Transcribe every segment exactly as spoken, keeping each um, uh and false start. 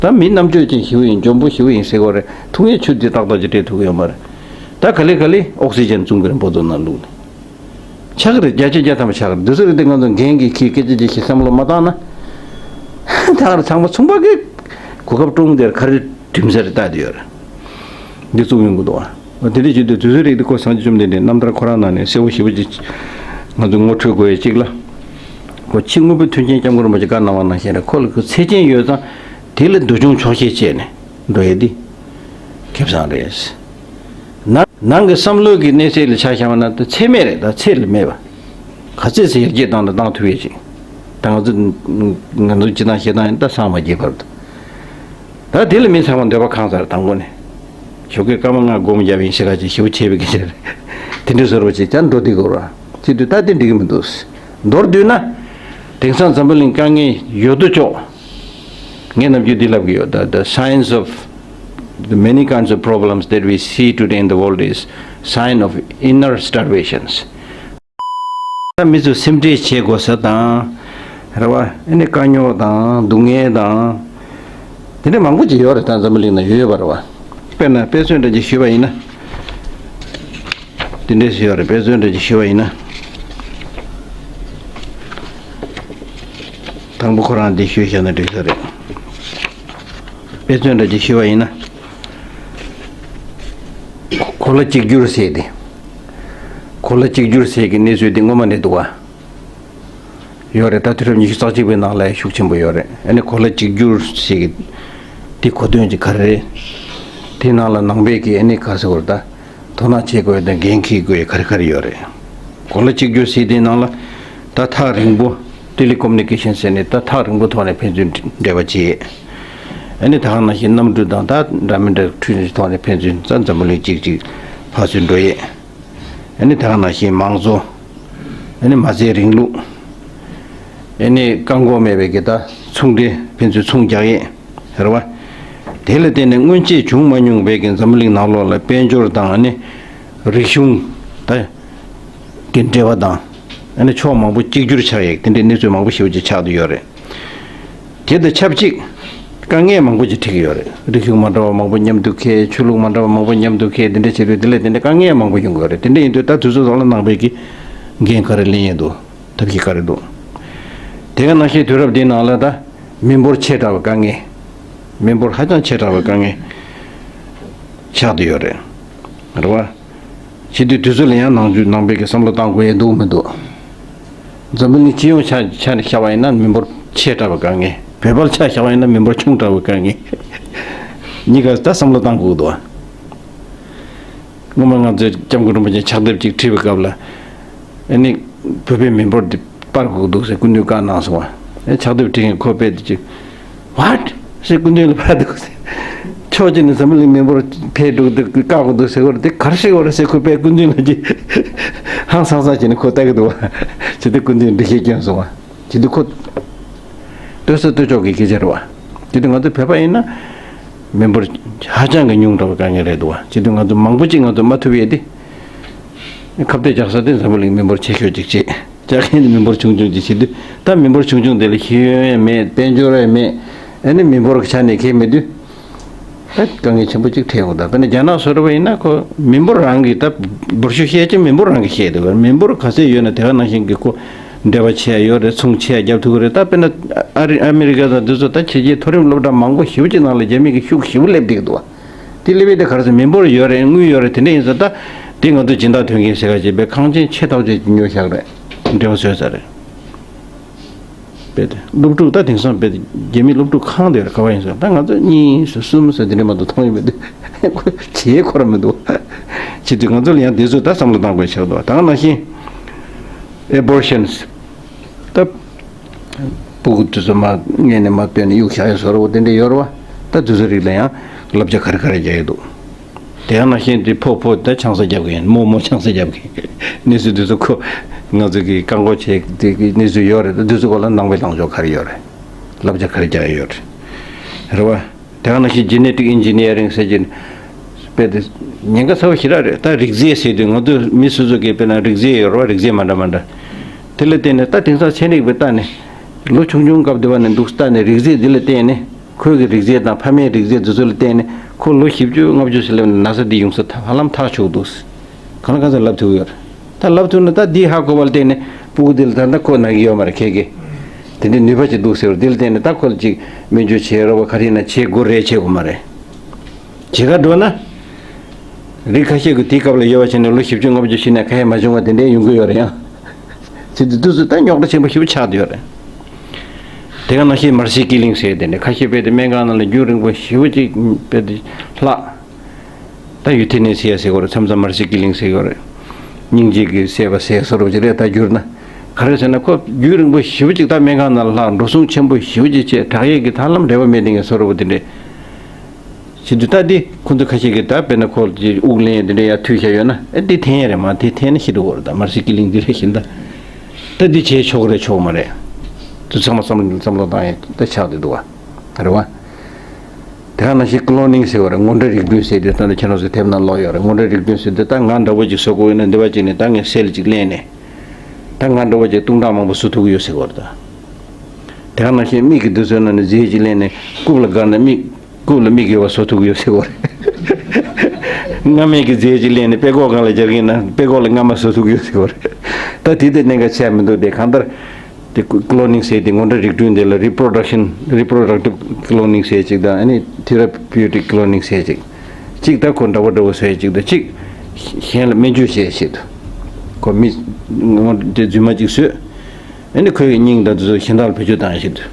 ད་མི་རྣམ་དཔྱོད་ཅན་ཞེ་པོ་ཡིན། འཇོན་པོ་ཞེ་པོ་ཡིན་ཟེར་གོ་རེད། འཐུང་ཡས་ཆུ་དེ་ཏག་ཏག་ཅིག་སྤྲད་ཐུབ་ཀྱི་ཡོད་མ་རེད། ད་ག་ལེ་ག་ལེ་ཨོག་སི་ཇན་བཙོང་གི་རེད། འབོ་དོ་ན་བླུགས་ནས། ཆག་གི་རེད། བརྒྱ་ཆ་བརྒྱ་ཐམ་པ་ཆག་གི་རེད། འདི་ཚོ་རེད་དེ་ང་ཚོ་འགན་གྱིས་འཁྱེར་སྐད་ཆ་ཅིག་ཞིག་བསམ་བློ་མ་བཏང་ན། ད་ག་རེ་ཚང་མ་ཚོང་པ་གི་གོ་སྐབས་སྤྲོང་དེར་ག་རེ་གྲིམ་ཟེར་བལྟ་དེ་ཡོད་རེད། འདི་བཙུགས་ཡོང་གི་འདུག་ཨ། དེ་འདྲ་བྱེད་དུས་དུས་ཚོད་རིགས་དེ་ཁོ་སངས་རྒྱས་བཅོམ་ལྡན་འདས་རྣམ་ཐར་ཁོ་རང་ནང་ནས་གསལ་པོ་ཞེ་པོ་ཅིག་ང་ཚོ་ངོ་འཕྲོད་དགོས་ཡས་གཅིག་ལ། ཁོ་ཕྱི་དངོས་པོའི་མཐུན་རྐྱེན་སྐྱབས་མགོན་རིན་པོ་ཆེ་བཀའ་གནང་བ་ནང་བཞིན་རེད། ཁོ་ལ་ཁོ་ཚེ་ཆེན་ཡོད་ཙང་དེ་ལ་འདུལ་སྦྱོང་ཆོག་ཤེས་བྱས་ནས་འགྲོ་ཡས་འདི་ཁེ་བཟང་རེད། ནང་ནང་གི་བསམ་བློ་གི་གནས་ཚད་ལ་ཆ་བཞག་པ་ན་ད་ཚད་མེད་རེད། ད་ཚད་ལ་མེད་པ། ག་ཚད་ཚད་ཡར་རྒྱས་བཏང་དང་བཏང་ཐུབ་ཡས་ཅིག་ད་ང་ཚོ་ང་ཚོ་སྤྱི་བཏང་བཤད་སྟངས་ཡིན། ད་སངས་མ་རྒྱས་བར་དུ། ད་དེ་ལ་མི་ཚང་མ་འདོད་པ་ཁེངས་ཚར། དང་པོ་ནས་ཞོགས་ཀས་སྐར་མ་ལྔ་སྒོམ་རྒྱབ་ཡིན་ཟེར་ག་ཅིག་ཞེ་པོ་བྱས་པའི་སྐད་ཆ་རེད། དེ་འདྲའི་བཟོ་འདྲ་ཅིག་ཀྱང་འགྲོ་བསྡད་དགོས་ར། བྱེད་དུས་ད་དེ་འགྲིག་གི་མི་འདུག་མདོར་བསྡུས་ན། དེང་སང་འཛམ་བུ་གླིང་དཀའ་ངལ་ཡོད་དོ་ཅོག་ངས་ནམ་རྒྱུན་འདི་ལབ་ཀྱི་ཡོད། The, the signs of the many kinds of problems that we see today in the world is sign of inner starvations. ད་མི་ཚོ་སེམས་ཁྲལ་བྱེད་དགོས་ས་དང་། རེད་བ། ཨ་ནི་དཀའ་རྙོག་དང་སྡུག་བསྔལ་དང་། དེ་འདྲ་མང་པོ་ཅིག་ཡོད་རེད། ད་འཛམ་བུ་གླིང་ན་ཡོད་ཡོད་པ་རེད་བ། དཔེར་ན་དཔེ་མཚོན་འདྲ་ཅིག་ཞུས་པ་ཡིན་ན། དེ་འདྲས་ཡོད་རེད། དཔེ་མཚོན་འདྲ་ཅིག་ཞུས་པ་ཡིན་ན། དང་པོ་ཁོ་རང་འདི་ཞུས་བཞག་ན་འགྲིག་ས་རེད། དཔེ་མཚོན་འདྲ་ཅིག་ཞུས་པ་ཡིན་ན། གོ་ལ་གཅིག་གྱུར་ཟེར་ཏེ། གོ་ལ་གཅིག་གྱུར་ཟེར་གྱི་གནས་ཚུལ་འདི་སྔོན་མ་ནས་འདུག་བ། ཡོད་རེད། ད་དུས་རབས་ཉི་ཤུ་རྩ་གཅིག་པའི་ནང་ལ་ཤུགས་ཆེན་པོ་ཡོད་རེད། ཨ་ནི་གོ་ལ་གཅིག་གྱུར་ཞིག་གི་དེ་གོ་དོན་གྱི་ག་རེ་རེད། དེ་ནང་ལ་ནང་པའི་གི་ཨ་ནི་ག་རེ་ཟེར་དགོས་རེད། ད་དོ་སྣང་བྱེད་དགོས་དང་འགན་འཁྱེར་དགོས་ག་རེ་ག་རེ་ཡོད་རེད། གོ་ལ་གཅིག་གྱུར་ཟེར་དེའི་ནང་ལ་ད་ཐག་རིང་པོ་ཏེ་ལེ་ཀོ་མུ་ནི་ཀེ་ཤན་ཟེར་ནས་ད་ཐག་རིང་པོ་ཐོག་ནས་ཕན་ཚུན་འབྲེལ་བ་བྱེད། ཨ་ནི་ད་ག་ནང་བཞིན་གནམ་གྲུ་དང་ད་འདྲ་མི་འདྲ་འཕྲུལ་ཆས་ཐོག་ནས་ཕན་ཚུན་ད་འཛམ་བུ་གླིང་གཅིག་གཅིག་ཕར་ཚུར་འགྲོ་ཡས། ཨ་ནི་ད་ག་ནང་བཞིན་མང་གཙོ། ཨ་ནི་མ་རྩའི་རིང་ལུགས། ཨ་ནི་བཀག་འགོག་མེད་པའི་གི་ད་ཚོང་འབྲེལ་ཕན་ཚུན་ཚོང་རྒྱག་ཡས་རེད་བ། དེ་ལ་བརྟེན་ནས་སྔོན་ཆད་བྱུང་མ་མྱོང་བའི་གི་འཛམ་བུ་གླིང་ནང་ལོགས་ལ་དཔལ་འབྱོར་དང་ཨ་ནི་རིག་གཞུང་ད་གི་འབྲེལ་བ་དང་། ཨ་ནི་ཕྱོགས་མང་པོ་གཅིག་གྱུར་ཆགས་ཡས་དེ་འདྲའི་གནས་ཚུལ་མང་པོ་ཞེ་པོ་ཅིག་ཆགས་བསྡད་ཡོད་རེད། དེ་དང་ཆབས་ཅིག་དཀའ་ངལ་མང་པོ་ཅིག་འཕྲད་ཀྱི་ཡོད་རེད། རིག་གཞུང་མ་འདྲ་བ་མང་པོ་མཉམ་དུ་འཁེལ། ཆོས་ལུགས་མ་འདྲ་བ་མང་པོ་མཉམ་དུ་འཁེལ། དེ་འདྲ་བྱེད་དུས་དེ་ལས་དེ་འདྲ་དཀའ་ངལ་མང་པོ་ཡོང་གི་ཡོད་རེད། དེ་འདྲ་ཡིན་དུས་ད་དུས་ཚོད་ཐོག་ལ་ནང་པའི་གི་འགན་ག་རེ་ལེན་ཡས་འདུག་ཐབས་ཤེས་ག་རེ་འདུག་དེ་ག་ནང་བཞིན་དུས་རབས་འདིའི་ནང་ལ་ད་མི་འབོར་ཆེ་དྲགས་པའི་དཀའ་ངལ། མི་འབོར་ཧ་ཅང་ཆེ་དྲགས་པའི་དཀའ་ངལ་ཆགས་བསྡད་ཡོད་རེད། རེད་བ། བྱེད་དུས་དུས་ཚོད་ལ་ཡང་ནང་ཆོས་ནང་པའི་གི་བསམ་བློ་བཏང་དགོས་ཡས་འདུག་མི་འདུག་འཛམ་བུ་གླིང་སྤྱི་ཡོངས་ཆ་ཆ་ནས་བཤད་པ་ཡིན་ན་མི་འབོར་ཆེ་དྲགས་པའི་དཀའ་ངལ། བོད་པར་ཆ་བཞག་པ་ཡིན་ན་མི་འབོར་ཆུང་དྲགས་པའི་དཀའ་ངལ། གཉིས་ཀ་ད་བསམ་བློ་བཏང་དགོས་འདུག་སྔོན་མ་ང་ཚོས་སྐྱབས་མགོན་རིན་པོ་ཆེ་ཕྱག་དེབ་ཅིག་བྲིས་པའི་སྐབས་ལ། ཨ་ནི་བོད་པའི་མི་འབོར་འདི་སྤར་དགོས་འདུག་ཟེར་སྐུ་མདུན་བཀའ་གནང་སོང་བ། ཨ་ཕྱག་དེབ་བྲིས་མཁན་ཁོ་དཔེ་དེ་ཅིག What? ཟེར་སྐུ་མདུན་ལ་ཕར་འདུག་ཟེར། ཕྱོགས་གཅིག་ནས་འཛམ་བུ་གླིང་མི་འབོར་འཕེལ་འགྲོ་གི་འདུག་བཀག་དགོས་འདུག་ཟེར་གོ་རེད། དེ་ག་རེ་བཤད་གོ་རེད་ཟེར་ཁོ་དཔེ་སྐུ་མདུན་ལ་ཅིག་ཧང་སང་སང་བྱས་ནས་ཁོ་ལྟ་གི་འདུག་བ། བྱས་ཏེ་སྐུ་མདུན་འགྲེལ་བཤད་བསྐྱོན་སོང་བ། བྱས་ཏེ་ཁོ་ལྟོས་ས་ལྟོས་ཕྱོགས་ཀྱི་སྐད་ཆ་རེད་བ། བྱས་ཏེ་ང་ཚོ་བོད་པ་ཡིན་ན་མི་འབོར་ཧ་ཅང་གི་ཉུང་དྲགས་པའི་དཀའ་ངལ་རེད་འདུག་བ། བྱས་ཏེ་ང་ཚོ་མང་པོ་ཅིག་ང་ཚོ་མ་ཐུབ་ཡས་དེ། ཁ་གཏད་བཅག་ས་དེ་འཛམ་བུ་གླིང་མི་འབོར་ཆེ་ཤོས་ཅིག་བྱེད། བཅག་མཁན་དེ་མི་འབོར་ཆུང་ཆུང་ཅིག་བྱེད་དུས། ད་མི་འབོར་ཆུང་ཆུང་དེ་ལ་ཤེས་ཡོན་ཡང་མེད། དཔལ་འབྱོར་ཡང་མེད། ཨ་ནི་མི་འབོར་གྱི་ཆ་ནས་ཁེལ་མེད་དུས། ཨ་དཀའ་ངལ་ཆེན་པོ་ཅིག་འཕྲད་ཡོང་གི་འདུག་དཔེར་ན་རྒྱ་ནག་བཟོ་འདྲ་བ་ཡིན་ན་ཁོ་མི་འབོར་རང་གི་ད་འབོར་ཤུགས་བཤད་ཀྱི་མི་འབོར་རང་གི་བཤད་འདུག་མི་འབོར་ག་ཚད་ཡོད་ན་དེ་ག་ནང་བཞིན་གྱི་ཁོ་འབྲེལ་བ་བྱེད་ཡ་ཡོད་རེད། ཚོང་བྱེད་ཡ་རྒྱབ་ཐུབ་ཀྱི་རེད། ད་དཔེར་ན་ཨ་རི་ཨ་མི་རི་ཀ་དང་འདི་ཚོ་ད་ཕྱི་རྒྱལ་མཐོ་རིམ་སློབ་གྲྭ་མང་པོ་ཞེ་པོ་ཅིག་ནང་ལ་རྒྱ་མི་གི་ཤུགས་ཞེ་པོ་སླེབས་བསྡད་ཀྱི་འདུག་བ། དེ་སླེབས་ཡས་དེ་ག་རེ་ཟེར་མི་འབོར་ཡོད་རེད། དངུལ་ཡོད་རེད། དེ་འདྲ་ཡིན་ཙང་ད་དེ་ང་ཚོ་སྦྱིན་བདག་དོན་རྐྱེན་ཟེར་ག་ཅིག་དཔེ་ཁང་ཆེན་ཆེ་ཐག་ཆོད་ཅིག་ཉོས་བཞག་རེད། འབྲེལ་བ་བཟོས་ཚར་རེད། དཔེ་དེ་སློབ་ཕྲུག་ད་དེང་སང་དཔེ་དེ་རྒྱ་མི་སློབ་ཕྲུག་ཁང་དེ་རེད། ག་བ་ཡིན་ཟེར་ད་ང་ཚོ་གཉིས་ཟེར་གསུམ་ཟེར་དེ་འདྲ་མ་གཏོགས་མཐོང་ཡོད་མི་འདུག་ཁོ་བྱེད་ཁོ་ར་མི་འདུག་བྱེད་དུས་ང་ཚོ་ལ་ཡང་དེ་ཚོ་ད་བསམ་བློ་བཏང་དགོས་ཆགས་འདུག་ད་ག་ནང་བཞིན་abortions། ད་སྤུ་གུ་དེ་ཚོ་མ་མངལ་ནས་མ་སྤེལ་ནས་གཡུག་བཞག་ཡ་བཟོ་འདྲ་བོ་དེ་འདྲ་ཡོད་རེད་བ། ད་དེ་ཚོ་རིགས་ལ་ཡང་བསླབ་བྱ་ག་རེ་ག་རེ་རྒྱག་གི་འདུག་དེ་ཡང་ནང་བཞིན་དེ་ཕོ་ཕོ་ད་ཆང་ས་རྒྱབ་གི་ཡིན། མོ་མོ་ཆང་ས་རྒྱབ་གི་གནས་ཚུལ་དེ་ཚོ་ཁོ་ང་ཚོ་གི་བཀག་འགོག་བྱེད་དེ་གི་གནས་ཚུལ་ཡོད་རེད། ད་དེ་ཚོ་སྐོར་ལ་ནང་པའི་ལངས་ཕྱོགས་ག་རེ་ཡོད་རེད། བསླབ་བྱ་ག་རེ་རྒྱག་ཡ་ཡོད་རེད། རེད་བ། དེ་ག་ནང་བཞིན་genetic engineering ཟེར་གྱི་དཔེ་དེ་ཉེན་ཁ་ཚ་བོ་ཞེ་དྲག་རེད། ད་རིགས་རྫས་ཟེར་དུས་ང་ཚོ་མི་སོ་སོ་གི་དཔེར་ན་རིགས་རྫས་ཡོད་རེད་བ། རིགས་རྫས་མ་འདྲ་མ་འདྲ། དེ་ལ་བརྟེན་ནས་ད་དེང་སང་ཚན་རིག་པས་ལྟ་ནས་ལོ་ཆུང་ཆུང་སྐབས་དེ་བ་ནས་འདུག་ལྟ་ནས་རིགས་རྫས་འདི་ལ་བརྟེན་ནས་ ཁོའི་གི་རིགས་རྫས་དང་ཕ་མའི་རིགས་རྫས་འདི་ཚོ་ལ་བརྟེན་ནས་ཁོ་ལོ་བཞི་བཅུ་ལྔ་བཅུ་ཞིག་སླེབས་ནས་ན་ཚ་འདི་ཡོང་ས་ཧ་ལམ་ཐག་ཆོད་འདུག། གང་ལ་གང་འཚམ་ལབ་ཐུབ་ཡོད་རེད། ད་ལབ་ཐུབ་ན་ད་འདི་ཧ་གོ་བ་ལ་བརྟེན་ནས་སྤུ་གུ་འདི་ལ་ད་ལྟ་ཁོ་ན་གི་ཡོད་མ་རེད། ཁྱེད་ཀྱིས་དེ་འདྲའི་ནུས་པ་ཅིག་འདུག་ཟེར་བ་འདི་ལ་བརྟེན་ནས་ད་ཁོ་ལ་ཅིག་སྨན་བཅོས་བྱེད་རོགས་པ་ག་རེ་ཡིན་ན་བྱེད་དགོས་རེད། བྱེད་དགོས་མ་རེད། བྱེད་ག་འགྲོ་ན། རིགས་ཁ་ཤས་ཀྱིས་དེའི་སྐབས་ལ་ཡོད་པ་བྱས་ནས་ལོ་བཞི་བཅུ་ལྔ་བཅུ་ཕྱིན་ནས་ཁ་ཡ་མ་བྱུང་བ་དེ་འདྲའི་ཡོང་གི་ཡོད་རེད་ཡང་། བྱེད་དུས་དུས་སུ་ད་རྙོག་དྲ་ཆེན་པོ་ཞེ་པོ་ཆགས་བསྡད་ཡོད་རེད། དེ་ག་ནང་བཞིན་མར་སི་ཀི་ལིང་ཟེར་དེ་འདྲ་ཁ་ཤས་དཔེ་དེ་སྨན་ཁང་ནང་ལ་རྒྱུན་རིང་པོ་ཞེ་པོ་ཅིག་དཔེ་དེ་ལྷག་ད་ཡུ་ཐི་ནེ་སི་ཡ་ཟེར་གྱི་ཡོད་རེད། མཚམས་མཚམས་མར་སི་ཀི་ལིང་ཟེར་གྱི་ཡོད་རེད། སྙིང་རྗེ་གི་བསད་པ་ཟེར་བཟོ་འདྲ་ཅིག་རེད། ད་བསྒྱུར་ན་ག་རེ་ཟེར་ན་ཁོ་རྒྱུན་རིང་པོ་ཞེ་པོ་ཅིག་ད་སྨན་ཁང་ནང་ལ་ལྷག་འགྲོ་སོང་ཆེན་པོ་ཞེ་པོ་ཅིག་བྱས་དྲག་ཡས་ཀྱི་ད་ལམ་འབྲེལ་བ་མེད་དེ་ངས་བཟོ་འདྲ་པོ་དེ་འདྲས། བྱེད་དུས་ད་འདི་ཁོ་ཚོ་ཁ་ཤས་ཀྱིས་ད་དཔེར་ན་ཁོ་ལ་དབུགས་ལེན་ཡས་དེ་འདྲ་ཡར་མཐུད་བཞག་ཡོད་ན་ཨེ་འདི་འཐེན་ཡས་རེད། མ་དེ་འཐེན་ན་ཤི་འགྲོ་གི་རེད། ད་མར་སི་ཀི་ལིང་འདི་རེད་བཞིན་ད། ད་འདི་བྱས་ཆོག་གི་རེད་ཆོག་གི་མ་རེད། དུ་ཚང་མ་བསམ་བློ་བསམ་བློ་བཏང་ཡས་ད་ཆགས་བསྡད་འདུག་བ། རེད་བ། དེ་ག་ནང་བཞིན་ཀློ་ནིང་ཟེར་བ་རེད། ངོ་འདྲ་རིགས་མཐུན་ཟེར་དུས་ད་ནི་ཁྱེད་རང་ཚོ་དེབ་ནང་ཀློག་ཡོད་རེད། ངོ་འདྲ་རིགས་མཐུན་ཟེར་དུས་ད་ང་འདྲ་བོ་ཅིག་བཟོ་དགོས་ཡོད་ན་འདི་བ་ཅིག་ནས་ད་ངས་སེལ་ཅིག་ལེན་ནས། ད་ང་འདྲ་བོ་ཅིག་དུང་གྲངས་མང་པོ་བཟོ་ཐུབ་ཀྱི་ཡོད་ཟེར་བ་རེད་ད། དེ་ག་ནང་བཞིན་མིག་གི་འདི་ཚོའི་ནང་ནས་རྫས་ཅིག་ལེན་ནས་རྐུབ་ལ་བསྒར་ནས་མིག་རྐུབ་ལ་མིག་ཡོད་པ་བཟོ་ཐུབ་ཀྱི་ཡོད་ཟེར་བ་རེད། སྔ་མའི་གི་རྫས་ཅིག་ལེན་ནས་དཔྲལ་ཀོག་སྒང་ལ་སྦྱར་གྱིན་ན་དཔྲལ་ཀོག་ལ་རྔ་མ་བཟོ་ཐུབ་ཀྱི་ཡོད་ཟེར་བ་རེད། ད་དེ་དེ་གནད་འགག་ཆགས་མི་འདུག་དེ་གང་ལྟར། དེ་ཀློ་ནིང་ཟེར་དེ་ངོ་འདྲ་རིགས་མཐུན་དེ་ལ་རི་པྲོ་ཌག་ཤན་རི་པྲོ་ཌག་ཊིབ་ཀློ་ནིང་ཟེར་ཅིག་དང་ཨ་ནི་ཐེ་ར་པིའུ་ཊིག་ཀློ་ནིང་ཟེར་ཅིག་གཅིག་ད་ཁོ་འདྲ་བོ་འདྲ་བོ་བཟོས་ཅིག་དང་གཅིག་གཞན་ལ་སྨན་བཅོས་བྱས་ཤིག་ཏུ། ཁོ་མི་ངོ་དེ་རྫུན་མ་ཅིག་བཟོས། ཨ་ནི་ཁོའི་སྙིང་དང་དེ་ཚོ་གཞན་དག་ལ་བེད་སྤྱོད་བཏང་ཡ་ཞིག་འདུག་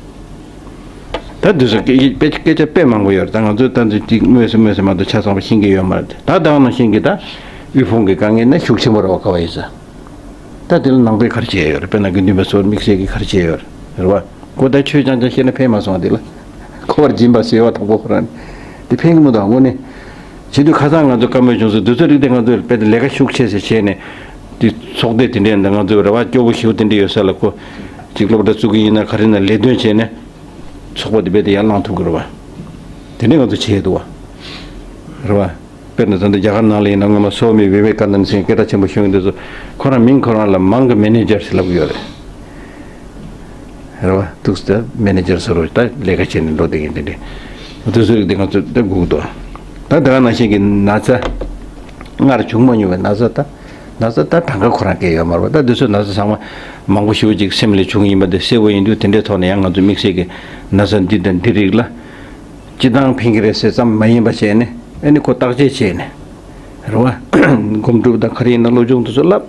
ད་དེ་ཚོ་སྐད་སྐད་སྐད་ཆ་དཔེ་མང་པོ་ཡོད་རེད། ད་ང་ཚོས་ད་དེ་ཅིག་དངོས་སུ་དངོས་སུ་མ་གཏོགས་ཆ་ཚང་པ་ཤེས་ཀྱི་ཡོད་མ་རེད། ད་ད་ག་ནང་བཞིན་གྱི་ད་དབུལ་ཕོངས་ཀྱི་དཀའ་ངལ་ནི་ཤུགས་ཆེན་པོ་རེད་བ། ག་བ་ཡིན་ས། ད་དེ་ལ་ནང་པས་ག་རེ་བྱས་ཡོད་རེད། དཔེར་ན་དགེ་འདུན་པ་ཚོར་དམིགས་བསལ་གྱི་ག་རེ་བྱས་ཡོད་རེད་བ། ཁོ་ད་ཆོས་རྐྱང་རྐྱང་བཤད་ན་ཕན་མ་སོང་བ་དེ་ལ། ཁོ་བར་སྦྱིན་པ་ཟེར་བ་དང་པོ་ཁོ་རང་ནི་དེ་ཕན་གྱི་མི་འདུག་དངོས་གནས། བྱེད་དུས་ཁ་སང་ང་ཚོ་བཀའ་མོལ་བྱུང་སོང་། དུས་ཚོད་རིག་དེ་ང་ཚོས་དཔེ་དེ་ལས་ཀ་ཤུགས་ཆེ་ཟེར་བྱས་ནས། དེ་ཚོགས་སྡེ་དེ་འདྲས་འདི་ང་ཚོས་རེ་བ་སྐྱོ་པོ་ཞེ་པོ་དེ་འདྲས་ཡོད་ས་ལ་ཁོ་ཅིག་སློབ་གྲྭ་བཙུགས་ཀྱི་ཡིན་ན་ག་རེ་ན་ལས་དོན་བྱས་ནས་ཚོགས་པ་དེ་རྦད་དེ་ཡར་བསླངས་ཐུབ་ཀྱི་རེད་བ། དེ་འདྲས་ང་ཚོ་བྱས་འདུག་བ། རེད་བ། དཔེར་ན་ད་ལྟ་རྒྱ་གར་ནང་ལ་ཡིན་ན་སྔོན་མ་སོ་མི་བི་ཝེ་ཀ་ནན་ཟེར་སྐད་གྲགས་ཆེན་པོ་ཤོད་མཁན་དེ་ཚོ་ཁོ་རང་མིང་ཁོ་རང་ལ་མང་གི་མེ་ནེ་ཇར་ཟེར་ལབ་ཀྱི་ཡོད་རེད། རེད་བ། ཐུགས་སུ་མེ་ནེ་ཇར་ཟེར་རོ་ད་ལས་ཀ་བྱས་ནས་འགྲོ་བསྡད་མཁན་དེ་འདྲས། དེ་ཚོ་རིགས་དེ་ང་ཚོ་ད་སྒུག་འདུག་ད་དེ་ག་ནང་བཞིན་གྱི་ན་ཚ། སྔར་བྱུང་མ་མྱོང་བའི་ན་ཚ་ད། ན་ཚ་ད་གྲངས་ཀ་ཁོ་རང་སྐད་ཡོད་མ་རེད་བ། ད་དེ་ཚོའི་ན་ཚ་ཚང་མ་མང་པོ་ཞེ་པོ་ཅིག་སེམས་ལས་བྱུང་གི་ཡིན་པ་དེ་གསལ་པོ་ཡིན་དུས་དེ་འདྲའི་ཐོག་ནས་ཡང་ང་ཚོ་དམིགས་བསལ་གྱི་ན་ཚ་འདི་དང་འདི་རིགས་ལ། སྤྱི་བཏང་ཕན་གྱི་རེད་ཟེར་ཙམ་མ་ཡིན་པ་བྱས་ནས་ཨ་ནི་ཁོ་བརྟག་དཔྱད་བྱས་ནས། རེད་བ། སྒོམ་སྒྲུབ་དང་ག་རེ་ཡིན་ན་བློ་སྦྱོང་དེ་ཚོ་བསླབ།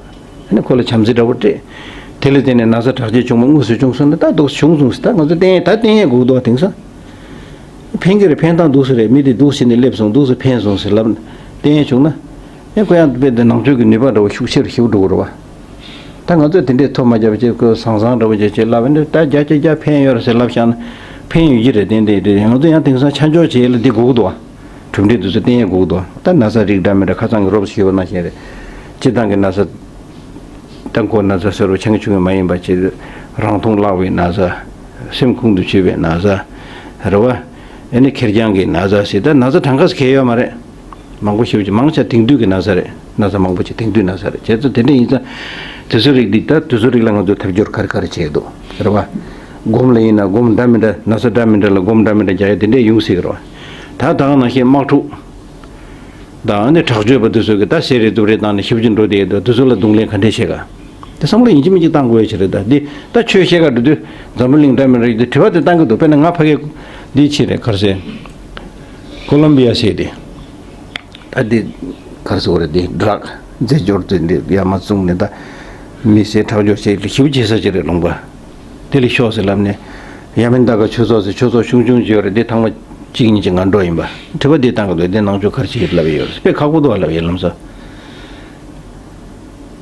ཨ་ནི་ཁོ་ལ་བྱམས་བརྩེ་འདྲ་པོ་སྤྲད། དེ་ལ་བརྟེན་ནས་ན་ཚ་དྲག་སྐྱེད་བྱུང་མ་དངོས་སུ་བྱུང་སོང་ན་ད་འདུག་བྱུང་སོང་ཟེར་ད་ང་ཚོ་བསྟན་ཡས་ད་བསྟན་ཡས་དགོས་འདུག་བ། དེང་སང་ཕན་གྱི་རེད། ཕན་སྟངས་འདུག་སེ་རེད། མི་དེ་འདུག་སེ་ནས་སླེབས་སོང་། འདུག་སེ་ཕན་སོང་ཟེར་ལབ་ན་བསྟན་ཡས་བྱུང་ན། ཨེ་ཁོ་ཡང་དཔེ་དེ་ནང་ཆོས་ཀྱི་ནུས་པ་འདྲ་བོ་ཤུགས་ཆེ་རུ་ཞེ་པོ་འགྲོ་གི་རེད་བ། ད་ང་ཚོས་དེ་འདྲའི་ཐོ་མ་རྒྱབ་བྱས་ཁོས་བཟང་བཟང་འདྲ་བོ་བྱས་བྱས་ལབ་ནས་ད་བརྒྱ་ཆ་བརྒྱ་ཕན་ཡོད་རེད་ཟེར་ལབ་བཞག་ན་ཕན་ཡོད་ཀྱི་རེད། བསྟན་དེ་རེད། ང་ཚོ་ཡང་དེང་སང་ཆ་འཇོག་བྱེད་ཡས་ལ་འདི་དགོས་ཀྱི་འདུག་བ། གྲུབ་འབྲས་དེ་ཚོ་བསྟན་ཡས་དགོས་ཀྱི་འདུག་ད་ན་ཚ་རིགས་འདྲ་མི་འདྲ་ཁ་སང་གི་རོབ་ཞེས་པ་ནང་བཞིན་རེད། སྤྱི་བཏང་གི་ན་ཚ། ད་མགོ་ན་ཚ་ཟེར་བ་ཆུང་ཆུང་གི་མ་ཡིན་པ་བྱས་རང་མཐོང་བརླག་པའི་ན་ཚ། སེམས་ཁོང་དུ་ཆུད་པའི་ན་ཚ། རེད་བ། ཨ་ནི་ཁེར་རྐྱང་གི་ན་ཚ་ཟེར་ད་ན་ཚ་གྲངས་ཀ་ཟེར་གང་ཡོད་མ་རེད། མང་པོ་ཞེ་པོ་ཅིག་མང་ཆེ་དེང་དུས་ཀྱི་ན་ཚ་རེད། ན་ཚ་མང་པོ་ཅིག་དེང་དུས་ན་ཚ་རེད། བྱས་ཙང་དེ་འདྲ་ཡིན་ཙང་། དེ་ཚོ་རིགས་འདི་ད་དེ་ཚོ་རིགས་ལ་ང་ཚོས་ཐབས་སྐྱོར་ག་རེ་ག་རེ་བྱས་འདུག་རེད་བ། སྒོམ་ལ་ཡིན་ན་སྒོམ་འདྲ་མི་འདྲ་ན་ཚ་འདྲ་མི་འདྲ་ལ་སྒོམ་འདྲ་མི་འདྲ་རྒྱག་ཡ་དེ་འདྲས་ཡོང་སྲིད་ཀྱི་རེད་བ། ད་ད་ག་ནང་བཞིན་དམག་འཁྲུག་ད་ནི་དྲག་སྤྱོད་པ་འདི་ཚོ་གི་ད་ཟས་རེད་དུག་རེད་བཏང་ནས་ཞེ་པོ་ཅིག་འགྲོ་བསྡད་ཡོད་དུས་འདི་ཚོ་ལ་རྡུང་ལེན་ག་འདྲས་བྱེད་ག་དེ་བསམ་བློ་ཡིན་གཅིག་མིན་གཅིག་བཏང་དགོས་ཡ་ཅིག་རེད། ད་འདི་ད་ཆོས་བཤད་ག་འགྲོ་དུས་འཛམ་བུ་གླིང་འདྲ་མི་འདྲ་ཡོད་དུས་དྲི་བ་དེ་བཏང་གི་འདུག་དཔེར་ན་ང་ཕ་གི་འདི་ཕྱིན་རེད་ག་རེ་ཟེར། ཀོ་ལོམ་བི་ཡ་ཟེར་དེ། ད་འདི་ག་རེ་ཟེར་དགོས་རེད། འདི་ཌྲག་རྫས་སྦྱོར་དེ་འདི་ཡར་མར་བཙོང་ནས་ད་མི་ཟས་ཁྲག་སྦྱོར་བྱས་ཞེ་པོ་བྱེད་ས་ཅིག་རེད་ལུང་པ། དེ་ལས་ཤོག་ཟེར་ལབ་ནས། ཡ་མིན་ད་ག་ཆོས་ཚོགས་ཟེར་ཆོས་ཚོགས་ཆུང་ཆུང་ཅིག་ཡོད་རེད། དེ་ཐེངས་མ་གཅིག་གཉིས་ཅིག་ང་འགྲོ་ཡིན་པ། དྲི་བ་འདི་བཏང་གི་འདུག་དེ་ནང་ཆོས་ག་རེ་བྱེད་ཀྱི་ལབ་ཡོད་རེད། དཔེ་ཁག་པོ་འདུག་ལབ་ཡོད་ལམ་སང་།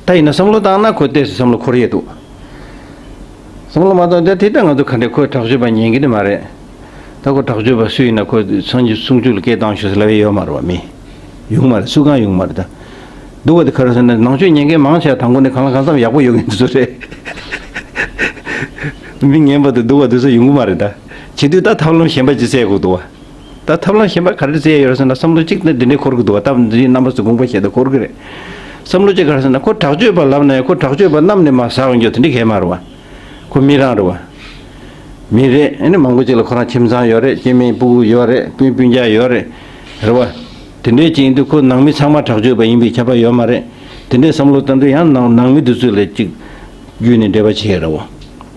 ད་ཡིན་ན་བསམ་བློ་བཏང་ན་ཁོ་ཏོག་ཙམ་བསམ་བློ་འཁོར་ཡས་འདུག་བསམ་བློ་མ་བཏང་དེ་དེ་ལྟར་ང་ཚོ་ག་འདྲས་ཁོས་དྲག་སྤྱོད་པ་ཉན་གི་ནི་མ་རེད། ད་ཁོ་དྲག་སྤྱོད་པ་སུ་ཡིན་ན་ཁོ་སངས་རྒྱས་གསུང་ཆོས་ལ་སྐད་བཏང་ཤོག་ཟེར་ལབ་ཡས་ཡོད་མ་རེད་བ། མི་ཡོང་མ་རེད། སུ་གང་ཡོང་མ་རེད་ད། སྡུག་པ་དེ་ག་རེ་ཟེར་ན་ནང་ཆོས་ཉན་མཁན་མང་ཆེ་བ་དང་པོ་ནས་གང་ལ་གང་འཚམ་ཡག་པོ་ཡོད་མཁན་དེ་ཚོ་རེད། མི་ངན་པ་དང་སྡུག་པ་དེ་ཚོ་ཡོང་གི་མ་རེད་ད། བྱེད་དུས་ད་ཐབས་ལམ་གཞན་པ་ཅིག་བཙལ་དགོས་འདུག་བ། ད་ཐབས་ལམ་གཞན་པ་ག་རེ་བཙལ་ཡོད་རེད་ཟེར་ན་བསམ་བློ་གཅིག་ནི་འདི་འདྲའི་འཁོར་གི་འདུག་བ། སྟབས་འདི་རྣམ་པ་ཚོ་དགོངས་པ་བཞེས་ད་འཁོར་གི་རེད། བསམ་བློ་གཅིག་ག་རེ་ཟེར་ན་ཁོ་དྲག་སྤྱོད་པ་ལབ་ན་ཡང་ཁོ་དྲག་སྤྱོད་པ་རྣམས་ནས་མར་ཟ་འོང་རྒྱུ་དེ་འདྲ་གང་ཡང་མ་རེད་བ། ཁོ་མི་རང་རེད་བ། མི་རེད། ཨ་ནི་མང་པོ་ཅིག་ལ་ཁོ་རང་ཁྱིམ་ཚང་ཡོད་རེད། སྐྱེ་དམན་སྤུ་གུ་ཡོད་རེད། སྤུན་སྤུན་ཀྱག་ཡོད་རེད། རེད་བ། དེ་འདྲའི་ཅིག་ཡིན་དུས་ཁོ་ནང་མི་ཚང་མ་དྲག་སྤྱོད་པ་ཡིན་པའི་ཁྱབ་པ་ཡོད་མ་རེད། དེ་འདྲའི་བསམ་བློ་བཏང་དུས་ཡང་ནང་ནང་མི་དེ་ཚོ་ལ་ཅིག་བརྒྱུད་ནས་འབྲེལ་བ་བྱེད་ཡོད་རེད་བ།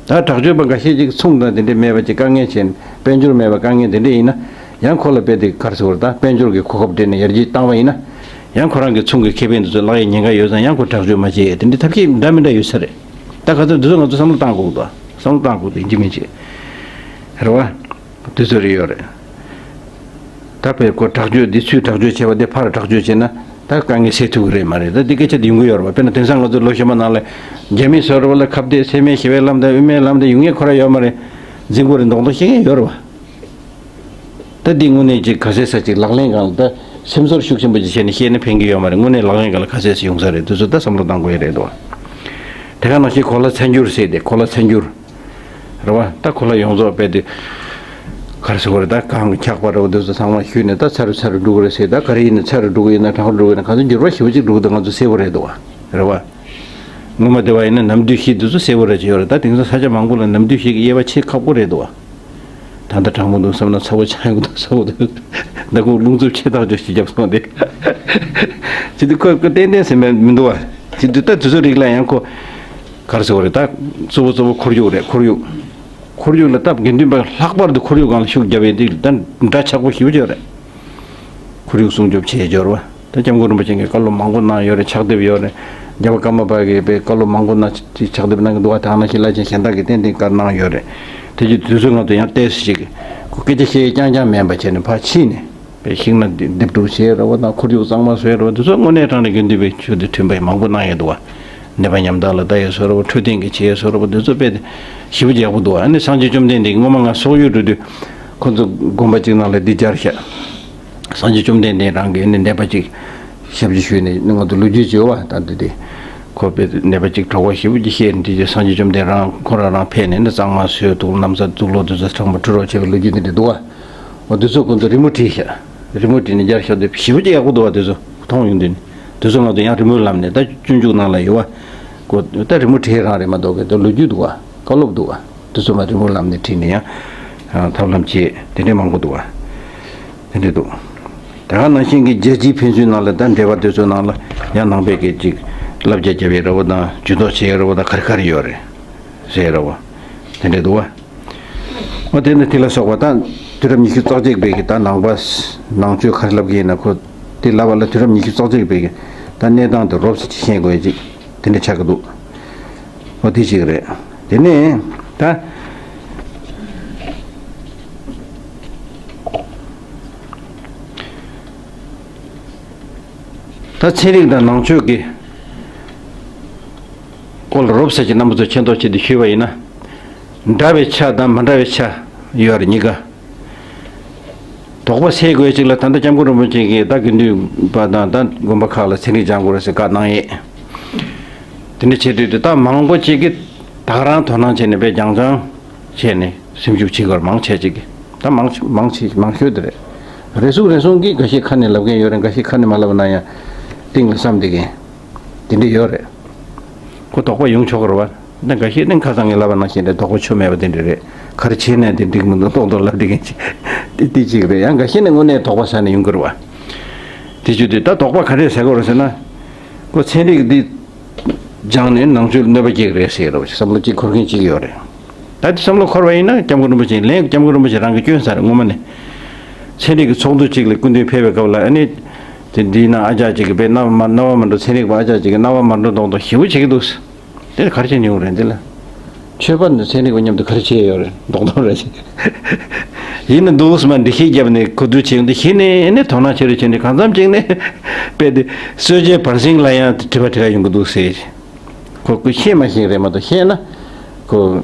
ད་དྲག་སྤྱོད་པ་འགའ་ཤས་ཅིག་མཚུངས་དང་དེ་འདྲའི་མེད་པ་ཅིག་དཀའ་ངལ་ཆེ་ནས་དཔལ་འབྱོར་མེད་པ་དཀའ་ངལ་དེ་འདྲ་ཡིན་ན་ཡང་ཁོ་ལ་དཔེ་དེ་ག་རེ་ཟེར་བ་རེད། ད་དཔལ་འབྱོར་གྱི་གོ་སྐབས་སྤྲད་ནས་ཡར་རྒྱས་བཏང་བ་ཡིན་ན་ཡང་ཁོ་རང་གི་ཚོང་གི་ཁེ་ཕན་དེ་ཚོ་བརླག་ཡའི་ཉེན་ཁ་ཡོད་ཙང་ཡང་ཁོ་དྲག་སྤྱོད་མ་བྱེད་ཡས་དེ་འདྲའི་ཐབས་ཤེས་འདྲ་མི་འདྲ་ཡོད་ས་རེད། ད་ག་ཚོད་འདི་ཚོ་ང་ཚོ་བསམ་བློ་བཏང་དགོས་འདུག་བསམ་བློ་བཏང་དགོས་འདུག་ཡིན་གཅིག་མིན་གཅིག་རེད་བ། དུས་ཚོད་རེ་ཡོད་རེད། ད་དཔེ་ཁོ་དྲག་སྤྱོད་འདི་ཚུལ་དྲག་སྤྱོད་བྱས་པ་དེ་ཕར་དྲག་སྤྱོད་བྱས་ན་ད་དཀའ་ངལ་སེལ་ཐུབ་ཀྱི་རེད་མ་རེད། ད་འདི་སྐད་ཆ་དེ་ཡོང་གི་ཡོད་རེད་བ། དཔེར་ན་དེང་སང་ང་ཚོ་ལོ་གཞོན་པ་ནང་ལ་རྒྱ་མི་བཟོ་འདྲ་བ་ལ་ཁ་གཏད་སེམས་མེད་ཞི་བའི་ལམ་དང་དབུ་མའི་ལམ་དེ་ཡོང་ཡས་ཁོ་རང་ཡོད་མ་རེད། འཛིང་དགོས་རེད་མདོག་མདོག་བཤད་མཁན་ཡོད་རེད་བ། ད་འདི་དངོས་གནས་ཅིག་ག་ཚད་ས་ཅིག་ལག་ལེན་སྒང་ལ་ད་སེམས་ཚོར་ཤུགས་ཆེན་པོ་ཅིག་བྱས་ནས་བཤད་ན་ཕན་གྱི་ཡོད་མ་རེད། དངོས་གནས་ལག་ལེན་སྒང་ལ་ག་ཚད་ས་ཡོང་ས་རེད། དེ་ཚོ་ད་བསམ་བློ་བཏང་དགོས་ཡས་རེད་འདུག་བ། དེ་ག་ནང་བཞིན་གོ་ལ་ཚད་འགྱུར་ཟེར་ཏེ་གོ་ལ་ཚད་འགྱུར། རེད་བ། ད་གོ་ལ་ཡོངས་རྫོགས་རྦད་དེ་ག་རེ་ཟེར་དགོས་རེད། ད་གང་གི་འཁྱག་པ་རེད་བ། འདི་ཚོ་ཚང་མ་བཤུས་ནས་ད་ཚ་རུ་ཚ་རུ་འགྲོ་གི་རེད་ཟེར། ད་ག་རེ་ཡིན་ན་ཚ་རུ་འགྲོ་གི་ཡིན་ན་གྲང་རུ་འགྲོ་གི་ཡིན་ན་གང་ཚོད་འགྱུར་བ་ཞེ་པོ་ཅིག་འགྲོ་གི་འདུག་ང་ཚོ་གསལ་པོ་རེད་འདུག་བ། རེད་བ། སྔོན་མ་དེ་བ་ཡིན་ན་ནམ་དུས་བཞི་འདི་ཚོ་གསལ་པོ་རེད་ཅེས་ཡོད་རེད། ད་དེང་སང་ས་ཆ་མང་པོ་ལ་ནམ་དུས་བཞི་གི་དབྱེ་བ་ཕྱེ་ཁག་པོ་རེད་འདུག་བ། ད་ལྟ་གྲང་མོ་འདུག་བསམ་ན་ཚ་པོ་ཆགས་ཡོང་གི་འདུག་ཚ་པོ་འདུག་ད་ཁོང་རླུང་འཚུབ་ཆེ་ཐག་ཆོད་ཞིག་བརྒྱབ་སོང་སྟེ། ཅི་འདུག་ཁོ་ཁོ་ཏན་ཏན་ཟེར་མེད་མི་འདུག་བ། ཅི་འདུག་ད་དུས་ཚོད་རིགས་ལ་ཡང་ཁོ། ག་རེ་ཟེར་བ་རེད། ད་གཙོ་བོ་གཙོ་བོ་ཁོར་ཡུག་རེད། ཁོར་ཡུག་ཁོར་ཡུག་ལ་སྟབས་དགེ་འདུན་པ་ལྷག་པར་དུ་ཁོར་ཡུག་སྒང་ལ་ཤུགས་བརྒྱབ་པའི་དུས་ད་འདྲ་ཆགས་པོ་ཞེ་པོ་ཅིག་ཡོད་རེད། ཁོར་ཡུག་སྲུང་སྐྱོབ་བྱེད་འབྱོར་བ། ད་སྐྱབས་མགོན་རིན་པོ་ཆེ་གིས་བཀའ་སློབ་མང་པོ་གནང་ཡོད་རེད། ཕྱག་དེབ་ཡོད་རེད། རྒྱལ་བ་ཀརྨ་པ་གིས་དཔེ་བཀའ་སློབ་མང་པོ་གནང་ཅིག་ཕྱག་དེབ་གནང་གི་འདུག་བ། དེ་ནང་བཞིན་བླ་ཆེན་གཞན་དག་གིས་ཏན་ཏན་བཀའ་གནང་ཡོད་རེད། དེ་རྗེས་དུས་ཚོད་ང་ཚོ་ཡང་ཏོག་ཙམ་ཞིག་ཁོ་སྐད་ཆ་བཤད་རྐྱང་རྐྱང་མིན་པ་བྱས་ནས་ཕར་ཕྱིན་ནས་དཔེ་ཤིང་ནགས་འདེབས་སྒྲུག་བྱས་རེད་བ་དང་ཁོར་ཡུག་གཙང་མ་བཟོས་རེད་བ། དེ་ཚོ་དངོས་གནས་དྲང་གནས་དགེ་འདུན་པའི་ཆོས་དང་མཐུན་པ་མང་པོ་གནང་ཡོད་འདུག་བ། ནད་པ་ཉམས་ཐག་ལ་ལྟ་ཡས་བཟོ་འདྲ་བོ། འཕྲོད་བསྟེན་གྱི་བྱེད་ཡས་བཟོ་འདྲ་བོ། འདི་ཚོ་དཔེ་ཞེ་པོ་ཅིག་ཡག་པོ་འདུག་ཨ་ནི་སངས་རྒྱས་བཅོམ་ལྡན་འདས་སྔོན་མ་ང་སོག་ཡུལ་འགྲོ་དུས་ཁོ་ཚོ་དགོན་པ་གཅིག་ནང་ལ་འདི་སྦྱར་ཤག་སངས་རྒྱས་བཅོམ་ལྡན་འདས་རང་གིས་ནི་ནད་པ་གཅིག་ཞབས་ཕྱི་ཞུས་ནས་ང་ཚོ་ལོ་རྒྱུས་བྱེད་བ་ད་འདི་དེ། ཁོ་དཔེ་ནད་པ་གཅིག་གྲོད་ཁོག་ཞེ་པོ་ཅིག་བཤལ་ནས་དེ་རྗེས་སངས་རྒྱས་བཅོམ་ལྡན་རང་ཁོ་རང་རང་ཕེབས་ནས་ནི་གཙང་མ་བཟོས་འདུག་ལམ་སང་དུག་ལོག་འདི་ཚོ་ཚང་མ་འཁྲུ་རོགས་བྱས་པའི་ལོ་རྒྱུས་འདི་འདྲ་འདུག་བ། འོ་འདི་ཚོ་ཁོ་ཚོ་རི་མོ་བྲིས་ཤག་རི་མོ་བྲིས་ནས་སྦྱར་ཤག་འདི་ཞེ་པོ་ཅིག་ཡག་པོ་འདུག་བ། འདི་ཚོ་མཐོང་ཡོང་དུས་ནི། དེ་ཚོ་ང་ཚོ་ཡང་རི་མོའི་ལམ་ནས་ད་སྤྱོད་འཇུག་ནང་ལ་ཡོད་བ། ཀོ་ད་རི་མོ་བྲིས་རང་རེད་མ་གཏོགས་ཀྱི་ད་ལོ་རྒྱུས་འདུག་བ། བཀའ་སློབ་འདུག་བ། དེ་ཚོ་མ་རི་མོའི་ལམ་ནས་བྲིས་ནས་ཡང་ཐབས་ལམ་བྱེད་དེ་འདྲའི་མང་པོ་འདུག་བ། དེ་འདྲའི་འདུག་ད་ག་ནང་བཞིན་གྱི་རྒྱལ་སྤྱིའི་ཕན་ཚུན་ནང་ལ་ད་འབྲེལ་བ་དེ་ཚོའི་ནང་ལ་ཡང་ནང་པའི་གི་ཅིག་བསླབ་བྱ་རྒྱབ་ཡས་ར་བ་དང་ཇུས་གཏོགས་བྱེད་ཡས་ར་བ་དང་ག་རེ་ག་རེ་ཡོད་རེད་ཟེར་ཡས་ར་བ། དེ་འདྲའི་འདུག་བ། འོ་དེ་ནི་དེ་ལ་སོགས་པ་ད་དུས་རབས་ཉི་ཤུ་རྩ་གཅིག་པའི་གི་ད་ནང་པ་ནང་ཆོས་ག་རེ་ལབ་གི་ཡིན་ན་ཁོ་དེ་ལབ་པ་ལ་དུས་རབས་ཉི་ཤུ་རྩ་གཅིག་པའི་གི་ད་གནས་སྟངས་དེ་རོབ་ཙམ་ཅིག་ཤེས་དགོས་ཡ་ཅིག་དེ་འདྲ་ཆགས་ཀྱི་འདུག་འོ་དེ་ཅིག་རེད། དེ་ནས་ད་ད་ཚན་རིག་དང་ནང་ཆོས་ཀྱི་སྐོར་ལ་རོབ་ཙམ་ཅིག་རྣམ་པ་ཚོ་མཁྱེན་རྟོགས་ཆེད་དུ་ཞུས་པ་ཡིན་ན། འདྲ་བའི་ཆ་དང་མི་འདྲ་བའི་ཆ་ཡོད་རེད་གཉིས་ཀ། དོགས་པ་སེལ་དགོས་ཅིག་ལ་ད་ལྟ་སྐྱབས་མགོན་རིན་པོ་ཆེ་གིས་ད་དགེ་འདུན་པ་དང་ད་དགོན་པ་ཁག་ལ་ཚན་རིག་སྦྱང་དགོས་རེད་ཟེར་བཀའ་གནང་ཡས། དེ་འདྲ་བྱེད་དུས་དེ་ད་མང་པོ་ཅིག་གིས་ད་ག་རང་དོ་སྣང་བྱས་ནས་དཔེ་རྒྱང་རྐྱང་བྱས་ནས་སེམས་ཤུགས་བྱེད་དགོས་རེད་མང་ཆེ་ཅིག་གིས། ད་མང་ཆེ་མང་ཆེ་མང་ཤོས་དེ་རེད། རེ་ཟུང་རེ་ཟུང་གིས་འགའ་ཤས་ཁ་ནས་ལབ་མཁན་ཡོད་རེད། འགའ་ཤས་ཁ་ནས་མ་ལབ་ན་ཡང་གཏིང་ལ་བསམ་བསྡད་མཁན་དེ་འདྲ་ཡོད་རེད། ཁོ་དོགས་པ་ཡོང་ཆོག་གི་རེད་བ། ད་འགའ་ཤས་ནི་ཁ་སང་ངས་ལབ་པ་ནང་བཞིན་རེད། དོགས་པ་ཆོ་མེད་པ་དེ་འདྲ་རེད། ག་རེ་བྱས་ན་དེ་འགྲིག་མི་འདུག་མདོག་མདོག་ལབ་བསྡད་མཁན་ཅིག་དེ་དེ་གཅིག་རེད། ཡང་འགའ་ཤས་ནི་དངོས་གནས་དོགས་པ་ཟ་ནས་ཡོང་གི་རེད་བ། དེ་བྱུང་དུས་ད་དོགས་པ་ག་རེ་ཟ་དགོས་རེད་ཟེར་ན། ཁོ་ཚན་རིག་འདི་སྦྱངས་ནས་ནང་ཆོས་ལ་གནོད་པ་སྐྱེལ་གི་རེད་ཟེར་གི་རེད་བ། བསམ་བློ་གཅིག་འཁོར་མཁན་གཅིག་ཡོད་རེད། ད་དེ་བསམ་བློ་འཁོར་བ་ཡིན་ན་སྐྱབས་མགོན་རིན་པོ་ཆེ་ལན་སྐྱབས་མགོན་རིན་པོ་ཆེ་རང་གིས་བསྐྱོན་ཚར་རེད་སྔོན་མ་ནས། ཚན་རིག་གི་ཚོགས་འདུ་གཅིག་ལ་སྐུ་མདུན་ཕེབས་པའི་སྐབས་ལ་ཨ་ནི། དེ་འདིའི་ནང་ཨ་ཅག་གཅིག་གིས་དཔེ་རྣ་བ་མ་རྣ་བ་མ་འགྲོ། ཚན་རིག་པ་ཨ་ཅག་གཅིག་གིས་རྣ་བ་མ་འགྲོ་མདོག་མདོག་ཞེ་པོ་བྱེད་ཀྱི་འདུག་དེ་ལ་ག་རེ་བྱས་ནས་ཡོང་རེད་འདི་ལ། ཆོས་པ་ནི་ཚན་རིག་པ་མཉམ་དུ་ག་རེ་བྱས་ཡོད་རེད་མདོག་མདོག་རེད། ཡིན་ན་འདུག་སེ་མར་འགྲེལ་བཤད་བརྒྱབ་ནས་གོ་བསྡུར་བྱས་ཡོང་དུས་གཞི་ནས་ཨ་ནི་དོ་སྣང་བྱེད་རེས་བྱས་ནས་གང་འཚམ་ཅིག་ནས་དཔེ་དེ་སྲོལ་འབྱེད་བར་གསེང་ལ་ཡང་དྲི་བ་དྲི་ག་ཡོང་གི་འདུག་ཟེར། ཁོ་ཁོ་ཤེས་མ་ཤེས་རེད་མ་གཏོགས་ཤེས་ན་ཁོ་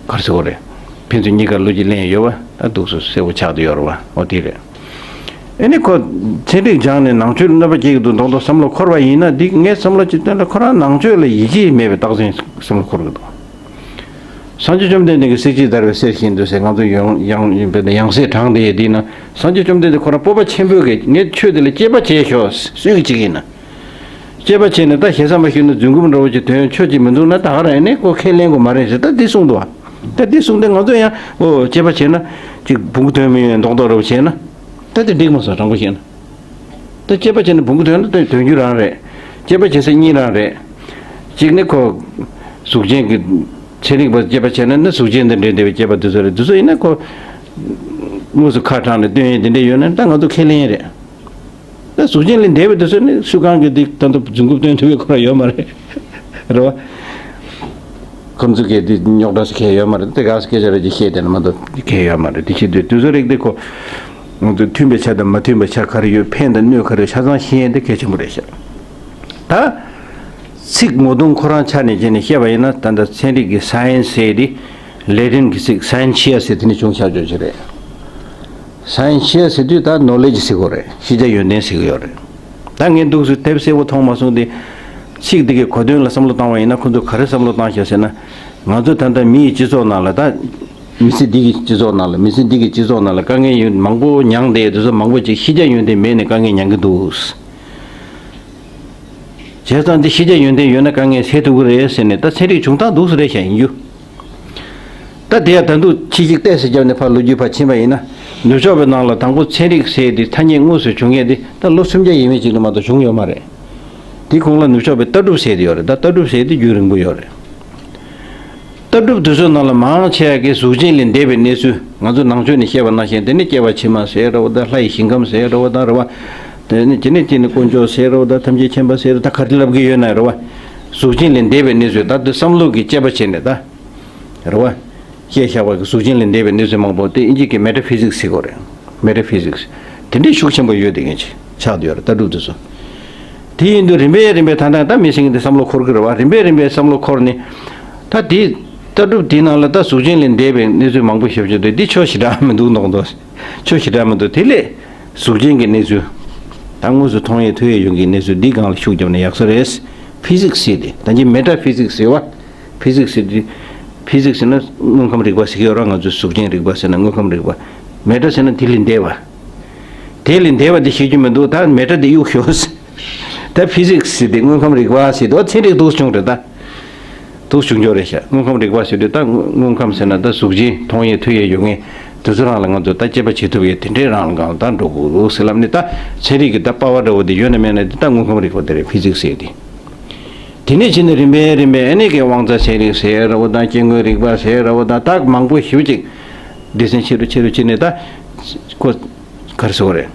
ག་རེ་ཟེར་དགོས་རེད། ཕན་ཚུན་གཉིས་ཀར་བློ་སྐྱེད་ལེན་ཡོད་པ་ད་འདུག་སེ་གསལ་པོ་ཆགས་བསྡད་ཡོད་རེད་བ། འོ་དེ་རེད། ཨ་ནི་ཁོ་ཚན་རིག་སྦྱངས་ནས་ནང་ཆོས་ལ་གནོད་པ་སྐྱེལ་གྱི་འདུག་མདོག་མདོག་བསམ་བློ་འཁོར་བ་ཡིན་ན་འདི་ངའི་བསམ་བློ་ཅིག་བཏོན་ན་ཁོ་རང་ནང་ཆོས་ལ་ཡིད་ཆེས་མེད་པའི་རྟགས་མཚན་བསམ་བློ་འཁོར་གྱི་འདུག་སངས་རྒྱས་བཅོམ་ལྡན་འདས་ཀྱིས་གསེར་གྱི་བརྡར་བའི་གསེར་བཞིན་དུ་ཟེར་ང་ཚོ་ཡང་ཡང་ཡང་ཡང་སྲིད་དྲངས་བསྡད་ཡས་འདི་ན་སངས་རྒྱས་བཅོམ་ལྡན་འདས་ཁོ་རང་སྤོབས་པ་ཆེན་པོས་ཀྱིས་ངས་ཆོས་འདི་ལ་དཔྱད་པ་བྱས་ཤོག་སུས་ཀྱི་ཅིག་ཡིན་ན། དཔྱད་པ་བྱས་ནས་ད་ཞེ་ས་མ་ཞུས་ན་རྫུན་རྐུབ་འདྲ་བོ་ཅིག་དོན་ཆོས་ཅིག་མི་འདུག་ན་ད་ག་རང་ཡིན་ནས་ཁོ་ཁས་ལེན་དགོས་མ་རེད་ཟེར་ད་འདི་གསུངས་འདུག་བ། ད་འདི་གསུངས་ཏེ་ང་ཚོ་ཡང་ཨོ་དཔྱད་པ་བྱས་ན་ཅིག་བུང་གུ་དོན་མི་ཡོད་མདོག་མདོག་རེ་བྱས་ན་ད་དེ་འགྲིག་མ་སོང་། དྲང་པོ་བཤད་ན། ད་དཔྱད་པ་བྱས་ན་བུང་གུ་དོན་ན་ད་དོན་རྒྱུ་རང་རེད། དཔྱད་པ་བྱེད་ས་གཉིས་རང་རེད། གཅིག་ནི་ཁོ་གཟུགས་ཅན་གྱི་ཚན་རིག་པ་དཔྱད་པ་བྱས་ན་ནི་གཟུགས་ཅན་དང་འབྲེལ་བསྡད་པའི་དཔྱད་པ་དེ་ཚོ་རེད། དེ་ཚོ་ཡིན་ན་ཁོ་དངོས་སུ་ཁ་གྲགས་ནས་སྟོན་ཡས་དེ་འདྲས་ཡོད་ན་ད་ང་ཚོ་ཁས་ལེན་རེད། ད་གཟུགས་ཅན་ལས་འདས་པའི་དུས་ཚོད་ནི་སུ་གང་གིས་འདི་ད་དུང་རྫུན་རྐུབ་སྟོན་ཐུབ་པའི་ཁོ་རང་ཡོད་མ་རེད། རེད་བ། ཁོ་ཚོ་གིས་འདི་རྙོག་དྲ་ཟེར་གང་ཡོད་མ་རེད། དེ་ག་ས་སྐད་ཆ་རེད་ཅེས་བཤད་བསྡད་ན་མ་གཏོགས་གང་ཡོད་མ་རེད། དེ་བྱེད་དུས་དུས་ཚོད་རིག་དེ་ཁོ་ང་ཚོ་མཐུན་པའི་ཆ་དང་མ་མཐུན་པའི་ཆ་ག་རེ་ཡོད། ཕན་དང་གནོད་ག་རེ་ཡོད། ཆ་ཚང་ཤེས་ཡས་དེ་གལ་ཆེན་པོ་རེད་ཤག་ད་ཚིག་ངོ་གདོང་ཁོ་རང་ཆ་ནས་བྱས་ནས་བཤད་པ་ཡིན་ན་ད་ལྟ་ཚན་རིག་གི་སའེན་སི་ཟེར་དེ་ལེ་ཏིན་གྱི་ཚིག་སའེན་ཤི་ཡ་ཟེར་དེ་ནས་བྱུང་ཆགས་ཆོག་ཅིག་རེད། སའེན་ཤི་ཡ་ཟེར་དུས་ད་ནོ་ལེ་ཇི་ཟེར་གོ་རེད། ཤེས་བྱ་ཡོན་ཏན་ཟེར་གི་ཡོད་རེད། ད་ངས་འདུག་སེ་དེབ་གསལ་པོ་མཐོང་མ་སོང་སྟེ། ཚིག་འདི་གའི་གོ་དོན་ལ་བསམ་བློ་བཏང་བ་ཡིན་ན་ཁོ་ཚོས་ག་རེ་བསམ་བློ་བཏང་ཤག་ཟེར་ན། ང་ཚོ་ད་ལྟ་མི་ཡི་སྤྱི་ཚོགས་ནང་ལ་ད། མི་ཚེ་འདི་གི་སྤྱི་ཚོགས་ནང་ལ་མི་ཚེ་འདི་གི་སྤྱི་ཚོགས་ནང་ལ་དཀའ་ངལ་ཡོད་མང་པོ་མྱངས་ཏེ་དེ་ཚོ་མང་པོ་ཅིག་ཤེས་བྱ་ཡོན་ཏན་མེད་ནས་དཀའ་ངལ་མྱངས་ཀྱི་འདུག་བྱས་ཙང་འདི་ཤེས་བྱ་ཡོན་ཏན་ཡོད་ན་དཀའ་ངལ་སེལ་ཐུབ་ཀྱི་རེད་ཟེར་ནས་ད་ཚན་རིག་བྱུང་སྟངས་འདུག་སེ་རེད་བཤད་ཡིན་རྒྱུ། ད་དེ་ཡང་ད་དུང་ཕྱི་གཞིག་ཏོག་ཙམ་བརྒྱབ་ནས་ཕར་ལོ་རྒྱུས་ཕར་ཕྱིན་པ་ཡིན་ན། ནུབ་ཕྱོགས་པའི་ནང་ལ་དང་པོ་ཚན་རིག་ཟེར་དེ་ཐ་སྙད་དངོས་སུ་བྱུང་མཁན་དེ་ད་ལོ་སུམ་བརྒྱ་ཡས་མས་ཅིག་ལ་མ་གཏོགས་བྱུང་ཡོད་མ་རེད། དེ་གོང་ལ་ནུབ་ཕྱོགས་པའི་ལྟ་གྲུབ་ཟེར་དེ་ཡོད་རེད། ད་ལྟ་གྲུབ་ཟེར་དེ་རྒྱུན་རིང་པོ་ཡོད་རེད། ལྟ་གྲུབ་དེ་ཚོའི་ནང་ལ་མང་ཆེ་བ་གིས་གཟུགས་ཅན་ལས་འདས་པའི་གནས་ཚུལ། ང་ཚོ་ནང་ཆོས་ནས་བཤད་པ་ནང་བཞིན་དེ་ནི་སྐྱེ་བ་ཕྱི་མ་ཟེར་རེད་བ། ད་ལྷ་ཡི་ཞིང་ཁམས་ཟེར་རེད་བ། ད་རེད་བ། དེ་ནི་དེ་ནི་དེ་ནི་དཀོན་མཆོག་ཟེར་རེད་བ། ད་ཐམས་ཅད་མཁྱེན་པ་ཟེར་རེད། ད་ག་རེ་ལབ་ཀྱི་ཡོད་ན་རེད་བ། གཟུགས་ཅན་ལས་འདས་པའི་གནས་ཚུལ་ད་དེ་བསམ་བློ་གི་དཔྱད་པ་བྱས་ནས་ད། རེད་བ། བཤད་བཞག་པ་གི་གཟུགས་ཅན་ལས་འདས་པའི་གནས་ཚུལ་མང་པོ་དེ་ཨིན་ཇི་གི་མེ་ཊ་ཕི་ཟིག་སི་ཟེར་གོ་རེད། མེ་ཊ་ཕི་ཟིག་སི། དེ་འདྲའི་ཤུགས་ཆེན་པོ་ཡོད་དེ་ངེས་ཆགས་བསྡད་ཡོད་རེད། ལྟ་གྲུབ་དེ་ཚོ། དེ་ཡིན་དུས་རིམ་པས་རིམ་པས་ད་ལྟ་ད་མི་སེང་གེ་འདི་བསམ་བློ་འཁོར་གི་རེད་བ། རིམ་པས་རིམ་པས་བསམ་བློ་འཁོར་ནས། ད་དེ་ལྟ་གྲུབ་དེའི་ནང་ལ་ད་གཟུགས་ཅན་ལས་འདས་པའི་གནས་ཚུལ་མང་པོ་ཞིག་བྱུང་དུས་འདི་ཆོ་ཞེ་དྲག་མི་འདུག་མདོག་མདོག་ཆོ་ཞེ་དྲག་མི་འདུག་དེ་ལས་གཟུགས་ཅན་གྱི་གནས་ཚུལ། ད་དངོས་སུ་མཐོང་ཡས་ཐོས་ཡས་ཡོང་གི་གནས་ཚུལ་འདིའི་སྒང་ལ་ཤུགས་བརྒྱབ་ན་ཡག་ས་རེད། ཕི་ཟིག་སི་ཟེར་དེ་ད་གིན་མེ་ཊ་ཕི་ཟིག་སི་ཟེར་བ། ཕི་ཟིག་སི་ཟེར་དུས། ཕི་ཟིག་སི་ཟེར་ན་དངོས་ཁམས་རིག་པ་ཟེར་གྱི་ཡོད་ར། ང་ཚོས་གཟུགས་ཅན་རིག་པ་ཟེར་ན་དངོས་ཁམས་རིག་པ། མེ་ཊ་ཟེར་ན་དེ་ལས་འདས་པ། དེ་ལས་འདས་པ་དེ་ཤེས་རྒྱུ་མི་འདུག་ད་མེ་ཊ་དེ་གཡུག་ཤོག་ད་ཕི་ཟིག་སི་ཟེར་དེ་དངོས་ཁམས་རིག་པ་ཟེར་དུས་ཚན་རིག་འདུག་བྱུང་རེད་ད། འདུག་བྱུང་ཆོག་རེད་ཤག་དངོས་ཁམས་རིག་པ་ཟེར་དུས་ད་དངོས་ཁམས་ཟེར་ན་ད་གཟུགས་ཅན་མཐོང་ཡས་ཐོས་ཡས་ཡོད་མཁན་དེ་ཚོ་རང་ལ་ང་ཚོ་ད་དཔྱད་པ་བྱེད་ཐུབ་ཡས་དེ་འདྲའི་རང་ལ་གང་ད་འགྲོ་དགོས་ཟེར་ལབ་ནས། ད་ཚན་རིག་གི་ད་པ་ཝར་འདྲ་བོ་དེ་ཡོད་ན་མེད་ན་དེ་ད་དངོས་ཁམས་རིག་པ་དེ་རེད། ཕི་ཟིག་སི་ཟེར་དེ། དེ་ནས་ཕྱིན་ནས་རིམ་པས་རིམ་པས་ཨ་ནི་གི་དབང་རྩ་ཚན་རིག་ཟེར་ར་བོ་དང་སྐྱེ་དངོས་རིག་པ་ཟེར་ར་བོ་དང་ད་མང་པོ་ཞེ་པོ་ཅིག་སྡེ་ཚན་ཆེ་རུ་ཆེ་རུ་ཕྱིན་ནས་ད་ཁོ་ག་རེ་ཟེར་དགོས་རེད།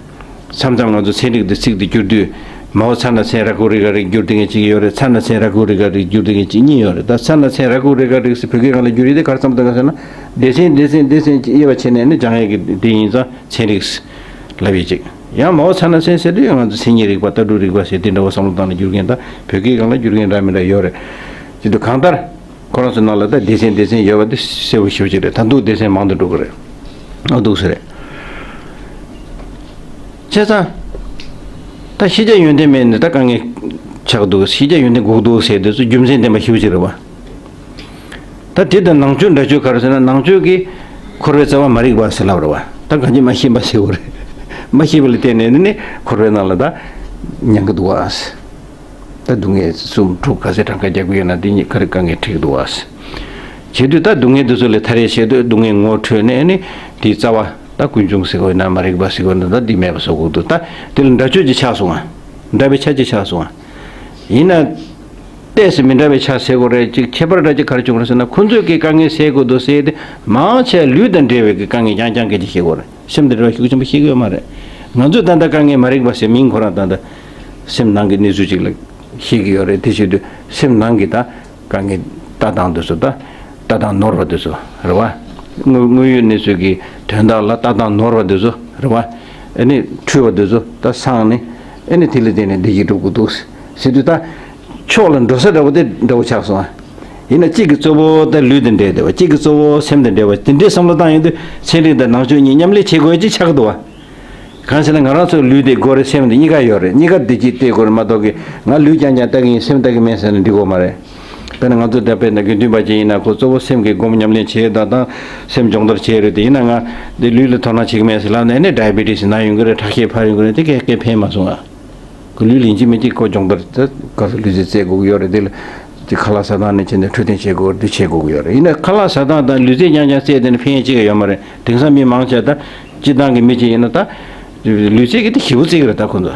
མཚམས་མཚམས་ང་ཚོ་ཚན་རིག་འདི་ཚིག་འདི་བསྒྱུར་དུས་མའོ་ཚ་ན་ཚན་ར་ཀུ་རི་ཀ་རིག་བསྒྱུར་དེ་ངེས་ཅིག་ཡོད་རེད། ཚ་ན་ཚན་ར་ཀུ་རི་ཀ་རིག་བསྒྱུར་དེ་ངེས་ཅིག་གཉིས་ཡོད་རེད། ད་ཚ་ན་ཚན་ར་ཀུ་རི་ཀ་རིག་ཟེར་བོད་སྐད་སྒང་ལ་བསྒྱུར་ཡས་དེ་ག་རེ་བསམ་འདུག་ག་ཟེར་ན། སྡེ་ཚན་སྡེ་ཚན་སྡེ་ཚན་ཅིག་དབྱེ་བ་ཕྱེ་ནས་ནི་སྦྱང་ཡས་ཀྱི་དེ་ཡིན་ཙང་། ཚན་རིག་ལབ་ཡས་ཅིག་ཡང་མའོ་ཚ་ན་ཚན་ཟེར་དུས་ང་ཚོ་མཚན་ཉིད་རིག་པ་ལྟ་གྲུབ་རིག་པ་ཟེར་དེ་འདྲ་བོ་བསམ་བློ་བཏང་ནས་བསྒྱུར་མཁན་དང་བོད་སྐད་སྒང་ལ་བསྒྱུར་མཁན་འདྲ་མི་འདྲ་ཡོད་རེད། ཅི་འདུག་གང་ལྟར་ཁོ་རང་ཚོའི་ནང་ལ་ད་སྡེ་ཚན་སྡེ་ཚན་ཡོད་པ་དེ་གསལ་པོ་ཞེ་པོ་ཅིག་རེད། ད་འདུག་སྡེ་ཚན་མང་དུ་འགྲོ་གི་རེད། ཨ་འདུག་ཟེར་རེད། བྱས་ཙང་། ད་ཤེས་བྱ་ཡོན་ཏན་མེད་ནས་ད་དཀའ་ངལ་ཆགས་འདུག་ཤེས་བྱ་ཡོན་ཏན་དགོས་འདུག་ཟེར་དུས་ཚོ་རྒྱུ་མཚན་ལྡན་པ་ཞེ་པོ་ཅིག་རེད་བ། ད་དེ་དང་ནང་ཆོས་འདྲ་ཆོས་ག་རེ་ཟེར་ན་ནང་ཆོས་ཀྱིས་འཁོར་བའི་རྩ་བ་མ་རིག་པ་ཟེར་ལབ་རེད་བ། ད་གང་ཅི་མ་ཤེས་པ་ཟེར་བ་རེད། མ་ཤེས་པ་ལ་བརྟེན་ནས་ནི་འཁོར་བའི་ནང་ལ་ད་མྱང་གི་འདུག་བ། ད་སྡུག་བསྔལ་གསུམ་དྲུག་ག་ཚད་གྲངས་ཀ་རྒྱག་གི་ཡོད་ན་དེ་གཉིས་ཀ་རེ་དཀའ་ངལ་འཕྲད་ཀྱི་འདུག་བ། བྱེད་དུས་ད་སྡུག་བསྔལ་འདི་ཚོ་ལས་ཐར་ཡས་ཆེད་དུ་སྡུག་བསྔལ་ངོ་འཕྲོད་ནས་ནི་དེའི་རྩ་བ་ད་ཀུན་འབྱུང་ཟེར་དགོས་ན་མ་རིག་པ་ཟེར་དགོས་ན་ད་འདི་མེད་པ་བཟོ་དགོས་འདུག་ད་དེ་ལ་འདྲ་ཆོས་ཀྱི་ཆ་སོང་ང་། འདྲ་བའི་ཆ་ཅིག་ཆགས་སོང་ང་། ཡིན་ན། ཏོག་ཙམ་མི་འདྲ་བའི་ཆ་ཟེར་དགོས་རེད། ཅིག་ཁྱད་པར་འདྲ་ཅིག་ག་རེ་བྱུང་རེད་ཟེར་ན་ཁོ་ཚོས་ཀྱི་དཀའ་ངལ་སེལ་དགོས་འདུག་ཟེར་ཏེ་མང་ཆེ་ལུས་དང་འབྲེལ་བའི་གི་དཀའ་ངལ་རྐྱང་རྐྱང་སྐད་ཆ་བཤད་དགོས་རེད། སེམས་དང་འབྲེལ་བ་ཤུགས་ཆེན་པོ་བཤད་ཀྱི་ཡོད་མ་རེད། ང་ཚོས་ད་ལྟ་དཀའ་ངལ་མ་རིག་པ་ཟེར་མིང་ཁོ་རང་ད་ལྟ་སེམས་ནང་གི་གནས་ཚུལ་ཅིག་ལ་བཤད་ཀྱི་ཡོད་རེད། དེ་བྱེད་དུས་སེམས་ནང་གི་ད་དཀའ་ངལ་ལྟ་སྟངས་དེ་ཚོ་ད་ལྟ་སྟངས་ནོར་བ་དེ་ཚོ་རེད་བ། དངོས་དངོས་ཡོད་གནས་ཚུལ་གྱི་དོན་དག་ལ་ལྟ་སྟངས་ནོར་བ་དེ་ཚོ་རེད་བ། ཨ་ནི་འཁྲུལ་བ་དེ་ཚོ་ད་སངས་ནས་ཨ་ནི་དེ་ལ་བརྟེན་ནས་བདེ་སྐྱིད་སྒྲུབ་དགོས་འདུག་ཟེར་དུས་ད། ཕྱོགས་ལ་འགྲོ་ས་འདྲ་བོ་དེ་འདྲ་བོ་ཆགས་སོང་ཨ། ཡིན་ན་གཅིག་གི་གཙོ་བོ་ད་ལུས་དང་འབྲེལ་བསྡད་པ། གཅིག་གི་གཙོ་བོ་སེམས་དང་འབྲེལ་བ་དེ་འདྲའི་བསམ་བློ་བཏང་ཡོང་དུས་ཚན་རིག་དང་ནང་ཆོས་གཉིས་མཉམ་ལས་བྱེད་དགོས་ཅིག་ཆགས་འདུག་བ། གང་ཟེར་ན་ང་རང་ཚོ་ལུས་དེ་དགོས་རེད། སེམས་དེ་གཉིས་ཀ་ཡོད་རེད། གཉིས་ཀ་བདེ་སྐྱིད་སྟེར་དགོས་རེད་མ་གཏོགས་ཀི་ང་ལུས་རྐྱང་རྐྱང་ལྟ་གི་ཡིན། སེམས་ལྟ་གི་མེད་ཟེར་ན་འགྲིག་གི་མ་རེད། དཔེར་ན་ང་ཚོ་ད་དཔེར་ན་དགེ་འདུན་པ་ཅིག་ཡིན་ན་ཁོ་གཙོ་བོ་སེམས་ཀྱི་སྒོམ་ཉམས་ལེན་བྱེད་ད་དང་སེམས་སྦྱོང་བརྡར་བྱེད་རེད། དེ་ཡིན་ན་ང་འདི་ལུས་ལ་དོ་སྣང་བྱེད་གི་མེད་ཟེར་ལབ་ན་ཨ་ནི་ཌའི་བི་ཊི་སི་ན་ཡོང་གི་རེད། ཁྲག་ཤེད་འཕར་ཡོང་གི་རེད། དེ་གས་གས་ཕན་མ་སོང་ཨ། ཁོ་ལུས་ལ་ཡིན་གཅིག་མིན་གཅིག་ཁོ་སྦྱོང་བརྡར་ད་ག་ཚོད་ལུས་རྩལ་རྩེད་དགོས་ཀྱི་ཡོད་རེད། དེ་ལ་ དེ་ཁ་ལག་ཟ་སྟངས་ནས་བྱས་ནས་འཕྲོད་བསྟེན་བྱེད་དགོས་འདི་བྱེད་དགོས་ཀྱི་ཡོད་རེད། ཡིན་ན་ཁ་ལག་ཟ་སྟངས་དང་ལུས་རྩལ་རྐྱང་རྐྱང་རྩེད་དེ་ནི་ཕན་ཡོན་ཅི་ཡང་ཡོད་མ་རེད། དེང་སང་མི་མང་ཆེ་ད་སྤྱིར་བཏང་གི་མི་གཅིག་ཡིན་ན་ད་ལུས་རྩལ་གྱི་དེ་ཞེ་པོ་རྩེ་གི་རེད། ད་ཁོ་ཚོ་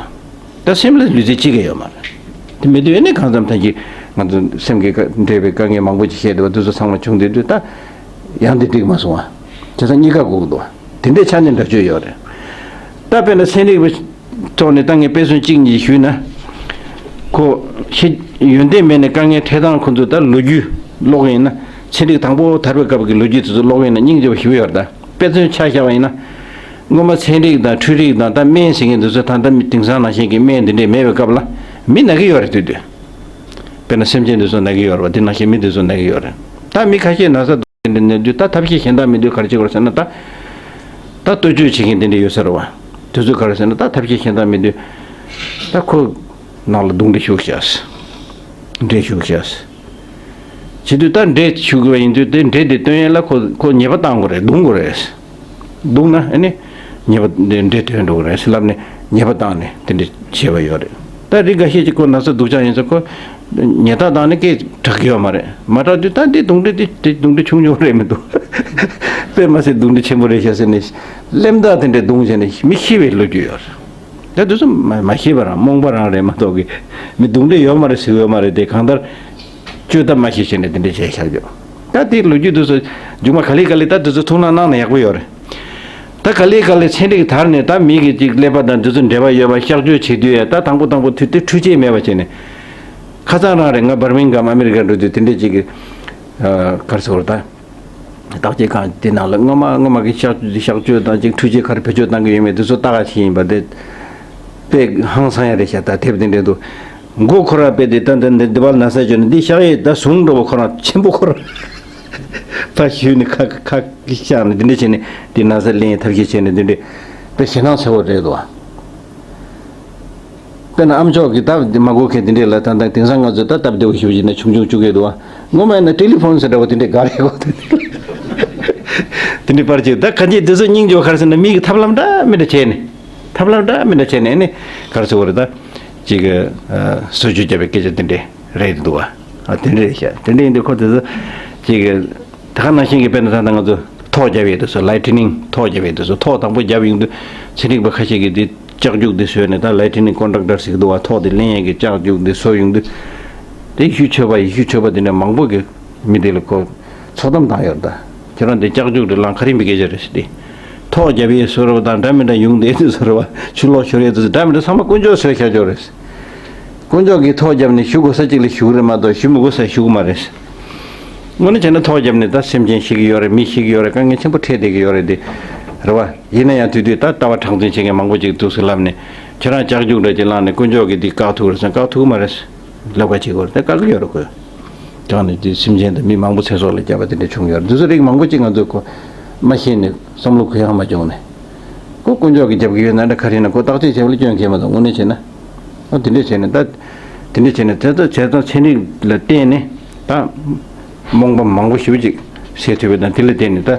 ད་སེམས་ལ་ལུས་རྩལ་གཅིག་ཀྱང་ཡོད་མ་རེད། དེ་མི་འདུག་ཡིན་ནའི་གང་འཚམ་ཐང་གི་ང་ཚོ་སེམས་ཀྱི་དཀའ་འབྲེལ་བའི་དཀའ་ངལ་མང་པོ་ཅིག་བཤད་འདུག་བ། དེ་ཚོ་ཚང་མ་བྱུང་བསྡད་དུས་ད་ཡང་དེ་འགྲིག་མ་སོང་བ། བྱས་ཙང་གཉིས་ཀ་དགོས་ཀྱི་འདུག་བ། དེ་འདྲའི་ཆ་ནས་འདྲ་བཅོས་ཡོད་རེད། ད་དཔེར་ན་ཚན་རིག་པ་ཐོག་ནས་ད་ངས་དཔེ་མཚོན་གཅིག་གཉིས་ཞུས་ན། ཁོ་ཤེས་ཡོན་ཏན་མེད་ནས་དཀའ་ངལ་འཕྲད་སྟངས་ཁོ་ཚོས་ད་ལོ་རྒྱུས་ཀློག་ཡིན་ན། ཚན་རིག་དང་པོ་དར་བའི་སྐབས་ཀྱི་ལོ་རྒྱུས་དེ་ཚོ་ཀློག་ཡིན་ན་སྙིང་རྗེ་བ་ཞེ་པོ་ཡོད་རེད། ད་དཔེ་མཚོན་ཆ་བཞག་པ་ཡིན་ན། སྔོན་མ་ཚན་རིག་དང་འཕྲུལ་རིག་དང་ད་སྨན་ཟེར་མཁན་དེ་ཚོ་ད་ལྟ་དེང་སང་ནང་བཞིན་གྱི་སྨན་འདི་འདྲས་མེད་པའི་སྐབས་ལ་མི་ན་གི་ཡོད་རེད། དུས་དུས་དཔེར་ན་སེམས་ཅན་དེ་ཚོ་ན་གི་ཡོད་རེད་བ། དེ་ནང་བཞིན་མི་དེ་ཚོ་ན་གི་ཡོད་རེད། ད་མི་ཁ་ཤས་ན་ས་འདི་འདྲ་ནས་དུས་ད་ཐབས་ཤེས་གཞན་དག་མི་འདུག་ག་རེ་བྱེད་དགོས་རེད་ཟེར་ན། ད་ད་གཏོ་བཅོས་བྱེད་མཁན་དེ་འདྲ་ཡོད་ས་རེད་བ། དེ་ཚོས་ག་རེ་ཟེར་ན་ད་ཐབས་ཤེས་གཞན་དག་མི་འདུག་ད་ཁོ་ནང་ལ་རྡུང་འདྲེ་ཞུགས་བྱས། འདྲེ་ཞུགས་བྱས། བྱེད་དུས་ད་འདྲེ་ཞུགས་པ་ཡིན་དུས་དེ་འདྲེ་དེ་བཏོན་ཡས་ལ་ཁོ་ཁོ་ཉེས་པ་བཏང་དགོས་རེད། རྡུང་དགོས་རེད། རྡུང་ན་ཨ་ནི་ཉེས་པ་འདི་འདྲེ་ཐོན་འགྲོ་གི་རེད་ཟེར་ལབ་ནས་ཉེས་པ་བཏང་ནས་དེ་འདྲ་བྱས་པ་ཡོད་རེད། ད་རིགས་འགའ་ཤས་ཀྱིས་ཁོ་ན་ཚ་སྡུག་ཅག་ཡིན་ཟེར་ཁོ་ཉེས་རྡུང་བཏང་ནས་སྐད་གྲག་གི་ཡོད་མ་རེད། མ་གྲག་དུས་ད་འདི་རྡུང་འདྲེ་འདི་འདི་རྡུང་འདྲེ་ཆུང་ཆུང་རེད་མི་འདུག་དཔེ་མ་སྲིད་རྡུང་འདྲེ་ཆེན་པོ་རེད་ཤག་ཟེར་ནས་གླེན་རྟགས་དེ་འདྲ་རྡུང་བྱས་ནས་མི་ཤི་བའི་ལོ་རྒྱུས་ཡོད་རེད། ད་དེ་ཚོ་མ་མ་ཤེས་པ་རང་རྨོངས་པ་རང་རེད་མ་གཏོགས་གི་མི་རྡུང་འདྲེ་ཡོད་མ་རེད་ཟེར་ཡོད་མ་རེད། དེ་གང་ལྟར་བཅོས་ཐབས་མ་ཤེས་བྱས་ནས་དེ་འདྲ་བྱས་བཞག་ཡོད། ད་དེ་ལོ་རྒྱུས་དེ་ཚོ་མཇུག་མ་ག་ལེ་ག་ལེ་ད་དེ་ཚོ་ཐུགས་སྣང་གནང་ན་ཡག་པོ་ཡོད་རེད། ད་ག་ལེ་ག་ལེ་ཚན་རིག་དར་ནས་ད་མི་གི་ཅིག་ཀླད་པ་དང་དེ་ཚོ་འབྲེལ་བ་ཡོད་པ་གཤག་བཅོས་བྱེད་དུས་ད་དང་པོ་དང་པོ་དུས་དེ་འཕྲུལ་ཆས་མེད་པ་བྱས་ནས། ཁ་སང་རང་རེད། ང་བར་མིང་གམ་ཨ་མི་རི་ཀ་འགྲོ་དུས་དེ་འདྲ་ཅིག་གི་ག་རེ་ཟེར་དགོས་རེད་ད། བརྟག་དཔྱད་ཁང་དེ་ནང་ལ་སྔོན་མ་སྔོན་མ་གི་གཤག་གཤག་བཅོས་དང་ཅིག་འཕྲུལ་ཆས་ག་རེ་བེད་སྤྱོད་བཏང་གི་ཡོད་མེད་དེ་ཚོ་ལྟ་ག་ཕྱིན་ཡིན་པ་དེ། དཔེ་ཧང་སང་ཡ་རེད་ཤག་ད་དེབ་དེ་འདྲ་འདུག་མགོ་ཁོ་རང་དཔེ་དེ་ད་འདི་འདི་འདི་བར་ན་ས་བཅོས་ནས་འདི་གཤག་ཡས་ད་ཟུང་འགྲོ་བ་ཁོ་རང་ཆེན་པོ་ཁོ་རང་ཕ་ཞུས་ནས་ཁ་ཁ་གཤག་ནས་འདི་འདྲ་བྱས་ནས་འདི་ན་ས་ལེན་ཡས་ཐབས་ཤེས་བྱས་ནས་འདི་འདྲ་དཔེ་ཞེད་སྣང་ཚ་བོ་རེད་འདུག་དཔེར་ན་ཨ་མཆོག་གིས་སྟབས་བདེ་མ་གོ་མཁན་དེ་འདྲས་ལ་ད་ལྟ་དེང་སང་ང་ཚོས་ད་སྟབས་བདེ་བོ་ཞེ་པོ་ཅིག་ནས་ཆུང་ཆུང་བཅུག་གི་འདུག་བ། སྔོན་མ་ཡིན་ན་ཊེ་ལི་ཕོན་ཟེར་འདྲ་བོ་དེ་འདྲས་ག་རེ་གོ་དེ་དེ་འདྲས་པར་ཅིག་ད་ག་འདྲས་དེ་ཚོ་སྙིང་རྗེ་བོ་ག་རེ་ཟེར་ན་མི་གི་ཐབས་ལམ་འདྲ་མི་འདྲ་བྱས་ནས་ཐབས་ལམ་འདྲ་མི་འདྲ་བྱས་ནས་ནི་ག་རེ་ཟེར་དགོས་རེད་ད། ཅིག་གི་གསོ་བཅོས་བརྒྱབ་པའི་སྐད་ཆ་དེ་འདྲས་རེད་འདུག་བ། ཨ་དེ་འདྲས་རེད་ཤག་དེ་འདྲས་ཡིན་དུས་ཁོ་དེ་ཚོ་ཅིག་གི་ད་ག་ནང་བཞིན་གྱི་དཔེར་ན་ད་ལྟ་ང་ཚོ་ཐོག་བརྒྱབ་ཡས་དེ་ཚོ་ལའི་ཊི་ནིང་ཐོག་བརྒྱབ་ཡས་དེ་ཚོ་ཐོག་དང་པོ་བརྒྱབ་ཡོང་དུས་ཚན་རིག་པ་ཁ་ཤས་ཀྱིས་དེ་ལྕགས་རྒྱུག་དེ་བཟོས་ནས་ད་ལའི་ཊི་ནིང་ཀོན་ཌག་ཊར་ཟེར་གྱི་འདུག་བ། ཐོག་དེ་ལེན་ཡས་ཀྱི་ལྕགས་རྒྱུག་དེ་བཟོས་ཡོང་དུས་དེ་ཡེ་ཤུ་ཆོས་པ་ཡེ་ཤུ་ཆོས་པ་དེ་འདྲ་མང་པོ་གི་མི་དེ་ལ་ཁོ་ཚོགས་གཏམ་བཏང་ཡོད་རེད་ད། ཁྱེད་རང་དེ་ལྕགས་རྒྱུག་དེ་ལང་ཁ་རིང་པའི་སྐད་ཆ་རེད་ཟེར་ཏེ། ཐོག་བརྒྱབ་ཡས་བཟོ་འདྲ་བ་དང་འདྲ་མི་འདྲ་ཡོང་དེ་དེ་བཟོ་འདྲ་བ་ཆུ་ལོག་ཤོར་ཡས་དེ་ཚོ་འདྲ་མི་འདྲ་ཚང་མ་དཀོན་མཆོག་བཟོས་ཤར་ཆོག་རེད། དཀོན་མཆོག་གིས་ཐོག་བརྒྱབ་ནས་ཞུ་དགོས་ས་གཅིག་ལ་ཞུ་གི་རེད་མ་གཏོགས་ཞུ་མི་དགོས་ས་ཞུ་གི་མ་རེད། དངོས་གནས་བྱས་ན་ཐོག་བརྒྱབ་ནས་ད་སེམས་ཅན་ཤི་གི་ཡོད་རེད། མི་ཤི་གི་ཡོད་རེད། དཀའ་ངལ་ཆེན་པོ་འཕྲད་བསྡད་ཀྱི་ཡོད་རེད་དེ། རེད་བ། ཡིན་ན་ཡང་དུས་དུས་ད་ལྟ་བ་མཁྲེགས་འཛིན་བྱེད་མཁན་མང་པོ་ཅིག་འདུག་ཟེར་ལབ་ནས་ཁྱེད་རང་ལྕགས་རྒྱུག་འདྲ་ཅིག་བླངས་ནས་དཀོན་མཆོག་གིས་འདི་བཀག་ཐུབ་རེད་ཟེར་ན་བཀག་ཐུབ་ཀྱི་མ་རེད། ལབ་ཁ་བྱེད་དགོས་རེད། ད་བཀག་གི་ཡོད་རེད་ཁོས། དེ་ནས་དེ་སེམས་ཅན་དང་མི་མང་པོ་ཚེ་སྲོག་ལ་བསྐྱབས་པ་དེ་འདྲ་བྱུང་ཡོད་རེད། འདི་ཚོ་རིགས་མང་པོ་ཅིག་ང་ཚོས་གོ་མ་ཤེས་ནས་བསམ་བློ་འཁོར་ཡག་མ་བྱུང་ནས། ཁོ་དཀོན་མཆོག་གིས་རྒྱབ་ཀྱི་ཡོད་ན་འདྲ་ག་རེ་ཡིན་ན་ཁོ་བརྟག་དཔྱད་བྱས་པ་ལ་སྐྱོན་གང་ཡང་མ་འདུག་དངོས་གནས་བྱས་ན། ཨ་དེ་འདྲས་བྱས་ནས་ད། དེ་འདྲས་བྱས་ནས་དེ་ཚོ་བྱས་ཙང་ཚན་རིག་ལ་བརྟེན་ནས་ད། རྨོངས་པ་མང་པོ་ཞེ་པོ་ཅིག་སེལ་ཐུབ་པ་དང་དེ་ལ་བརྟེན་ནས་ད་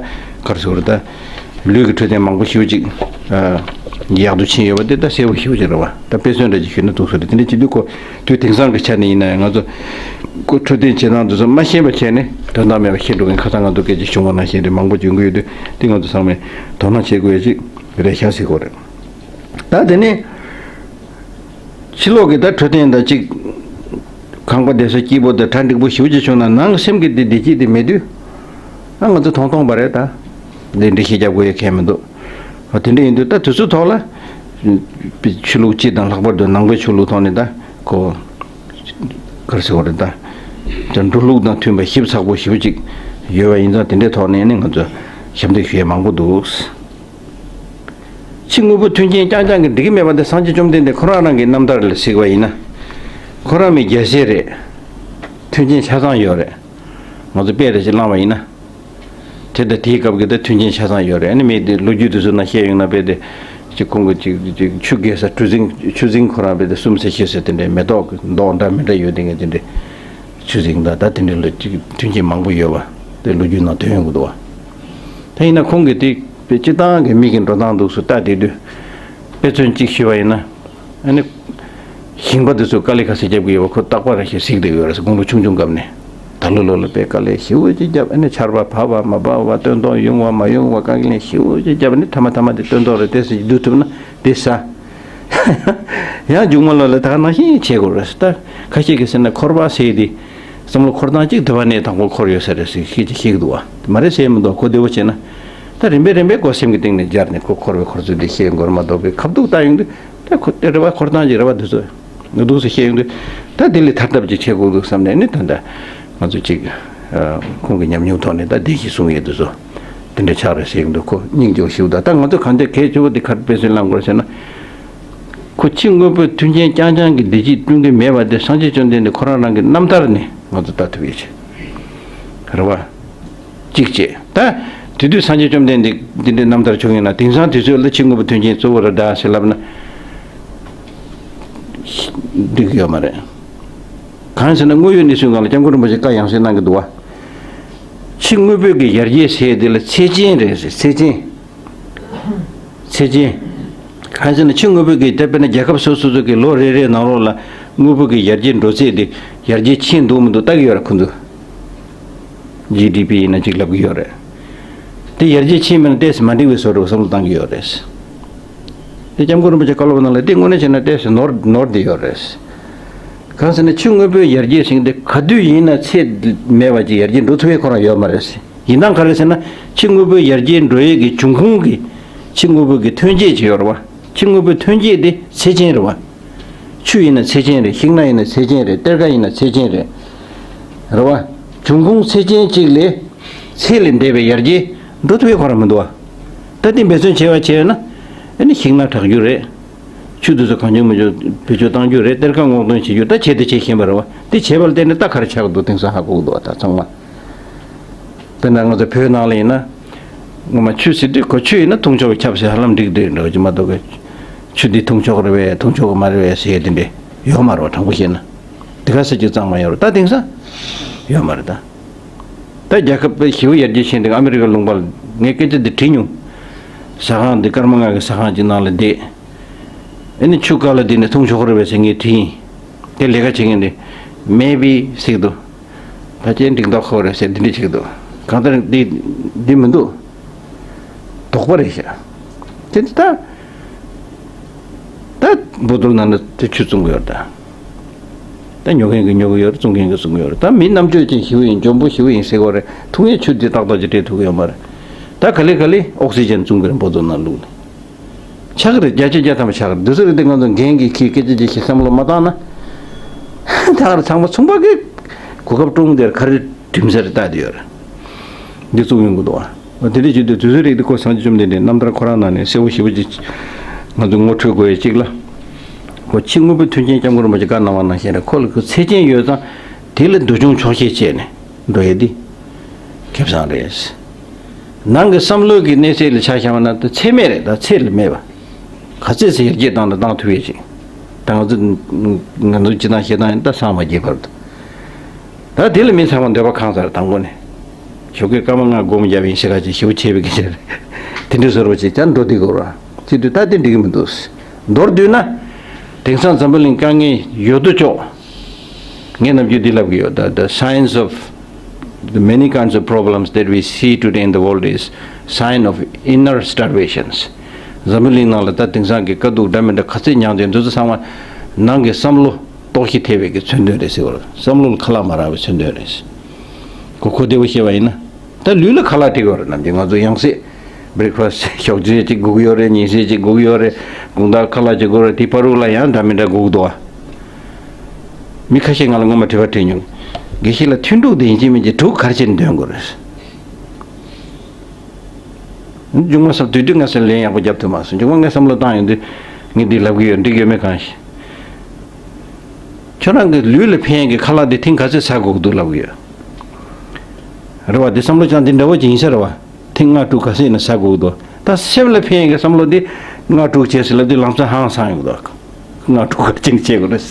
ག་རེ་ཟེར་དགོས་རེད་ད། ལུས་ཀྱི་འཕྲོད་བསྟེན་མང་པོ་ཞེ་པོ་ཅིག་ཡག་ཏུ་ཕྱིན་ཡོད་པ་དེ་ད་གསལ་པོ་ཞེ་པོ་ཅིག་རེད་བ། ད་དཔེ་མཚོན་འདྲ་ཅིག་ཞུས་ན་འདུག་ཟེར་རེད། དེ་འདྲ་བྱེད་དུས་ཁོ་དུས་དེང་སང་གི་ཆ་ནས་ཡིན་ན་ཡང་ང་ཚོ་ཁོ་འཕྲོད་བསྟེན་བྱེད་སྟངས་དེ་ཚོ་མ་ཤེས་པ་བྱས་ནས་དོན་དག་མེད་པ་བཤད་འགྲོ་མཁན་ཁ་སང་ང་ཚོ་སྐད་ཆ་བྱུང་བ་ནང་བཞིན་རེད། མང་པོ་ཅིག་ཡོང་གི་ཡོད་དུས་དེ་ང་ཚོ་ཚང་མས་དོ་སྣང་བྱེད་དགོས་ཡ་ཅིག་རེད་ཤག་ཟེར་དགོས་རེད། ད་དེ་ནས། ཕྱི་ལོགས་ཀྱི་ད་འཕྲོད་བསྟེན་དང་གཅིག་ཁང་པ་བསྡད་ས་སྐྱིད་པོ་དང་གྲ་འགྲིག་པོ་ཞེ་པོ་ཅིག་བྱུང་ན་ནང་གི་སེམས་ཀྱི་བདེ་བདེ་སྐྱིད་དེ་མེད་དུས། ཨ་ང་ཚོ་ཐོང་ཐོང་པ་རེད་ད། འདི་འདྲ་ཞིག་རྒྱབ་དགོས་ཡ་གང་ཡང་མི་འདུག་ཨ་དེ་འདྲ་ཡིན་དུས་ད་དུས་ཚོད་ཐོག་ལ། ཆོས་ལུགས་སྤྱི་དང་ལྷག་པར་དུ་ནང་པའི་ཆོས་ལུགས་ཐོག་ནས་ད་ཁོ། ག་རེ་ཟེར་དགོས་རེད་ད། ད་འགྲོ་ལུགས་དང་མཐུན་པ་ཞིབ་ཚགས་པོ་ཞེ་པོ་ཅིག་ཡོད་པ་ཡིན་ཙང་དེ་འདྲའི་ཐོག་ནས་ནི་ང་ཚོ་ཞབས་འདེགས་ཞུ་ཡ་མང་པོ་འདུག་ཕྱི་དངོས་པོ་མཐུན་རྐྱེན་རྐྱང་རྐྱང་གིས་འགྲིག་གི་མེད་པ་འདི་སངས་རྒྱས་བཅོམ་ལྡན་འདས་ཁོ་རང་རང་གི་རྣམ་ཐར་ལ་གཟིགས་པ་ཡིན་ན། ཁོ་རང་མི་རྒྱལ་སྲས་རེད། མཐུན་རྐྱེན་ཆ་ཚང་ཡོད་རེད། ང་ཚོ་དཔེ་རེ་ཞིག་བླངས་པ་ཡིན་ན། དེ་དང་དེའི་སྐབས་ཀྱི་ད་མཐུན་རྐྱེན་ཆ་ཚང་ཡོད་རེད། ཨ་ནི་མི་དེ་ལོ་རྒྱུས་དེ་ཚོ་ནང་བཤད་ཡོང་ན་དཔེ་དེ། ཅིག་ཁོང་གི་ཅིག་ཅིག་ཆུ་རྐྱལ་ས་ཆུ་རྫིང་ཆུ་རྫིང་ཁོ་རང་དཔེ་དེ་གསུམ་ས་ཤེས་ཟེར་དེ་འདྲའི་མེ་ཏོག་གི་མདོག་འདྲ་མི་འདྲ་ཡོད་དེ་ངས་དེ་འདྲའི་ཆུ་རྫིང་དང་ད་དེ་འདྲའི་ལོ་ཅིག་མཐུན་རྐྱེན་མང་པོ་ཡོད་པ་དེ་ལོ་རྒྱུས་ནང་ཐོན་ཡོང་གི་འདུག་བ། ད་ཡིན་ན་ཁོང་གིས་དེ་དཔེ་སྤྱི་བཏང་གི་མི་གི་འགྲོ་སྟངས་འདུག་སུ་ལྟ་བསྡད་དུས། དཔེ་མཚོན་གཅིག་ཞུས་པ་ཡིན་ན། ཨ་ནི། ཞིང་པ་དེ་ཚོས་དཀའ་ལས་ཁ་ཤས་རྒྱབ་ཀྱི་ཡོད་པ་ཁོ་རྟག་པར་ཞིག་གཟིགས་བསྡད་ཡོད་རེད། དགུང་ལོ་ཆུང་ཆུང་སྐབས་ནས་ད་ལོ་ལོ་ལ་དཔེ་དཀའ་ལས་ཞེ་པོ་ཅིག་བརྒྱབ། ཨ་ནི་ཆར་པ་བབས་པ་མ་བབས་པ། སྟོན་ཐོག་ཡོང་བ་མ་ཡོང་བ། དཀའ་ལས་ཞེ་པོ་ཅིག་བརྒྱབ་ནས་མཐའ་མ་མཐའ་མ་དེ་སྟོན་ཐོག་རེ་ཏོག་ཙམ་བསྡུ་ཐུབ་ན་དེ་ཟ། ཡང་མཇུག་མ་ལོ་ལ་ད་ག་ནང་བཞིན་བྱེད་དགོས་རེད། ད་ཁ་ཤས་ཀྱིས་ཟེར་ན་འཁོར་བ་ཟེར་དེ་བསམ་བློ་འཁོར་སྟངས་གཅིག་དེ་བ་ནས་དང་པོ་འཁོར་ཡོད་ས་རེད་ཟེར་ཤེས་ཀྱི་ཤེས་ཀྱི་འདུག་བ། མ་རེད་ཟེར་མི་འདུག་ཁོ་བདེ་བོ་བྱས་ན། ད་རིམ་པས་རིམ་པས་ཁོ་སེམས་ཀྱི་གཏིང་ནས་སྦྱར་ནས་ཁོ་འཁོར་བའི་འཁོར་ཚུལ་དེ་ཤེས་འགོར་མ་གཏོགས་པའི་ཁ་ཐུག་ལྟ་ཡོང་དུས། ད་ཁོ་དེ་རེ་བ་འཁོར་སྟངས་ཀྱི་རེ་བ་འདི་ཚོ་འདུག་སེ་བཤད་ཡོང་དུས། ད་དེ་ལས་ཐར་ཐབས་ཅིག་བྱེད་དགོས་འདུག་བསམ་ནས་ནི་ད་ལྟ་ང་ཚོ་ཅིག་ཁོང་གི་ཉམས་མྱོང་ཐོག་ནས་ད་བདེ་སྐྱིད་གསུང་ཡས་འདི་ཚོ་དེ་འདྲ་ཆགས་རེད་ཟེར་ཡོང་དུས། ཁོ་སྙིང་རྗེ་ཞིག་ད། ད་ང་ཚོ་གང་ལྟར་གལ་ཆེ་བོ་དེ་ག་རེ་དཔེ་མཚོན་བླང་དགོས་ཟེར་ན། ཁོ་ཕྱི་དངོས་པོའི་མཐུན་རྐྱེན་རྐྱང་རྐྱང་གིས་བདེ་སྐྱིད་བསྐྲུན་གྱི་མེད་པ་དེ་སངས་རྒྱས་བཅོམ་ལྡན་འདས་ཁོ་རང་རང་གི་རྣམ་ཐར་ནས་ང་ཚོ་ལྟ་ཐུབ་ཡོད་ཅེས་རེད་བ། གཅིག་བྱས། ད་དེ་དུས་སངས་རྒྱས་བཅོམ་ལྡན་འདས་འདི་འདྲའི་རྣམ་ཐར་བྱུང་ཡོད་ན། དེང་སང་དུས་ཚོད་ལ་ཕྱི་དངོས་པོ་མཐུན་རྐྱེན་གཙོ་བོ་རེད་ད་ཟེར་ལབ་ན་འགྲིག་ཡོད་མ་རེད། གང་ཟེར་ན་དངོས་ཡོད་གནས་ཚུལ་སྒང་ལ་སྐྱབས་མགོན་རིན་པོ་ཆེ་བཀའ་ཡང་སེ་གནང་གི་འདུག་བ། ཕྱི་དངོས་པོའི་གི་ཡར་རྒྱས་ཟེར་དེ་ལ་ཚད་ཅན་རེད་ཟེར། ཚད་ཅན། ཚད་ཅན། གང་ཟེར་ན་ཕྱི་དངོས་པོའི་གི་ད་དཔེར་ན་རྒྱལ་ཁབ་སོ་སོ་སོ་གི་ལོ་རེ་རེའི་ནང་ལོགས་ལ་དངོས་པོ་གི་ཡར་རྒྱས་འགྲོ་ཚད་དེ་ཡར་རྒྱས་ཕྱིན་འདུག་མི་འདུག་ལྟ་གི་ཡོད་ར། ཁོ་ཚོ་ཇི་ཌི་པི་ཡིན་ན་ཅིག་ལབ་གི་ཡོད་རེད། དེ་ཡར་རྒྱས་ཕྱིན་མིན་ན་ཏོག་ཙམ་མ་འགྲིག་པའི་བཟོ་འདྲ་བསམ་བློ་བཏང་གི་ཡོད་རེད། དེ་སྐྱབས་མགོན་རིན་པོ་ཆེ་བཀའ་སློབ་ནང་ལ་དེ་དངོས་གནས་བྱས་ན་ཏོག་ཙམ་ནོར་ནོར་བསྡད་ཡོད་རེད། གང་ཟེར་ན་ཕྱི་དངོས་པོའི་ཡར་རྒྱས་ཟེར་མཁན་དེ་ག་དུས་ཡིན་ན་ཚད་མེད་པ་ཅིག་ཡར་རྒྱས་འགྲོ་ཐུབ་ཡས་ཁོ་རང་ཡོད་མ་རེད། ཡིན་ནའང་ག་རེ་ཟེར་ན་ཕྱི་དངོས་པོའི་ཡར་རྒྱས་འགྲོ་ཡས་ཀྱི་འབྱུང་ཁུངས་ཀྱི་ཕྱི་དངོས་པོ་གི་ཐོན་སྐྱེད་ཅིག་ཡོད་རེད་བ། ཕྱི་དངོས་པོའི་ཐོན་སྐྱེད་དེ་ཚད་ཅན་རེད་བ། ཆུ་ཡིན་ན་ཚད་ཅན་རེད། ཤིང་སྣ་ཡིན་ན་ཚད་ཅན་རེད། གཏེར་ཁ་ཡིན་ན་ཚད་ཅན་རེད། རེད་བ། འབྱུང་ཁུངས་ཚད་ཅན་གཅིག་ལས་ཚད་ལས་འདས་པའི་ཡར་རྒྱས་འགྲོ་ཐུབ་ཡས་ཁོ་རང་མི་འདུག་བ། ད་དེ་འབད་བརྩོན་བྱས་པ་བྱས་ན་ཨ་ནི་ཤིང་སྣ་དྲག་རྒྱུ་རེད། ཆུ་དེ་ཚོ་གང་བྱུང་མང་བྱུང་བེད་སྤྱོད་གཏང་རྒྱུ་རེད། གཏེར་ཁ་སྔོག་འདོན་བྱེད་རྒྱུ་ད་བྱས་དེ་བྱེད་བཞིན་པ་རེད་བ། དེ་བྱས་པ་ལ་བརྟེན་ནས་ད་ག་རེ་ཆགས་འདུག་དེང་སང་ཧ་གོ་གི་འདུག་བ། ད་ཚང་མ། དཔེར་ན་ང་ཚོ་བོད་ནང་ལ་ཡིན་ན། ངོ་མ་ཆུ་ཟེར་དུས་ཁོ་ཆུ་ཡིན་ན་འཐུང་ཆོག་ཁྱབ་ཟེར་ཧ་ལམ་འགྲིག་འདོད་འདྲ་བོ་ཅིག་མ་གཏོགས་ཀྱི། ཆུ་འདི་འཐུང་ཆོག་རེད་པས་འཐུང་ཆོག་གི་མ་རེད་པས་ཟེར་ཡས་དེ་འདྲས་ཡོད་མ་རེད་བ། དྲང་པོ་བཤད་ན། དེ་ག་ཟེར་རྒྱུ་གཙང་མ་ཡོད་རེད། ད་དེང་སང་ཡོད་མ་རེད་ད། ད་རྒྱལ་ཁབ་དཔེ་ཞེ་པོ་ཡར་རྒྱས་ཕྱིན་འདུག་ཨ་མི་རི་ཀ་ལུང་པ་ལ་ངས་སྐད་ཆ་འདི་དྲིས་མྱོང་། ཟ་ཁང་འདི་སྐར་མ་ལྔ་གི་ཟ་ཁང་ཅིག་ནང་ལ་བསྡད། ཨ་ནི་ཆུ་དཀར་ལ་བསྡད་ནས་འཐུང་ཆོག་གི་རེད་པས་ཟེར་ངས་དྲིས་ཡིན། དེ་ལས་ཀ་བྱེད་མཁན་དེ། མེ་བི་ཟེར་གི་འདུག་ཕལ་ཆེར་འགྲིག་མདོག་ཁ་པོ་རེད་ཟེར་འདི་འདྲ་བྱེད་ཀྱི་འདུག་གང་ལྟར་འདི་འདི་མི་འདུག་དོགས་པ་རེད་ཤག་དེ་ད་ད་བོ་དོལ་ནང་ལ་དེ་ཆུ་བཙོང་གི་ཡོད་རེད་ད། ད་ཉོ་མཁན་གྱིས་ཉོ་གི་ཡོད་རེད། བཙོང་མཁན་གྱིས་བཙོང་གི་ཡོད་རེད། ད་མི་རྣམ་དཔྱོད་ཅན་ཞེ་པོ་ཡིན། འཇོན་པོ་ཞེ་པོ་ཡིན་ཟེར་གི་རེད། འཐུང་ཡས་ཆུ་འདི་ཏག་ཏག་ཅིག་སྤྲད་ཐུབ་ཀྱི་ཡོད་མ་རེད། ད་ག་ལེ་ག་ལེ་ཨོག་སི་ཇན་བཙོང་གི་རེད་བོ་དོལ་ནང་བླུགས་ནས། ཆགས་ཀྱི་རེད། བརྒྱ་ཆ་བརྒྱ་ཐམ་པ་ཆགས་ཀྱི་རེད། འདི་ཚོ་རེད་དེ་ང་ཚོ་འགན་གྱིས་འཁྱེར་སྐད་ཆ་ཅིག་ཞིག་བསམ་བློ་མ་བཏང་ན། ད་ག་རེ་ཚང་མ་ཚོང་པ་གི་གོ་སྐབས་བཀྲོངས་དེར་ག་རེ་གྲིམ་ཟེར་ལྟ་དེ་ཡོད་རེད། འདི་བཙུགས་ཡོང་གི་འདུག་ཨ། འདི་འདྲ་བྱེད་དུས་དུས་ཚོད་རིགས་འདི་ཁོ་སངས་རྒྱས་བཅོམ་ལྡན་འདས་རྣམ་ཐར་ཁོ་རང་ནང་ནས་གསལ་བོ་ཞེ་པོ་ཅིག་ང་ཚོ་ངོ་འཕྲོད་དགོས་ཡས་གཅིག་ལ། ཁོ་ཕྱི་དངོས་པོའི་མཐུན་རྐྱེན་སྐྱབས་མགོན་རིན་པོ་ཆེ་བཀའ་གནང་བ་ནང་བཞིན་རེད། ཁོ་ལ་ཁོ་ཚད་ཅན་ཡོད་ཙང་དེ་ལ་འདུ་བྱུང་ཆོག་ཤེས་བྱས་ནས་འགྲོ་ཡས་འདི་ཁེ་བཟང་རེད། ནང་གི་བསམ་བློ་གི་གནས་ཚད་ལ་ཆ་བཞག་པ་ན་ད་ཚད་མེད་རེད། ད་ཚད་ལ་མེད་པ། ག་ཚད་ཚད་ཡར་རྒྱས་བཏང་ན་བཏང་ཐུབ་ཡས་ཅིག་ད་ང་ཚོ་ང་ཚོ་སྤྱི་བཏང་བཤད་སྟངས་ཡིན་ད་སངས་མ་རྒྱས་བར་དུ། ད་དེ་ལ་མི་ཚང་མ་འདོད་པ་ཁེངས་ཚར་དང་པོ་ནས། ཞོགས་ཀས་སྐར་མ་ལྔ་སྒོམ་བརྒྱབ་ཡིན་ཞེས་ག་ཅིག་ཞེ་པོ་བྱས་པའི་སྐད་ཆ་རེད། དེ་འདྲའི་བཟོ་འདྲ་ཅིག་ཀྱང་འགྲོ་བསྡད་དགོས་ར། བྱེད་དུས་ད་དེ་འགྲིག་གི་མི་འདུག་མདོར་བསྡུས་ན། དེང་སང་འཛམ་བུ་གླིང་དཀའ་ངལ་ཡོད་དོ་ཅོག་ངས་ནམ་རྒྱུན་འདི་ལབ་གི་ཡོད། The, the science of the many kinds of problems that we see today in the world is sign of inner starvations. འཛམ་བུ་གླིང་ནང་ལ་ད་དེང་སང་གི་དཀའ་སྡུག་འདྲ་མི་འདྲ་ག་ཚད་མྱངས་ཏེ་འདི་ཚོ་ཚང་མ་ནང་གི་བསམ་བློ་ལྟོགས་ཤི་ཐེབས་པའི་གི་མཚོན་དོན་རེད་ཟེར་བ་རེད། བསམ་བློ་ལ་ཁ་ལག་མ་རག་པའི་མཚོན་དོན་རེད། གོ་གོ་བདེ་བོ་བཤད་པ་ཡིན་ན། ད་ལུས་ལ་ཁ་ལག་སྤྲད་དགོས་རེད། ནམ་རྒྱུན་ང་ཚོ་ཡང་སྲིད་breakfast ཞོགས་ཇ་གཅིག་དགོས་ཀྱི་ཡོད་རེད། ཉིན་ཤས་གཅིག་དགོས་ཀྱི་ཡོད་རེད། དགོང་དག་ཁ་ལག་གཅིག་དགོས་རེད། དེ་བར་དུ་ལ་ཡང་འདྲ་མི་འདྲ་དགོས་ཀྱི་འདུག་ཨ། མི་ཁ་ཤས་ང་ལ་སྔོན་མ་དྲི་བ་དྲིས་མྱོང་། དགེ་བཤེས་ལགས་ཐུན་དྲུག་དེ་ཡིན་གཅིག་མིན་གཅིག་དྲུག་ག་རེ་བྱས་ནས་འདོན་དགོས་རེད། མཇུག་མ་བསམ་དུས་དུས་ང་ཚོས་ལན་ཡག་པོ་རྒྱབ་ཐུབ་མ་སོང་། མཇུག་མ་ངས་བསམ་བློ་བཏང་ཡོང་དུས་ངས་འདི་ལབ་ཀྱི་ཡོད། འགྲིག་ཡོད་མེད་གང་ཤེས། ཁྱོད་རང་གི་ལུས་ལ་ཕན་གྱི་ཁ་ལག་འདི་ཐེངས་ག་ཚོད་ཟ་དགོས་ཀྱི་འདུག་ལབ་ཀྱི་ཡོད། རེད་བ། འདི་བསམ་བློ་བཅངས་འདི་འདྲ་བོ་ཅིག་ཡིན་ས་རེད་བ། ཐེངས་ལྔ་དྲུག་ག་ཚོད་ཡིན་ན་ཟ་དགོས་ཀྱི་འདུག་ད་སེམས་ལ་ཕན་གྱི་བསམ་བློ་འདི་ལྔ་དྲུག་བྱས་ཟེར་ལབ་དུས་ལམ་སང་ཧང་སང་ཡོང་གི་འདུག་ལྔ་དྲུག་ག་ཅིག་བྱེད་དགོས་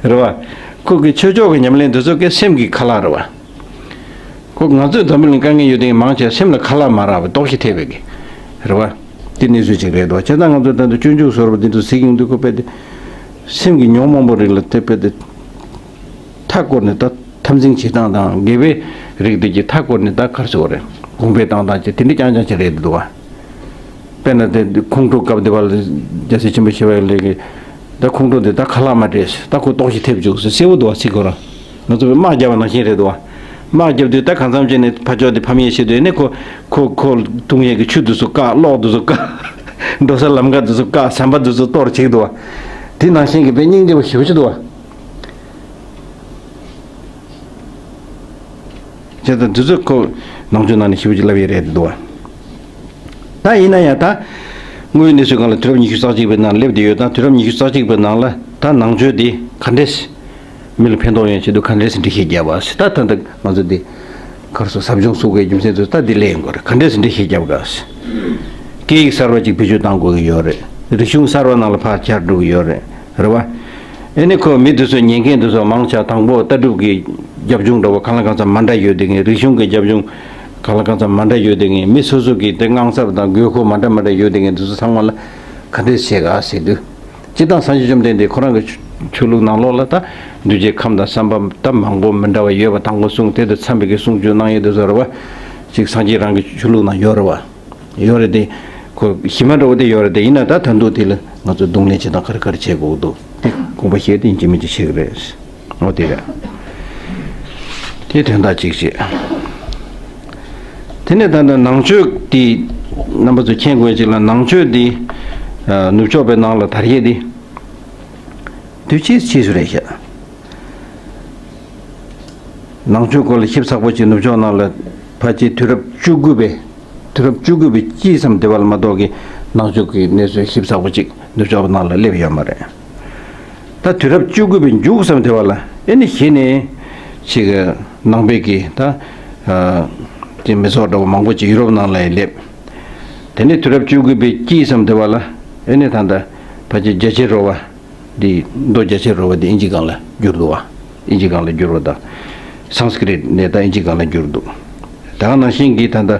རེད། རེད་བ། ཁོ་གི་ཆོས་ཕྱོགས་ཀྱི་ཉམས་ལེན་འདི་ཚོ་གི་སེམས་ཀྱི་ཁ་ལག་རེད་བ། ཁོ་ང་ཚོས་འཛམ་བུ་གླིང་དཀའ་ངལ་ཡོད་དེ་མང་ཆེ་སེམས་ལ་ཁ་ལག་མ་རག་པའི་ལྟོགས་ཤི་ཐེབས་པའི་གི་རེད་བ། དེ་གནས་ཚུལ་ཅིག་རེད་དོ། བྱས་ཙང་ང་ཚོ་ད་ལྟ་སྤྱོད་འཇུག་བཟོ་འདྲ་པོ་འདི་ཚོ་གཟིགས་ཡོང་དུས་ཁོ་དཔེ་དེ་ སེམས་ཀྱི་མྱོང་མང་པོ་རིགས་ལ་དེ་དཔེ་དེ་མཐའ་བསྐོར་ནས་ད་འཐབ་འཛིང་བྱེད་སྟངས་དང་དགེ་བའི་རིགས་དེ་གྱི་མཐའ་བསྐོར་ནས་ད་གར་སོང་རེད། གོང་འཕེལ་བཏང་སྟངས་ཀྱི་དེ་འདྲ་རྐྱང་རྐྱང་ཅིག་རེད་འདུག་བ། དཔེར་ན་དེ་ཁོང་ཁྲོ་སྐབས་དེ་བར་རྒྱལ་སྲས་ཆེན་པོ་ཞི་བ་ལྷས་ཀྱིས་ད་ཁོང་ཁྲོ་དེ་ད་ཁ་ལག་མ་སྤྲད་ད་ཁོ་ལྟོགས་ཤི་ཐེབས་བཅུག་ཟེར་གསལ་བོ་འདུག་བ། ཚིག་ཁོ་རང་ང་ཚོ་དམག་རྒྱབ་པ་ནང་བཞིན་རེད་འདུག་བ། དམག་རྒྱབ་དུས་ད་གང་འཚམ་བྱས་ནས་ཕར་ཕྱོགས་དེ་ཕམ་ཡས་བྱེད་དུས་ནས་ཁོ་ཁོ་ཁོ་འཐུང་ཡས་ཀྱི་ཆུ་དེ་ཚོ་བཀག་གློག་དེ་ཚོ་བཀག་འགྲོ་ས་ལམ་ཁ་དེ་ཚོ་བཀག་ཟམ་པ་དེ་ཚོ་གཏོར་བྱེད་འདུག་བ། དེ་ནང་བཞིན་གྱི་དཔེ་སྙིང་རྗེ་པོ་ཞེ་པོ་ཅིག་འདུག་བ། བྱས་ཙང་འདི་ཚོ་ཁོ་ནང་ཆོས་ནང་ནས་ཞིབ་ཅིག་ལབ་ཡས་རེད་འདུག་བ། ད་ཡིན་ན་ཡང་ད་དངོས་ཡོད་གནས་ཚུལ་སྒང་ལ་དུས་རབས་ཉི་ཤུ་རྩ་གཅིག་པའི་ནང་སླེབས་བསྡད་ཡོད་ད། དུས་རབས་ཉི་ཤུ་རྩ་གཅིག་པའི་ནང་ལ་ད་ནང་ཆོས་འདི་ག་འདྲས་མི་ལ་ཕན་ཐོགས་ཡོང་ཆེད་དུ་ག་འདྲས་འགྲེལ་བཤད་རྒྱབ་པ་ད་ད་ད་ང་ཚོ་འདི་གར་སོ་ཟབ་སྦྱོང་ཚུགས་པའི་རྒྱུ་མཚན་དུ་ད་འདི་ལས་ཡོང་གི་རེད། ག་འདྲས་འགྲེལ་བཤད་རྒྱབ་ག་སྐད་ཡིག་གསར་བ་ཅིག་བེད་སྤྱོད་གཏང་དགོས་ཀྱི་ཡོད་རེད། རིག་གཞུང་གསར་བ་ནང་ལ་ཕར་བཅར་འགྲོ་གི་ཡོད་རེད། རེད་བ། ཨེ་ནི་ཁོ་མི་དེ་ཚོ་ཉན་མཁན་དེ་ཚོ་མང་ཆེ་བ་དང་པོ་ལྟ་གྲུབ་ཀྱི་རྒྱབ་ལྗོངས་འདྲ་བོ་གང་ལ་གང་འཚམ་མ་འདྲ་ཡོད་དེ་ངས་རིག་གཞུང་གི་རྒྱབ་ལྗོངས་གང་ལ་གང་འཚམ་མ་འདྲ་ཡོད་དེ་ངས་མི་སོ་སོ་གི་དེ་དངངས་འཚབ་དང་དགོས་མཁོ་མ་འདྲ་མ་འདྲ་ཡོད་དེ་ངས་དེ་ཚོ་ཚང་མ་ལ་ག་འདྲས་བྱེད་ག་ཟེར་དུས། སྤྱིར་བཏང་སངས་རྒྱས་བཅོམ་ལྡན་འདས་ཁོ་རང་གི་ཆོས་ཆོས་ལུགས་ནང་ལོགས་ལ་ད་འདུས་བྱས་ཁམས་དང་བསམ་པ་ད་མང་པོ་མི་འདྲ་བ་ཡོད་པ་དང་པོ་གསུངས་དེ་དང་འཚམས་པའི་གི་གསུང་ཆོས་གནང་ཡས་དེ་ཚོ་རེད་བ། ཅིག་སངས་རྒྱས་རང་གི་ཆོས་ལུགས་ནང་ཡོད་རེད་བ། ཡོད་རེད་དེ། ཁོ་གཞི་མ་འདྲ་བོ་དེ་ཡོད་རེད་དེ་ཡིན་ན་ད་ད་དུང་དེ་ལ་ང་ཚོ་གདོང་ལེན་བྱེད་སྟངས་ག་རེ་ག་རེ་བྱེད་དགོས་འདུག་དེ་དགོངས་པ་བཞེས་དེ་ཡིན་གཅིག་མིན་གཅིག་བྱེད་ཀྱི་རེད། འོ་དེ་རེད། དེ་དོན་དག་གཅིག་བྱེད། དེ་ནས་ད་ལྟ་ནང་ཆོས་དེ་རྣམ་པ་ཚོ་མཁྱེན་དགོས་ཅིག་ལ་ནང་ཆོས་དེ་ནུབ་ཕྱོགས་པའི་ནང་ལ་དར་ཡས་དེ་དུས་ཕྱིས་ཕྱིས་སུ་རེད་ཤག་ནང་ཆོས་སྐོར་ལ་ཞིབ་ཚགས་པོ་ཅིག་ནུབ་ཕྱོགས་ནང་ལ་ཕལ་ཆེར་དུས་རབས་བཅུ་དགུ་པའི་དུས་རབས་བཅུ་དགུ་པའི་དཀྱིལ་ཙམ་དེ་བ་ལ་མ་གཏོགས་ཀྱི་ནང་ཆོས་ཀྱི་གནས་ཚུལ་ཞིབ་ཚགས་པོ་ཅིག་ནུབ་ཕྱོགས་ནང་ལ་སླེབས་ཡོད་མ་རེད། ད་དུས་རབས་བཅུ་དགུ་པའི་མཇུག་ཙམ་དེ་བ་ལ་ཨེ་ནི་གཞི་ནས་ཅིག་ནང་པའི་གི་ད་ཅིག་མི་ཚོགས་འདྲ་བོ་མང་པོ་ཅིག་ཡུ་རོབ་ནང་ལ་སླེབས། དེ་ནས་དུས་རབས་བཅུ་དགུ་པའི་དཀྱིལ་ཙམ་དེ་བ་ལ་ཨེ་ནི་ད་ལྟ་ཕལ་ཆེར་རྒྱ་ཆེ་རོ་བ། འདི་མདོ་རྒྱ་ཆེར་རོལ་པ་འདི་ཨིན་ཇི་སྒང་ལ་བསྒྱུར་འདུག་བ། ཨིན་ཇི་སྒང་ལ་བསྒྱུར་བ་དང་། སཾ་སྐྲྀཏ་ནས་ད་ཨིན་ཇི་སྒང་ལ་བསྒྱུར་འདུག་ད་ག་ནང་བཞིན་གྱི་ད་ལྟ་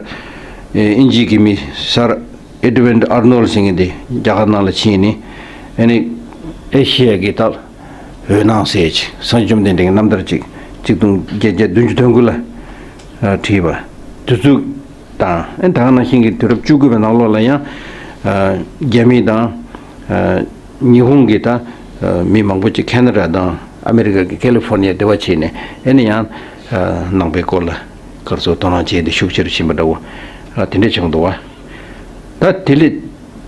ཨིན་ཇི་གི་མི་སར་ཨེ་ཌི་ཝིན་ཨར་ནོལ་ཟེར་མཁན་དེ་རྒྱ་གར་ནང་ལ་ཕྱིན་ནས་ཨ་ནི་ཨེ་ཤི་ཡ་གི་ད་འོད་སྣང་ཟེར་ཅིག་སངས་རྒྱས་བཅོམ་ལྡན་འདས་ཀྱི་རྣམ་ཐར་ཅིག་གཅིག་སྟོང་བརྒྱད་བརྒྱ་བདུན་ཅུ་དོན་དགུ་ལ་བྲིས་པ་དེ་ཚོ་དང་ཨ་ནི་ད་ག་ནང་བཞིན་གྱི་དུས་རབས་བཅུ་དགུ་པའི་ནང་ལོགས་ལ་ཡང་རྒྱ་མི་དང་། ཉི་ཧོང་གི་ད་མི་མང་པོ་ཅིག་ཁེ་ན་ཌ་དང་ཨ་མེ་རི་ཀ་གི་ཁ་ལི་ཧྥོར་ནི་ཡ་དེ་བ་བྱས་ནས་ཨེ་ནི་ཡང་ནང་པའི་སྐོར་ལ་གར་སོགས་དོ་སྣང་བྱས་ཏེ་ཤུགས་ཆེ་རུ་ཕྱིན་པ་འདྲ་བོ་དེ་འདྲ་བྱུང་འདུག་བ། ད་དེ་ལས་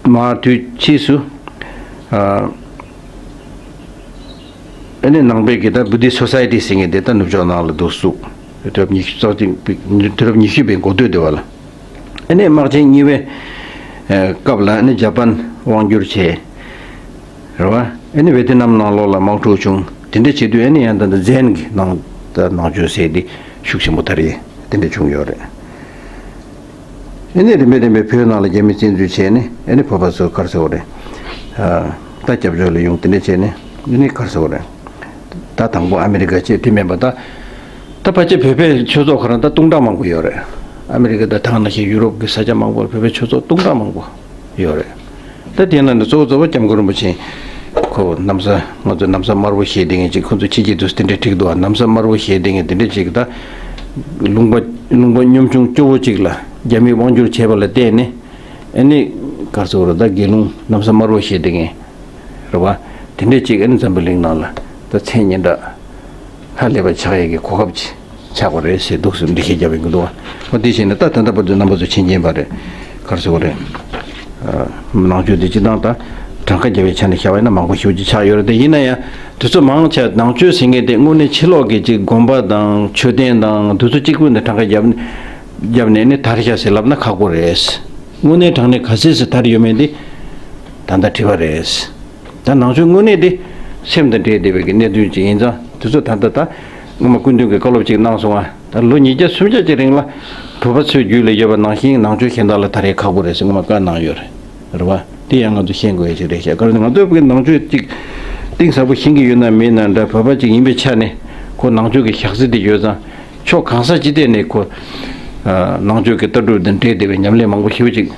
མར་དུས་ཕྱིས་སུ་ཨེ་ནི་ནང་པའི་གི་ད་བུ་དྷི་སོ་སའི་ཊི་ཟེར་མཁན་དེ་ད་ནུབ་ཕྱོགས་ནང་ལ་འདུག་བཙུགས། དུས་རབས་ཉི་ཤུ་རྩ་གཅིག་པའི་དུས་རབས་ཉི་ཤུ་པའི་འགོ་སྟོད་དེ་བ་ལ། ཨ་ནི་དམག་ཆེན་གཉིས་པའི་སྐབས་ལ་ཨ་ནི་ཇ་པན་དབང་བསྒྱུར་བྱས། རེད་བ། ཨ་ནི་ཝེ་ཏི་ནམ་ནང་ལོགས་ལ་དམག་འཁྲུག་བྱུང་། དེ་འདྲ་བྱེད་དུས་ཨ་ནི་ཡང་ད་ལྟ་ཛེན་གྱི་ནང་ད་ནང་ཆོས་ཟེར་དེ་ཤུགས་ཆེན་པོ་དར་ཡས་དེ་འདྲ་བྱུང་ཡོད་རེད། ཨ་ནི་རིམ་པས་རིམ་པས་བོད་ནང་ལ་རྒྱ་མི་བཙན་འཛུལ་བྱས་ནས་ཨ་ནི་བོད་པ་ཚོ་གར་སོང་རེད། ད་སྐྱབས་བཅོལ་ལ་ཡོང་དེ་འདྲ་བྱས་ནས་ཨ་ནི་གར་སོང་རེད། ད་དང་པོ་ཨ་མེ་རི་ཀ་བྱས་དེ་མིན་པ་ད། ད་ཕལ་ཆེར་བོད་པའི་ཆོས་ཚོགས་ཁོ་རང་ད་སྟོང་ཕྲག་མང་པོ་ཡོད་རེད། ཨ་མེ་རི་ཀ་ད་ཐང་ནང་བཞིན་ཡུ་རོབ་ཀྱི་ས་ཆ་མང་པོར་བོད་པའི་ཆོས་ཚོགས་སྟོང་ཕྲག་མང་པོ་ཡོད་རེད། ད་དེ་ནང་ནས་གཙོ་བོ་གཙོ་བོ་སྐྱབས་མགོན་རིན་པོ་ཆེ་ཁོ་གནམ་ས་ང་ཚོ་གནམ་ས་དམར་པོ་བཞེས་བསྡད་མཁན་ཅིག་ཁོ་ཚོ་ཕྱི་རྒྱལ་དུ་དེ་འདྲས་ཁྲིད་འདུག་ཨ། གནམ་ས་དམར་པོ་བཞེས་བསྡད་མཁན་དེ་འདྲས་ཅིག་ད་ལུང་པ་ལུང་པ་གཉོམ་ཆུང་སྐྱོ་བོ་ཅིག་ལ་རྒྱ་མིས་དབང་བསྒྱུར་བྱས་པ་ལ་བརྟེན་ནས་ཨ་ནི་གར་སོང་རེད། ད་དགེ་སློང་གནམ་ས་དམར་པོ་བཞེས་བསྡད་མཁན། རེད་བ། དེ་འདྲས་ཅིག་ཨ་ནི་འཛམ་བུ་གླིང་ནང་ལ་ད་མཚན་སྙན་གྲགས་ཧ་ལས་པ་ཆགས་ཡས་ཀྱི་གོ་སྐབས་ཅིག་ཆགས་པ་རེད་ཟེར་འདུག་སེ་འགྲེལ་བཤད་རྒྱབ་ཡོང་གི་འདུག་བ། འོ་དེ་བྱས་ནས་ད་ད་ལྟ་བར་དུ་རྣམ་པ་ཚོ་མཁྱེན་མཁྱེན་པ་རེད། ག་རེ་ཟེར་དགོས་རེད། ནང་ཆོས་དེ་སྤྱིར་བཏང་ད་གྲངས་ཀ་རྒྱབ་པའི་ཆ་ནས་བཤད་པ་ཡིན་ན་མང་པོ་ཞེ་པོ་ཅིག་ཆགས་ཡོད་རེད་དེ། ཡིན་ན་ཡང་དེ་ཚོ་མང་ཆེ་ནང་ཆོས་ཟེར་མཁན་དེ་དངོས་གནས་ཕྱི་ལོགས་ཀྱི་ཅིག་དགོན་པ་དང་མཆོད་རྟེན་དང་དེ་ཚོ་གཅིག་པུ་ནས་གྲངས་ཀ་རྒྱབ་རྒྱབ་ནས་ནི་དར་ཤག་ཟེར་ལབ་ན་ཁག་པོ་རེད། དངོས་གནས་དྲང་གནས་ག་ཚད་ཟེར་དར་ཡོད་མེད་འདི་ད་ལྟ་དྲི་བ་རེད། ད་ནང་ཆོས་དངོས་གནས་འདི་སེམས་དང་འབྲེལ་བསྡད་པའི་གི་གནད་དོན་ཅིག་ཡིན་ཙང་དེ་ཚོ་ད་ལྟ་ད་སྔོན་མ་སྐུ་མདུན་གྱིས་བཀའ་སློབ་ཅིག་གནང་སོང་ང་། ད་ལོ་ཉིས་བརྒྱ་སུམ་བརྒྱ་ཅིག་རིང་ལ་བོད་པ་ཚོའི་རྒྱུད་ལ་ཡོད་པ་ནང་བཞིན་ནང་ཆོས་གཞན་དག་ལ་དར་ཡས་ཁག་པོ་རེད་ཟེར་སྔོན་མ་བཀའ་གནང་ཡོད་རེད། རེད་བ། དེ་ཡང་ང་ཚོ་ཤེས་དགོས་ཡ་ཅིག་རེད་ཤག་ག་རེ་ང་ཚོས་ཀྱི་ནང་ཆོས་ཅིག་གཏིང་ཟབ་པོ་ཤེས་ཀྱི་ཡོད་ན་མེད་ན་འདྲ། བོད་པ་ཅིག་ཡིན་པའི་ཆ་ནས་ཁོ་ནང་ཆོས་ཀྱི་ཞག་རྩི་དེ་ཡོད་ཙང་ཕྱོགས་གང་ས་ཅི་ཐད་ནས་ཁོ་ནང་ཆོས་ཀྱི་ལྟ་གྲུབ་དང་འབྲེལ་བསྡད་པའི་ཉམས་ལེན་མང་པོ་ཞེ་པོ་ཅིག་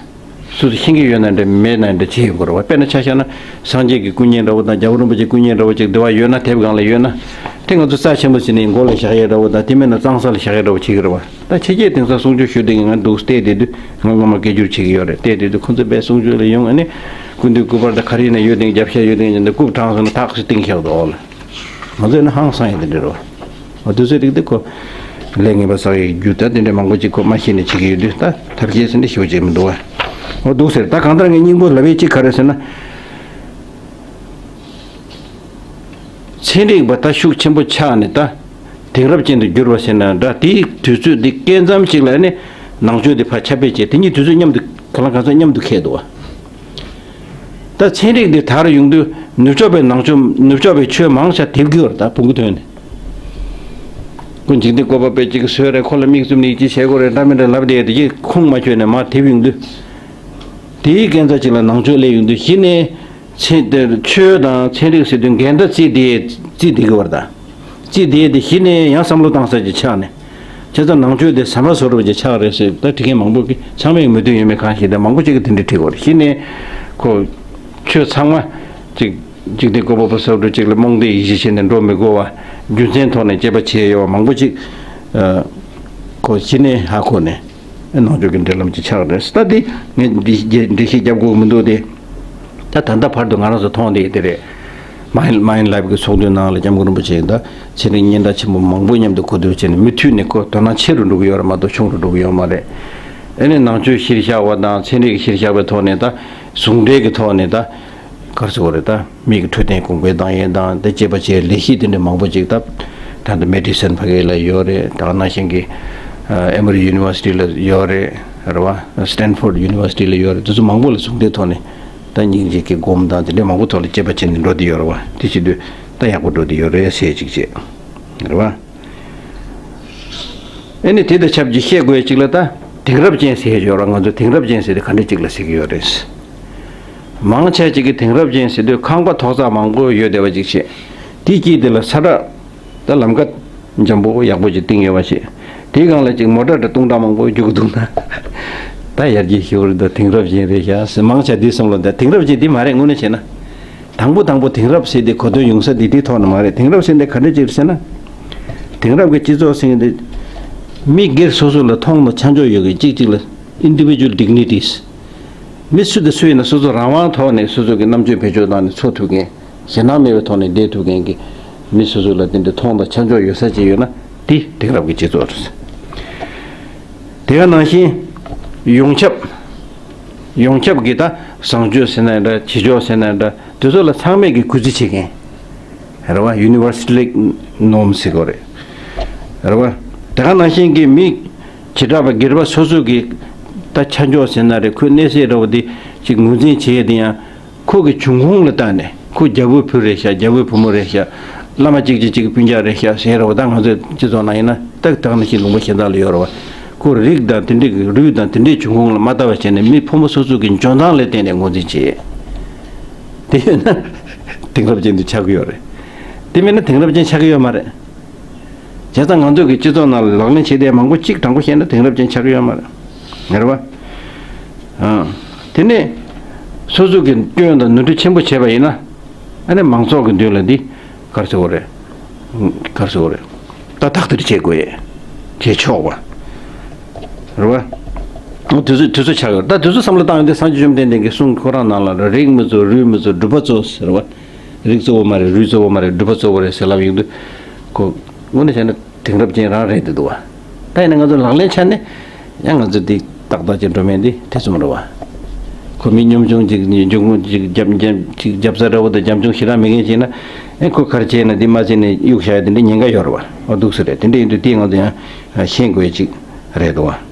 སོ་སོ་ཤེས་ཀྱི་ཡོད་ན་འདྲ་མེད་ན་འདྲ་བྱེད་དགོས་རེད་བ། དཔེར་ན་ཆ་བཞག་ན་སངས་རྒྱས་ཀྱི་སྐུ་བརྙན་འདྲ་བོ་དང་རྒྱལ་བ་རིན་པོ་ཆེའི་སྐུ་བརྙན་འདྲ་བོ་ཅིག་འདི་བ་ཡོད་ན། དེབ་སྒང་ལ་ཡོད་ན། དེ་ང་ཚོ་རྩ་ཆེན་པོ་ཟེར་ནས་མགོ་ལ་བཞག་ཡས་འདྲ་བོ་དང་། དེ་མིན་ན་གཙང་ས་ལ་བཞག་ཡས་འདྲ་བོ་བྱེད་ཀྱི་རེད་བ། ད་ཕྱི་རྒྱལ་དེང་སང་གསུང་ཆོས་ཞུ་བསྡད་མཁན་ང་འདུག་བལྟས་བསྡད་དུས་ང་ངོ་མ་སྐད་སྒྱུར་བྱེད་ཀྱི་ཡོད་རེད། བལྟས་བསྡད་དུས་ཁོ་ཚོ་དཔེ་གསུང་ཆོས་ལ་ཡོང་ཨ་ནི་སྐུ་མདུན་སྐུ་པར་དང་ག་རེ་ཡིན་ན་ཡོད་དེ་རྒྱབ་ཤ་ཡོད་དེ་ཡིན་ན་རྐུབ་དྲངས་སོང་ན་ཐག་ཆོད་གཏིང་ཤག་ཏུ་འོག་ལ། ང་ཚོས་ནི་ཧང་སང་ཡས་དེ་འདྲ་རེད་བ། འོ་དུས་ཚོད་རིག་དེ་ཁོ་ལས་ངན་པ་བསགས་ཡས་རྒྱུ་ད་དེ་འདྲ་མང་པོ་ཅིག་ཁོ་མ་ཤེས་ནས་བྱེད་ཀྱི་ཡོད་དུས། ད་ཐབས་ཤེས་ཟེར་ནས་ཞེ་པོ་ཅིག་མི་འདུག་བ། འོ་འདུག་ཟེར། ད་གང་ལྟར་ངས་སྙིང་པོ་ལབ་ཡས་ཅིག་ག་རེ་ཟེར་ན། ཚན་རིག་པ་ད་ཤུགས་ཆེན་པོ་ཆགས་ནས་ད་དེང་རབས་ཅན་དུ་འགྱུར་བ་ཟེར་ན་འདྲ། དེའི་དུས་ཚོད་འདི་སྐབས་མཚམས་ཅིག་ལ་ནི་ནང་ཆོས་འདི་ཕར་ཁྱབ་སྤེལ་བྱས། དེ་གཉིས་དུས་ཚོད་མཉམ་དུ་གང་ལ་གང་འཚམ་མཉམ་དུ་འཁེལ་འདུག་བ། ད་ཚན་རིག་འདི་དར་ཡོང་དུས་ནུབ་ཕྱོགས་པའི་ནང་ཆོས་ནུབ་ཕྱོགས་པའི་ཆོས་མང་ཆེ་དེབ་བརྒྱུད་པ་རེད། ད་བོང་གུ་ཐོན་ནས་ཁོ་འཇིག་རྟེན་བཀོད་པ་དཔེ་གཅིག་བཟོས་རེད། ཁོ་ལ་མིག་བཙུམ་ནས་ཅི་བྱེད་དགོས་རེད་འདྲ་མི་འདྲ་ལབ་བསྡད་དེ་ཁོང་མ་ཆོད་ནས་མར་དེབ་ཡོང་དུས། དེའི་སྐབས་འཚམས་ཅིག་ལ་ནང་ཆོས་སླེབས་ཡོང་དུས་གཞི་ནས་ཚན་དེར་ཆོས་དང་ཚན་རིག་ཟེར་དུས་འགལ་ཟླ་བརྩིས་བསྡད་བརྩིས་བསྡད་ཀྱི་བར་དང་། བརྩིས་བསྡད་དེ་གཞི་ནས་ཡང་བསམ་བློ་བཏང་ས་ཅིག་ཆགས་ནས། བྱས་ཙང་ནང་ཆོས་དེ་ཟ་མ་ཟ་འདྲ་བོ་ཅིག་ཆགས་རེད་ཟེར། ད་དེ་མཁན་མང་པོ་གིས་ཚང་མས་མོས་མཐུན་ཡོད་མེད་གང་ཤེས། ད་མང་པོ་ཅིག་གིས་དེ་འདྲ་བྲིས་ཡོད་རེད། གཞི་ནས་ཁོ་ཆོས་ཚང་མ་ཅིག་འཇིག་རྟེན་བཀོད་པ་པོ་བཟོ་འདྲ་ཅིག་ལ་རྨོངས་དད་ཡིད་བཞིན་བྱས་ནས་འགྲོ་མི་དགོས་པ། རྒྱུ་མཚན་ཐོག་ནས་དཔྱད་པ་བྱས་ཡོད་པ་མང་པོ་ཅིག་ཨ་ཁོ་གཞི་ནས་ཧ་གོ་ནས། ནང་ཆོས་ཀྱི་འབྲེལ་ལམ་ཅིག་ཆགས་རེད། ད་འདི་ངས་འདི་འགྲེལ་བཤད་རྒྱབ་དགོས་མི་འདུག་སྟེ། ད་ད་ལྟ་བར་དུ་ང་རང་ཚོ་མཐོང་བསྡད་དེ་རེད། མའིན་མའིན་ལབ་ཀྱི་ཚོགས་འདུའི་ནང་ལ་སྐྱབས་མགོན་རིན་པོ་ཆེ་ད་ཚན་རིག་སྙན་གྲགས་ཆེན་པོ་མང་པོ་མཉམ་དུ་གོ་བསྡུར་བྱས་ནས་མུ་མཐུད་ནས་ཁོ་དོ་སྣང་ཆེ་རུ་འགྲོ་གི་ཡོད་རེད་མ་གཏོགས་ཆུང་རུ་འགྲོ་གི་ཡོད་མ་རེད། ཨ་ནི་ནང་ཆོས་གཞིར་བཞག་པ་དང་ཚན་རིག་གཞིར་བཞག་པའི་ཐོག་ནས་ད་ཟུང་འབྲེལ་གྱི་ཐོག་ནས་ད། ག་རེ་ཟེར་དགོས་རེད། ད་མི་གི་འཕྲོད་བསྟེན་གོང་འཕེལ་བཏང་ཡས་དང་དེ་བཅས་པ་བཅས་ལས་གཞི་དེ་འདྲ་མང་པོ་ཅིག་ད་ད་ལྟ་མེ་ཌི་སན་ཕ་གི་ལ་ཡོད་རེད། ད་ནང་བཞིན་གྱི་ཨ་ཨེ་མོ་རི་ཡུ་ནི་ཝར་སི་ཊི་ལ་ཡོད་རེད། རེད་བ། སི་ཊན་ཕོར་ཌི་ཡུ་ནི་ཝར་སི་ཊི་ལ་ཡོད་རེད། དེ་ཚོ་མང་པོ་ལ་ཟུང་འབྲེལ་ཐོག་ནས་ད་སྙིང་རྗེ་གི་སྒོམ་དང་དེ་འདྲ་མང་པོ་ཐོག་ལ་དཔྱད་པ་བྱས་ནས་འགྲོ་བསྡད་ཡོད་རེད་བ། དེ་བྱེད་དུས་ད་ཡག་པོ་འགྲོ་བསྡད་ཡོད་རེད་ཟེར་ཅིག་བྱས། རེད་བ། ཨེ་ནི་དེ་དང་ཆབས་ཅིག་བཤད་དགོས་ཅིག་ལ་ད་དེང་རབས་ཅན་ཟེར་ཡོད་ར། ང་ཚོ་དེང་རབས་ཅན་ཟེར་དེ་ག་འདྲ་ཅིག་ལ་ཟེར་གྱི་ཡོད་རེད། མང་ཆེ་ཅིག་གིས་དེང་རབས་ཅན་ཟེར་དུས་ཁང་པ་ཐོག་བརྩེགས་མང་པོ་ཡོད་བསྡད་པ་ཅིག་བྱས། དེའི་དཀྱིལ་དེ་ལ་ས་བཀྲ་ད་ལམ་ཀ་འཇམ་པོ་ཡག་པོ་ཅིག་བཏིང་ཡོད་པ་ཞིག་དེའི་སྒང་ལ་ཅིག་མོ་ཊ་འདྲ་སྟོང་ཕྲག་མང་པོ་རྒྱུག་གི་འདུག་ན། ད་ཡར་རྒྱས་ཞེ་པོ་རེད། ད་དེང་རབས་ཅན་རེད་ཤག་ཟེར། མང་ཆེ་དེའི་བསམ་བློ་འདི་དེང་རབས་ཅན་འདི་མ་རེད། དངོས་གནས་བྱས་ན། དང་པོ་དང་པོ་དེང་རབས་ཟེར་དེ་གོ་དོན་ཡོང་ས་འདི་དེའི་ཐོག་ནས་མ་རེད། དེང་རབས་ཟེར་འདི་ག་འདྲ་ཅིག་རེད་ཟེར་ན། དེང་རབས་ཀྱི་སྤྱི་ཚོགས་ཟེར་འདི་མི་སྒེར་སོ་སོ་ལ་མཐོང་དང་ཆ་འཇོག་ཡོད་མཁན། གཅིག་གཅིག་ལ་individual dignities། མི་སུ་དང་སུ་ཡིན་ན་སོ་སོ་རང་དབང་ཐོག་ནས་སོ་སོ་གི་རྣམ་དཔྱོད་བེད་སྤྱོད་བཏང་ནས་འཚོ་ཐུབ་མཁན། ཞེད་སྣང་མེད་པའི་ཐོག་ནས་བསྡད་ཐུབ་མཁན་གྱི་མི་སོ་སོ་ལ་དེ་འདྲའི་མཐོང་དང་ཆ་འཇོག་ཡོད་ས་ཅིག་ཡོད་ན་དེ་དེང་རབས་ཀྱི་སྤྱི་ཚོགས་རེད། དེ་ག་ནང་བཞིན་ཡོངས་ཁྱབ། ཡོངས་ཁྱབ་ཀྱི་ད་བཟང་སྤྱོད་ཟེར་ན་འདྲ། བྱེད་ཕྱོགས་ཟེར་ན་འདྲ། དེ་ཚོ་ལ་ཚང་མས་ཀྱི་གུས་བརྩི་བྱེད་མཁན། རེད་བ། ཡུ་ནི་ཝར་སལ་ནོརམ་ཟེར་དགོས་རེད། རེད་བ། དེ་ག་ནང་བཞིན་གྱི་མི་བྱེ་བྲག་པ་སྒེར་པ་སོ་སོ་གི་ད་ཆ་འཇོག་ཟེར་ན་རེད། ཁོའི་གནས་ཚད་འདྲ་བོ་དེ་ཅིག་ངོས་འཛིན་བྱེད་ཡས་དེ་ཡང་ཁོ་གི་འབྱུང་ཁུངས་ལ་བལྟས་ནས། ཁོ་རྒྱལ་པོའི་བུ་རེད་ཤག་རྒྱལ་པོའི་བུ་མོ་རེད་ཤག་བླ་མ་གཅིག་གཅིག་གཅིག་གི་སྤུན་ཀྱག་རེད་ཤག་ཟེར་རེད་བ། ད་ང་ཚོའི་སྤྱི་ཚོགས་ནང་ཡིན་ན་ཏག་ཏག་ནང་བཞིན་ལུང་པ་གཞན་དག་ལ་ཡོད་རེད་བ། ཁོ་རིགས་དང་དེ་འདྲའི་གི་རུས་དང་དེ་འདྲའི་འབྱུང་ཁུངས་ལ་མ་བལྟ་བ་བྱས་ནས་མི་ཕོ་མོ་སོ་སོ་གི་འཇོན་ཐང་ལ་བརྟེན་ནས་ངོས་འཛིན་བྱེད། དེ་ཡོད་ན་དེང་རབས་ཅན་དུ་ཆགས་ཀྱི་ཡོད་རེད། དེ་མིན་ན་དེང་རབས་ཅན་ཆགས་ཀྱི་ཡོད་མ་རེད། བྱས་ཙང་ང་ཚོ་གི་སྤྱི་ཚོགས་ནང་ལ་ལག་ལེན་བྱེད་བསྡད་མང་པོ་གཅིག་དྲང་པོ་བཤད་ན་དེང་རབས་ཅན་ཆགས་ཀྱི་ཡོད་མ་རེད། རེད་བ། ཨ། དེ་ནས་སོ་སོ་གི་སྐྱོན་དང་ནོར་འཁྲུལ་ཆེན་པོ་བྱས་པ་ཡིན་ན། ཨ་ནི་མང་ཚོགས་ཀྱི་མདུན་ལ་འདི་ག་རེ་ཟེར་དགོས་རེད། ག་རེ་ཟེར་དགོས་རེད། ད་དག་ཐེར་བྱེད་དགོས་ཡས། བྱེད་ཆོག་པ། རེད་བ། དུས་ཚོད་དུས་ཚོད་ཆགས་ཡོད། ད་དུས་ཚོད་བསམ་བློ་བཏང་ཡོང་དུས་སངས་རྒྱས་བཅོམ་ལྡན་འདས་ཀྱི་གསུང་ཁོ་རང་ནང་ལ་རིགས་མི་གཙོ་རུས་མི་གཙོ་སྒྲུབ་པ་གཙོ་ཟེར་བ། རིགས་གཙོ་བོ་མ་རེད། རུས་གཙོ་བོ་མ་རེད། སྒྲུབ་པ་གཙོ་བོ་རེད་ཟེར་ལབ་ཡོང་དུས། ཁོ་དངོས་གནས་བྱས་ན་དེང་རབས་ཅན་རང་རེད་འདི་འདུག་བ། ད་ཡིན་ན་ང་ཚོ་ལག་ལེན་ཆ་ནས་ཡང་ང་ཚོ་འདི་ཏག་ཏག་ཅིག་འགྲོ་མེད་འདི་ཐེ་ཚོམ་རེད་བ། ཁོ་མི་ཉམ་ཆུང་ཅིག་ནི་འབྱུང་ཁུངས་ཅིག་རྒྱབ་རྒྱབ་ཅིག་རྒྱབ་རྩ་འདྲ་བོ་དང་རྒྱབ་ལྗོངས་ཞེ་དྲག་མེད་མཁན་ཅིག་ན། ཨེ་ཁོ་ག་རེ་བྱས་ན་འདི་མ་བྱས་ནས་གཡུག་བཞག་ཡ་དེ་འདྲ་ཉེན་ཁ་ཡོད་རེད་བ། འོ་འདུག་སེ་རེད། དེ་འདྲ་ཡིན་དུས་དེ་ང་ཚོ་ཡང་ཤེས་དགོས་ཡ་ཅིག་རེད་འདུག་བ།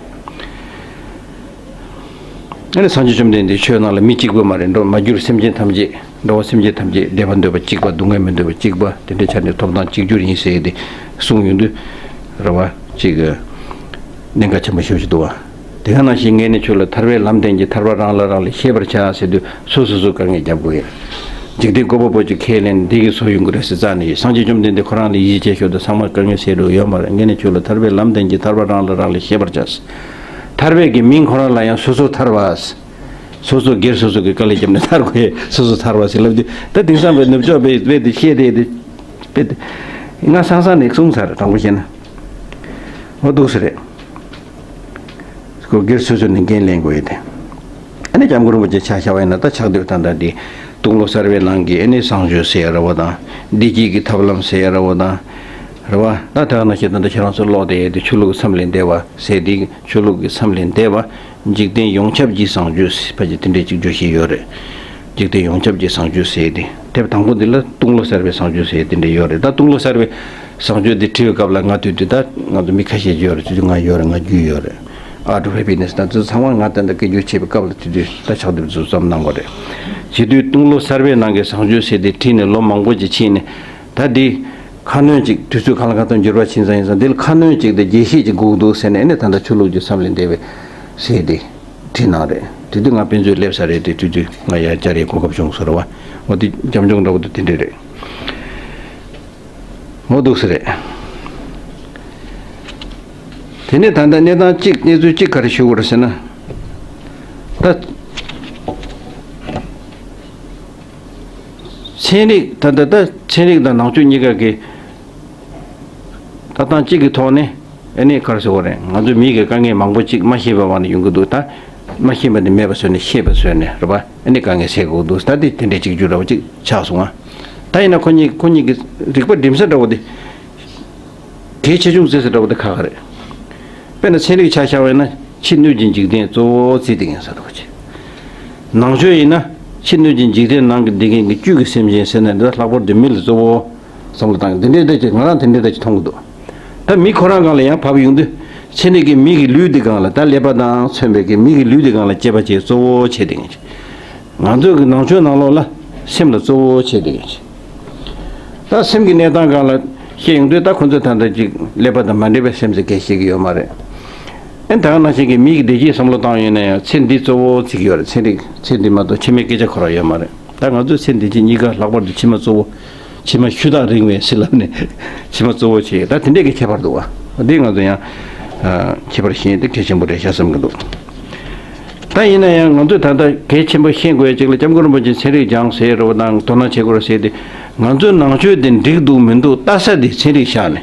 ཨ་ནི་སངས་རྒྱས་བཅོམ་ལྡན་འདས་ཆོས་ནང་ལ་མི་གཅིག་པུ་མ་རེད། འགྲོ་མ་གྱུར་སེམས་ཅན་ཐམས་ཅད། འགྲོ་བ་སེམས་ཅན་ཐམས་ཅད་བདེ་བ་འདོད་པ་གཅིག་པ། སྡུག་བསྔལ་མི་འདོད་པ་གཅིག་པ། དེ་འདྲའི་ཆ་ནས་ཐོབ་ཐང་གཅིག་གྱུར་ཡིན་ཟེར་ཏེ་གསུངས་ཡོང་དུས། རེད་བ། གཅིག་གནད་འགག་ཆེན་པོ་ཞེ་པོ་ཞིག་འདུག་བ། དེ་ག་ནང་བཞིན་ངས་ནི་ཁྱོད་ལ་ཐར་པའི་ལམ་བསྟན་གྱི་ཐར་པ་རང་ལ་རག་ལས་ཤེས་པར་བྱ་ཟེར་དུས་སོ་སོ་སོ་དཀའ་ངལ་རྒྱབ་དགོས་ཡིན། འཇིག་རྟེན་བཀོད་པ་པོ་ཅིག་ཁས་ལེན་འདི་གི་བཟོ་ཡོང་གི་རེད་ཟེར་རྩ་ནས་ཡིན། སངས་རྒྱས་བཅོམ་ལྡན་འདས་ཁོ་རང་ལ་ཡིད་ཆེས་ཤོར་དུས་ཚང་མ་དཀའ་ངལ་སེལ་འགྲོ་ཡོད་མ་རེད། ངས་ནི་ཁྱོད་ལ་ཐར་པའི་ལམ་བསྟན་གྱི་ཐར་པ་རང་ལ་རག་ལས་ཤེས་པར་བྱ། ཐར་པའི་གི་མིང་ཁོ་རང་ལ་ཡང་སོ་སོ་ཐར་པ། སོ་སོ་སྒེར་སོ་སོ་གི་དཀའ་ལས་བརྒྱབ་ནས་ཐར་དགོས། སོ་སོ་ཐར་བ་ཟེར་ལབ་དུས་ད་དེང་སང་བའི་ནུབ་ཕྱོགས་པའི་བས་དེ་བཤད་དེ་དེ་བས་དེ་ང་སང་སང་ནས་གསུངས་ཚར། དྲང་པོ་བཤད་ན་འོ་འདུག་ས་རེད། ཁོ་སྒེར་སོ་སོ་ནས་འགན་ལེན་དགོས་ཡོད་དེ། ཨ་ནི་སྐྱབས་མགོན་རིན་པོ་ཆེ་ཆ་བཞག་པ་ཡིན་ན་ད་ཆགས་སྡོད་ད་ལྟ་འདི་སྟོང་ལོ་གསར་པའི་ནང་གི་ཨ་ནི་བཟང་སྤྱོད་ཟེར་ཡ་ར་བ་དང་བདེ་སྐྱིད་ཀྱི་ཐབས་ལམ་ཟེར་ཡ་ར་བ་དང་ར་བ་ད་དེ་ག་ནང་བཞིན་ད་ལྟ་ཁྱེད་རང་ཚོ་ཀློག་བསྡད་ཡ་དེ་ཆོས་ལུགས་ཀྱི་མཚམས་ལས་འདས་པ་ཟེར་དེ་ཆོས་ལུགས་ཀྱི་མཚམས་ལས་འདས་པ། འཇིག་རྟེན་ཡོངས་ཁྱབ་ཀྱི་བཟང་སྤྱོད་ཕལ་ཆེར་དེ་འདྲའི་ཅིག་བརྗོད་གཞི་ཡོད་རེད། འཇིག་རྟེན་ཡོངས་ཁྱབ་ཀྱི་བཟང་སྤྱོད་ཟེར་ཏེ་དེབ་དང་པོ་འདི་ལ་སྟོང་ལོ་གསར་པའི་བཟང་སྤྱོད་ཟེར་དེ་འདྲ་ཡོད་རེད། ད་སྟོང་ལོ་གསར་པའི་བཟང་སྤྱོད་འདི་བྲིས་པའི་སྐབས་ལ་ང་དུས་དུས་ད་ང་ཚོ་མི་ཁ་ཤས་ཡོད་རེད། དུས་དུས་ང་ཡོད་རེད། ང་རྒྱུས་ཡོད་རེད། Art of Happiness དང་དེ་ཚོ་ཚང་མ་ང་ད་ལྟ་སྐད་སྒྱུར་བྱེད་པའི་སྐབས་ལ་དུས་དུས་ད་ཕྱག་དེབ་ཚོ་བརྩམས་གནང་བ་རེད། བྱེད་དུས་སྟོང་ལོ་གསར་པའི་ནང་གི་བཟང་སྤྱོད་ཟེར་དེ་བྲིས་ནས་ལོ་མང་པོ་ཅིག་ཕྱིན་ནས། ད་འདི་ཁ་སྣོན་ཅིག་དུས་ཚོད་གང་ལ་གང་འཚམ་འགྱུར་བ་ཕྱིན་ཙང་ཡིན་ཙང་འདི་ལ་ཁ་སྣོན་ཅིག་དང་རྒྱས་བཤད་ཅིག་དགོས་འདུག་ཟེར་ནས་ཨ་ནི་ད་ལྟ་ཆོས་ལུགས་ཀྱི་མཚམས་ལས་འདས་པའི་ཟེར་དེ་བྲིས་གནང་རེད། དེ་དུས་ང་དཔེ་མཛོད་སླེབས་ས་རེད། དེ་དུས་དུས་ང་ཡར་བཅར་ཡའི་གོ་སྐབས་བྱུང་ཟེར་བ་འོ་དེ་རྒྱབ་ལྗོངས་འདྲ་བོ་དེ་དེ་འདྲས་རེད། འོ་འདུག་ས་རེད། དེ་ནས་ད་ལྟ་གནས་སྟངས་གཅིག་གནས་ཚུལ་གཅིག་ག་རེ་ཞུ་དགོས་རེད་ཟེར་ན། ད་ཚན་རིག་ད་ལྟ་ད་ཚན་རིག་དང་ནང་ཆོས་གཉིས་ཀ་གི་ལྟ་སྟངས་གཅིག་གི་ཐོག་ནས་ཨ་ནི་ག་རེ་ཟེར་དགོས་རེད། ང་ཚོ་མི་གི་དཀའ་ངལ་མང་པོ་གཅིག་མ་ཤེས་པའི་དབང་ནས་ཡོང་གི་འདུག་ད་མ་ཤེས་པ་དེ་མེད་པ་བཟོས་ནས་ཤེས་པ་བཟོས་ནས་རེད་པ། ཨ་ནི་དཀའ་ངལ་སེལ་དགོས་འདུག་ད་དེ་དེ་འདྲའི་གཅིག་གྱུར་འདྲ་བོ་གཅིག་ཆགས་སོང་ང་། ད་ཡིན་ན་ཁོ་གཉིས་ཁོ་གཉིས་ཀྱི་རིག་པ་སྒྲིམ་ས་འདྲ་བོ་དེ། གལ་ཆེ་ཆུང་བརྩི་ས་འདྲ་བོ་དེ་ཁག་ཁག་རེད། དཔེར་ན་ཚན་རིག་ཆ་བཞག་པ་ཡིན་ན་ཕྱི་སྣོད་ཀྱི་འཇིག་རྟེན་གཙོ་བོ་བརྩིས་བསྡད་མཁན་ཟེར་བ་ཅིག་ནང་ཆོས་ཡིན་ན་ཕྱི་སྣོད་ཀྱི་འཇིག་རྟེན་ནང་གི་བསྡད་མཁན་གྱི་བཅུད་ཀྱི་སེམས་ཅན་ཟེར་ན་འདི་ལྷག་པར་དུ་མི་ལ་གཙོ་བོ་བསམ་བློ་བཏང་གི་འདི་འདྲའི་འདྲ་ཅིག་ང་རང་དེ་འདྲའི་འདྲ་ཅིག་མཐོང་གི་འདུག་ད་མི་ཁོ་རང་སྒང་ལ་ཡང་བབས་ཡོང་དུས་ཚན་རིག་གིས་མི་གི་ལུས་འདི་སྒང་ལ་ད་ཀླད་པ་དང་མཚོན་པའི་གི་མི་གི་ལུས་འདི་སྒང་ལ་དཔྱད་པ་བྱེད་གཙོ་བོ་བྱེད་བསྡད་མཁན་ཅིག་ང་ཚོའི་གི་ནང་ཆོས་ནང་ལོགས་ལ་སེམས་ལ་གཙོ་བོ་བྱས་ཏེ་ཡོད་ཅིང་། ད་སེམས་ཀྱི་གནས་སྟངས་སྒང་ལ་བཤད་ཡོང་དུས་ད་ཁོ་ཚོས་ད་ལྟ་ཅིག་ཀླད་པ་དང་མ་འདྲེས་པའི་སེམས་ཟེར་སྐད་བཤད་ཀྱི་ཡོད་མ་རེད། ཨེ་ད་ག་ནང་བཞིན་གྱི་མི་གི་བདེ་སྐྱིད་བསམ་བློ་བཏང་ཡོང་ན་ཡང་ཚེ་འདི་གཙོ་བོ་བརྩི་གི་ཡོད་རེད། ཚན་རིག་ཚེ་འདི་མ་གཏོགས་ཕྱི་མའི་སྐད་ཆ་ཁོ་རང་ཡོད་མ་རེད། ད་ང་ཚོས་ཚེ་འདི་ཕྱི་གཉིས་ཀ་ལྷག་པར་དུ་ཕྱི་མ་གཙོ་བོ། ཕྱི་མ་ཤུ་དག་རིང་བའི་ཟེར་ལབ་ནས་ཕྱི་མ་གཙོ་བོ་བྱས། ད་དེ་འདྲས་ཀྱི་ཁྱད་པར་འདུག་བ། འདི་ང་ཚོ་ཡང་ཁྱད་པར་ཤེས་ཡོན་དེ་གལ་ཆེན་པོ་རེད་ཤག་བསམ་གྱི་འདུག་ད་ཡིན་ན་ཡང་ང་ཚོས་ད་ལྟ་གལ་ཆེན་པོ་ཤེས་དགོས་ཡ་གཅིག་ལ་སྐྱབས་མགོན་རིན་པོ་ཆེས་ཚན་རིག་སྦྱངས་ཟེར་རོ་དང་དོ་སྣང་བྱེད་དགོས་རེད་ཟེར་ཏེ། ང་ཚོའི་ནང་ཆོས་དེ་འགྲིག་འདུག་མི་འདུག་ལྟ་ས་དེ་ཚན་རིག་བཞག་ནས།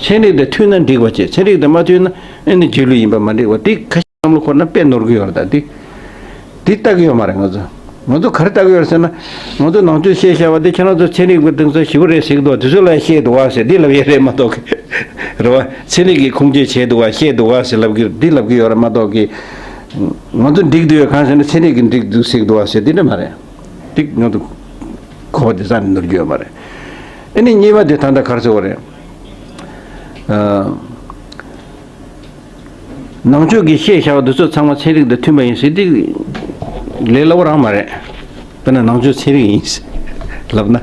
ཚན་རིག་དེ་མཐུན་ན་འགྲིག་པ་བྱས། ཚན་རིག་དེ་མ་མཐུན་ན་ཨེ་ནི་རྗེས་ལུས་ཡིན་པ་མ་འགྲིག་པ་དེ་ཁ་བསམ་བློ་འཁོར་ན་དཔེ་ནོར་གི་ཡོད་རེད། ད་དེ་དེ་ལྟ་གི་ཡོད་མ་རེད། ང་ཚོ་ང་ཚོ་ག་རེ་ལྟ་གི་ཡོད་རེད་ཟེར་ན། ང་ཚོ་ནང་ཆོས་བཤད་བཤད་པ་དེ་ཁྱེད་རང་ཚོ་ཚན་རིག་པ་དེ་ཚོ་ཞེ་པོ་རེད་ཟེར་གི་འདུག་དེ་ཚོ་ལ་བཤད་འདུག་བ་ཟེར་འདི་ལབ་ཡས་རེད་མ་གཏོགས་གི་རེད་བ། ཚན་རིག་གིས་ཁུངས་སྐྱེལ་བྱས་འདུག་བ་བཤད་འདུག་བ་ཟེར་ལབ་གི་འདི་ལབ་གི་ཡོད་རེད་མ་གཏོགས་གི་ང་ཚོ་འགྲིག་འདུག་ཡོད་གང་ཟེར་ན་ཚན་རིག་གིས་འགྲིག་འདུག་ཟེར་གི་འདུག་བ་ཟེར་འདི་འདྲ་མ་རེད། འདི་ང་ཚོ་གོ་བ་དེ་རྩ་ནས་ནོར་གི་ཡོད་མ་རེད། ཨ་ནི་གཉིས་པ་དེ་ད་ལྟ་ག་རེ་ཟེར་བ་རེད། ཨ། ནང་ཆོས་ཀྱི་བཤད་བྱ་བ་འདི་ཚོ་ཚང་མ་ཚན་རིག་དང་མཐུན་པ་ཡིན་ཟེར་འདི་ལས་སླ་བོ་རང་མ་རེད། དཔེར་ན་ནང་ཆོས་ཚན་རིག་ཡིན་ཟེར་ལབ་ན།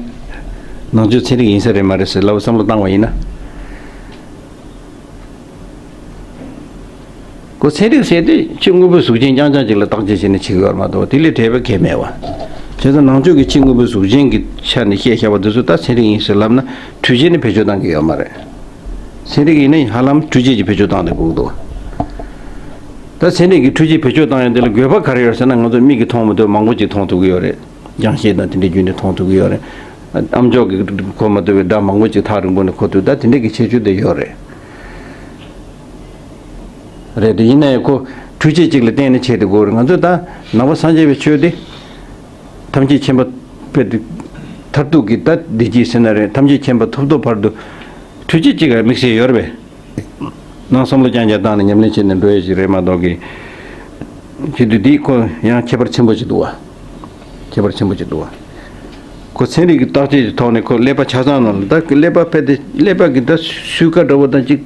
ནང་ཆོས་ཚན་རིག་ཡིན་ས་རེད་མ་རེད་ཟེར་སླ་བོ་བསམ་བློ་བཏང་བ་ཡིན་ན། ཁོ་ཚན་རིག་ཟེར་དུས་ཕྱི་དངོས་པོའི་གཟུགས་ཅན་རྐྱང་རྐྱང་ཅིག་ལ་བརྟག་དཔྱད་བྱས་ནས་བྱེད་ཀྱི་ཡོད་རེད་མ་གཏོགས་དེ་ལས་བྲལ་བའི་གལ་མེད་པ། བྱས་ཙང་ནང་ཆོས་ཀྱི་ཕྱི་དངོས་པོའི་གཟུགས་ཅན་གྱི་ཆ་ནས་བཤད་བྱ་བ་འདི་ཚོ་ད་ཚན་རིག་ཡིན་ཟེར་ལབ་ན་འཕྲུལ་ཆས་ནི་བེད་སྤྱོད་བཏང་གི་ཡོད་མ་རེད། ཚན་རིག་ཡིན་ན་ཧ་ལམ་འཕྲུལ་ཆས་ཀྱི་བེད་སྤྱོད་བཏང་ནས་སྒུག་འདུག་ད་ཚན་རིག་གི་འཕྲུལ་ཆས་བེད་སྤྱོད་བཏང་ཡ་འདི་ལ་དགོས་པ་ག་རེ་ཡོད་ཟེར་ན་ང་ཚོ་མིག་གིས་མཐོང་མི་ཐུབ་མང་པོ་ཅིག་མཐོང་ཐུབ་ཀྱི་ཡོད་རེད། རྒྱང་ཤེལ་དང་དེ་འདྲའི་བརྒྱུད་ནས་མཐོང་ཐུབ་ཀྱི་ཡོད་རེད། ཨ་མཆོག་གིས་གོ་མ་ཐུབ་པའི་སྒྲ་མང་པོ་ཅིག་ཐག་རིང་པོ་ནས་གོ་ཐུབ། ད་དེ་འདྲའི་གི་ཁྱད་ཆོས་དེ་ཡོད་རེད། རེད་དེ་ཡིན་ན་ཡང་ཁོ་འཕྲུལ་ཆས་ཅིག་ལ་བརྟེན་ནས་བྱས་ཏེ་དགོས་རེད། ང་ཚོ་ད་ནང་པ་སངས་རྒྱས་པའི་ཆོས་དེ། ཐམས་ཅད་མཁྱེན་པ་དཔེ་དེ་མཐར་ཐུག་གི་ད་བདེ་སྐྱིད་ཟེར་ན་རེད། ཐམས་ཅད་མཁྱེན་པ་ཐོབ་ཐོབ་བར་དུ་འཕྲུལ་ཆས་གཅིག་ག་དམིགས་བསལ་ཡོད་རེད་པས། ནང་བསམ་བློ་རྐྱང་རྐྱང་བཏང་ནས་ཉམས་ལེན་བྱས་ནས་འགྲོ་ཡས་ཞིག་རེད་མ་གཏོགས་གི། བྱེད་དུས་འདི་ཁོ་ཡང་ཁྱད་པར་ཆེན་པོ་ཅིག་འདུག་བ། ཁྱད་པར་ཆེན་པོ་ཅིག་འདུག་བ། ཁོ་ཚན་རིག་གི་བརྟག་དཔྱད་ཀྱི་ཐོག་ནས་ཁོ་ཀླད་པ་ཆ་ཚང་ནང་ལ་ད་ཀླད་པ་ཕལ་ཏེ་ཀླད་པ་གི་ད་སུས་ཀ་འདྲ་བོ་དང་གཅིག་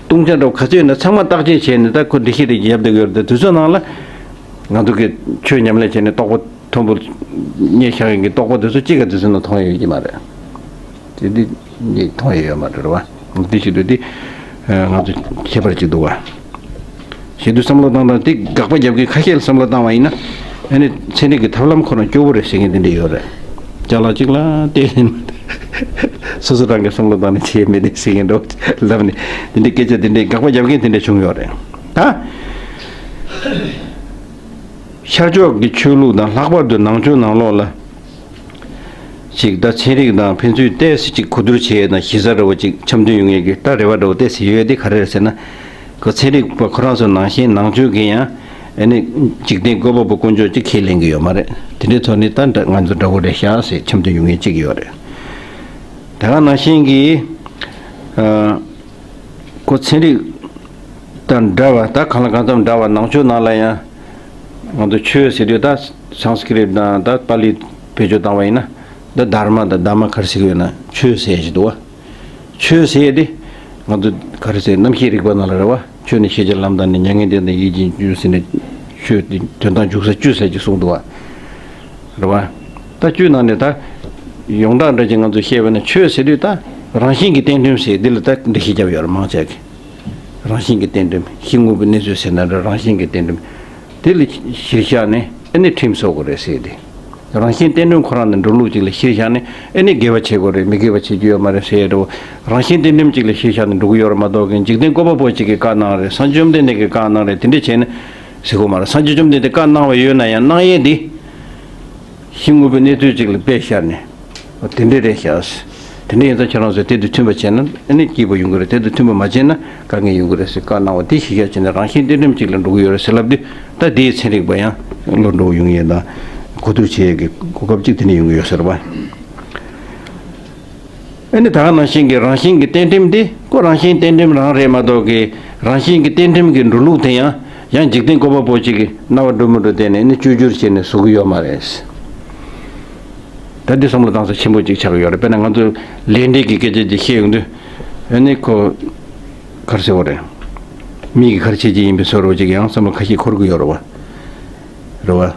བཏུང་བྱ་འདྲ་བོ་ག་ཚོད་ཡོད་ན་ཚང་མ་བརྟག་དཔྱད་བྱས་ནས་ད་ཁོ་འགྲེལ་བཤད་རེ་ཡབ་བསྡད་ཡོད་རེད། དེ་ཚོ་ནང་ལ་ང་ཚོ་གི་ཆོས་ཉམས་ལེན་བྱས་ནས་རྟོགས་པ་མཐོན་པོ་རྙེད་བཞག་ཡོད་མཁན་གྱི་རྟོགས་པ་དེ་ཚོ་གཅིག་ག་དེ་ཚོ་ནང་མཐོང་ཡ་ཡོད་ཀྱི་མ་རེད། དེ་འདི་འདི་མཐོང་ཡ་ཡོད་མ་རེད་བ། འདི་བྱེད་དུས་འདི་ང་ཚོ་ཁྱད་པར་ཅིག་འདུག་བ། བྱེད་དུས་བསམ་བློ་བཏང་སྟངས་དེ་དགག་པ་རྒྱབ་མཁན་ཁ་ཤས་ལ་བསམ་བློ་བཏང་བ་ཡིན་ན་ཨ་ནི་ཚན་རིག་གི་ཐབས་ལམ་ཁོ་རང་སྐྱོ་བོ་རེད་ཟེར་མཁན་དེ་འདྲ་ཡོད་རེད། ཅ་ལག་གཅིག་ལ་བལྟས་ནས་སོ་སོ་རང་གི་བསམ་བློ་བཏང་ནས་བྱས་མེད་དེ་ཟེར་མཁན་འདྲ་བོ་ལབ་ནས་དེ་འདྲའི་སྐད་ཆ་དེ་འདྲའི་དགག་པ་རྒྱབ་མཁན་དེ་འདྲ་བྱུང་ཡོད་རེད། ད། ཤར་ཕྱོགས་ཀྱི་ཆོས་ལུགས་དང་ལྷག་པར་དུ་ནང་ཆོས་ནང་ལོགས་ལ། ཅིག་ད་ཚན་རིག་དང་ཕན་ཚུན་ཏོག་ཙམ་ཅིག་གོ་བསྡུར་བྱེད་ཡས་དང་གཞི་རྩ་འདྲ་བོ་ཅིག་འཆམ་མཐུན་ཡོང་ཡས་ཀྱི་ད་རེ་བ་འདྲ་བོ་ཏོག་ཙམ་ཡོད་དེ་ག་རེ་རེད་ཟེར་ན། ཁོ་ཚན་རིག་པ་ཁོ་རང་ཚོ་ནང་བཞིན་ནང་ཆོས་ཀྱི་ཡང་ཨ་ནི་འཇིག་རྟེན་བཀོད་པ་པོ་དཀོན་མཆོག་ཅིག་ཁས་ལེན་གྱི་ཡོད་མ་རེད། དེ་འདྲའི་ཐོག་ནས་ད་འདྲ་ང་ཚོ་འདྲ་བོ་རེད་ཤག་ཟེར་འཆམ་མཐུན་ཡོང་ཡས་ཅིག་ཡོད་རེད། དེ་ག་ནང་བཞིན་གྱི་ཨ། ཁོ་ཚན་རིག་དང་འདྲ་བ་ད་གང་ལ་གང་འཚམ་འདྲ་བ་ནང་ཆོས་ནང་ལ་ཡང་ང་ཚོ་ཆོས་ཟེར་དུས་ད་སཾ་སྐྲྀཏ་དང་ད་པཱ་ལི་བེད་སྤྱོད་བཏང་བ་ཡིན་ན་ད་དྷརྨ་དང་དྷམྨ་ག་རེ་ཟེར་གི་ཡོད་ན་ཆོས་ཟེར་ཞིག་འདུག་བ། ཆོས་ཟེར་དེ་ང་ཚོ་ག་རེ་ཟེར་རྣམ་བཤད་རིག་པ་ནང་ལ་རེད་བ། ཆོས་ནི་ཤེས་བྱ་ལམ་དང་ནི་མྱ་ངན་འདས་དང་ཡིད་ཀྱི་རྒྱུ་ཟེར་ནས་ཆོས་དེ་དོན་དམ་འཇུག་ས་བཅུ་ཟེར་གྱི་གསུངས་འདུག་བ། རེད་བ། ད་བཅུའི་ནང་ནས་ད་ཡོངས་གྲགས་འདྲ་ཅིག་ང་ཚོས་བཤད་པ་ན་ཆོས་ཟེར་དུས་ད་རང་བཞིན་གྱི་རྟེན་འབྲེལ་ཟེར་འདི་ལ་ད་འགྲེལ་བཤད་བརྒྱབ་ཡོད་རེད་མང་ཆེ་གིས། རང་བཞིན་གྱི་རྟེན་འབྲེལ་གཞི་དངོས་པོའི་གནས་ཚུལ་ཟེར་ན་འདྲ་རང་བཞིན་གྱི་རྟེན་འབྲེལ་དེ་ལ་གཞིར་བཞག་ནས་ཨ་ནི་ཁྲིམས་བཟོ་དགོས་རེད་ཟེར་ཏེ། རང་བཞིན་རྟེན་འབྲེལ་ཁོ་རང་ནི་འགྲོ་ལུགས་ཅིག་ལ་གཞིར་བཞག་ནས་ཨ་ནི་དགེ་བ་བྱེད་དགོས་རེད་མི་དགེ་བ་བྱེད་རྒྱུ་ཡོད་མ་རེད་ཟེར་ཡ་འདྲ་བོ། རང་བཞིན་རྟེན་འབྲེལ་ཅིག་ལ་གཞིར་བཞག་ནས་འགྲོ་གི་ཡོད་རེད་མ་གཏོགས་ཀྱི་འཇིག་རྟེན་བཀོད་པ་པོ་ཅིག་གིས་བཀའ་གནང་རེད་སངས་རྒྱས་བཅོམ་ལྡན་འདས་ཀྱིས་བཀའ་གནང་རེད་དེ་འདྲ་བྱས་ནས་ཟེར་དགོས་མ་རེད། སངས་རྒྱས་བཅོམ་ལྡན་འདས་བཀའ་གནང་བ་ཡོད་ན་ཡང་གནང་ཡས་འདི། གཞི་དངོས་པོའི་གནས་ཚུལ་ཅིག་ལ་དཔེ་བཞག་ནས། དེ་འདྲ་རེད་ཤག་དེ་འདྲ་ཡིན་ཙང་ཁྱེད་རང་ཚོས་དེ་དང་མཐུན་པ་བྱས་ན་ཨ་ནི་སྐྱིད་པོ་ཡོང་གི་རེད། དེ་དང་མཐུན་པ་མ་བྱས་ན་དཀའ་ངལ་ཡོང་གི་རེད་ཟེར་བཀའ་གནང་བ་དེ་གཞི་བཞག་བྱས་ནས་རང་བཞིན་རྟེན་འབྲེལ་ཅིག་ལ་འགྲོ་གི་ཡོད་རེད་ཟེར་ལབ་དུས་ད་དེའི་ཚན་རིག་པ་ཡང་བློ་འགྲོ་ཡོང་ཡས་དང་གོ་བསྡུར་བྱེད་ཡས་ཀྱི་གོ་སྐབས་ཅིག་དེ་འདྲ་ཡོང་གི་ཡོད་ཟེར་བ། ཨ་ནི་ད་ག་ནང་བཞིན་གྱི་རང་བཞིན་གྱི་རྟེན་འབྲེལ་འདི་ཁོ་རང་བཞིན་རྟེན་འབྲེལ་རང་རེད་མ་གཏོགས་ཀྱི་རང་བཞིན་གྱི་རྟེན་འབྲེལ་གྱི་འགྲོ་ལུགས་དེ་ཡང་ཡང་འཇིག་རྟེན་བཀོད་པ་པོ་གཅིག་གིས་རྣ་བ་འགྲོ་མི་འགྲོ་བལྟས་ནས་ནི་བཅོས་བསྒྱུར་བྱས་ནས་བཟོ་གི་ཡོད་མ་རེད། ད་འདི་བསམ་བློ་གཏོང་ས་ཆེན་པོ་གཅིག་ཆགས་ཀྱི་ཡོད་རེད། དཔེར་ན་ང་ཚོ་ལས་འབྲས་ཀྱི་སྐད་ཆ་ཅིག་བཤད་ཡོང་དུས་ཨ་ནི་ཁོ་ག་རེ་ཟེར་བ་རེད། མིག་གིས་ག་རེ་བྱེད་ཀྱི་ཡིན་པའི་བཟོ་འདྲ་ཅིག་ཡང་བསམ་བློ་ཁ་ཤས་འཁོར་གྱི་ཡོད་རེད་བ། རེད་བ།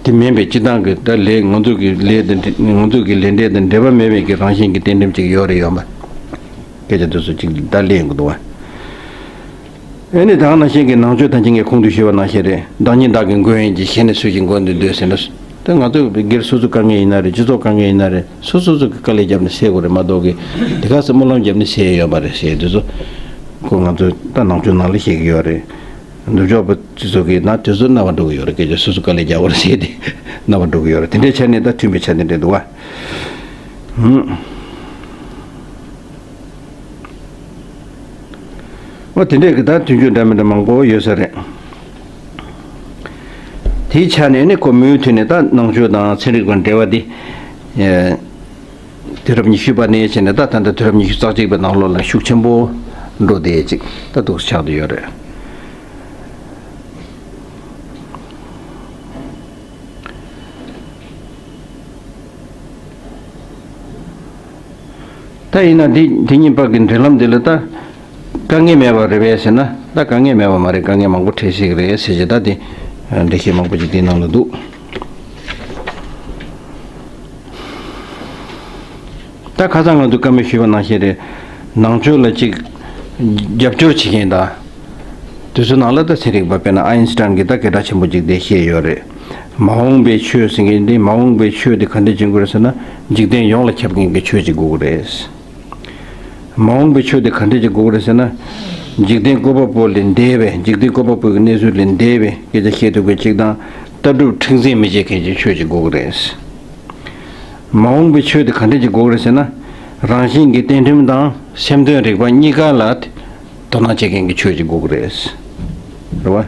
དེ་མིན་པའི་སྤྱི་བཏང་གི་ད་ལས་ང་ཚོ་གི་ལས་དང་འབྲེལ་ང་ཚོ་གི་ལས་འབྲས་དང་འབྲེལ་བ་མེད་པའི་གི་རང་བཞིན་གྱི་རྟེན་འབྲེལ་ཅིག་ཡོད་རེད་ཡོད་མ། སྐད་ཆ་དེ་ཚོ་ཅིག་ད་གླེང་གི་འདུག་བ། ཨེ་ནི་ད་ག་ནང་བཞིན་གྱི་ནང་ཆོས་ད་ཅི་ངས་གོང་དུ་ཞུས་པ་ནང་བཞིན་རེད། བདག་ཉིད་བདག་གི་མགོན་ཡིན་གྱི་ཞེ་ནས་སུ་ཞིག་མགོན་དུ་འདོད་ཟེར་ན། ད་ང་ཚོ་སྒེར་སོ་སོ་དཀའ་ངལ་ཡིན་ན་རེད། སྤྱི་ཚོགས་དཀའ་ངལ་ཡིན་ན་རེད། སོ་སོ་སོ་གི་དཀའ་ལས་བརྒྱབ་ནས་སེལ་དགོས་རེད་མ་གཏོགས་གི་དེ་ག་ཚོད་སྨོན་ལམ་བརྒྱབ་ནས་སེལ་ཡོད་མ་རེད་ཟེར་དེ་ཚོ་ཁོ་ང་ཚོ་ད་ནང་ཆོས་ནང་ལ་བཤད་ཀྱི་ཡོད་རེད། ནུབ་ཕྱོགས་པ་སྤྱི་ཚོགས་ཀྱི་ནང་དེ་ཚོ་རྣ་བ་འགྲོ་གི་ཡོད་རེད། སྐད་ཆ་སོ་སོ་དཀའ་ལས་རྒྱག་པ་རེད་ཟེར་ཏེ་རྣ་བ་འགྲོ་གི་ཡོད་རེད། དེ་འདྲའི་ཆ་ནས་ད་མཐུན་པའི་ཆ་ནས་འདྲ་འདུག་བ། ཧུམ། འོ་དེ་འདྲས་ཀྱི་ད་དུས་རྒྱུན་འདྲ་མི་འདྲ་མང་པོ་ཡོད་ས་རེད། དེའི་ཆ་ནས་ནི་ཁོ་མུ་མཐུད་ནས་ད་ནང་ཆོས་དང་ཚན་རིག་པ་འབྲེལ་བ་འདི། ཨེ། དུས་རབས་ཉི་ཤུ་པ་ནས་བྱས་ནས་ད་ད་ལྟ་དུས་རབས་ཉི་ཤུ་རྩ་གཅིག་པའི་ནང་ལོགས་ལ་ཤུགས་ཆེན་པོ་འགྲོ་བསྡད་ཅིག་ད་འདུག་ཆགས་བསྡད་ཡོད་རེད། ད་ཡིན་ན་འདི་འདི་གཉིས་བར་གྱི་འབྲེལ་ལམ་འདི་ལ་ད་དཀའ་ངལ་མེད་པ་རེད་པས་ཟེར་ན་ད་དཀའ་ངལ་མེད་པ་མ་རེད། དཀའ་ངལ་མང་པོ་འཕྲད་སྲིད་ཀྱི་རེད་ཟེར་གྱི་ད་དེ་འགྲེལ་བཤད་མང་པོ་ཅིག་དེའི་ནང་ལ་འདུག་ད་ཁ་སང་ང་ཚོ་བཀའ་མོལ་ཞུས་པ་ནང་བཞིན་རེད། ནང་ཆོས་ལ་ཅིག་རྒྱབ་སྐྱོར་བྱེད་མཁན་དང་། དེ་ཚོའི་ནང་ལ་ད་ཚན་རིག་པ་དཔེར་ན་ཨའིན་སི་ཊན་གྱིས་ད་སྐད་གྲགས་ཆེན་པོ་ཅིག་དེ་བཤད་ཡོད་རེད། མ་འོངས་པའི་ཆོས་ཟེར་མཁན་དེ་མ་འོངས་པའི་ཆོས་དེ་ག་འདྲ་བྱེད་དགོས་རེད་ཟེར་ན་འཇིག་རྟེན་ཡོངས་ལ་ཁྱབ་མཁན་གྱི་ཆོས་ཅིག་དགོས་ཀྱི་རེད། མ་འོངས་པའི་ཆོས་དེ་ག་འདྲ་ཅིག་དགོས་ཀྱི་རེད་ཟེར་ན། འཇིག་རྟེན་བཀོད་པ་པོ་ལས་འདས་པའི་འཇིག་རྟེན་བཀོད་པ་པོ་གི་གནས་ཚུལ་ལས་འདས་པའི་སྐད་ཆ་བཤད་ཐུབ་མཁན་ཅིག་དང་ལྟ་གྲུབ་མཁྲེགས་འཛིན་མི་བྱེད་མཁན་གྱི་ཆོས་ཅིག་དགོས་ཀྱི་རེད། མ་འོངས་པའི་ཆོས་དེ་ག་འདྲ་ཅིག་དགོས་ཀྱི་རེད་ཟེར་ན། རང་བཞིན་གྱི་རྟེན་ཁྲིམས་དང་སེམས་དོན་རིག་པ་གཉིས་ཀ་ལ་དོ་སྣང་བྱེད་མཁན་གྱི་ཆོས་ཅིག་དགོས་ཀྱི་རེད། རེད་བ།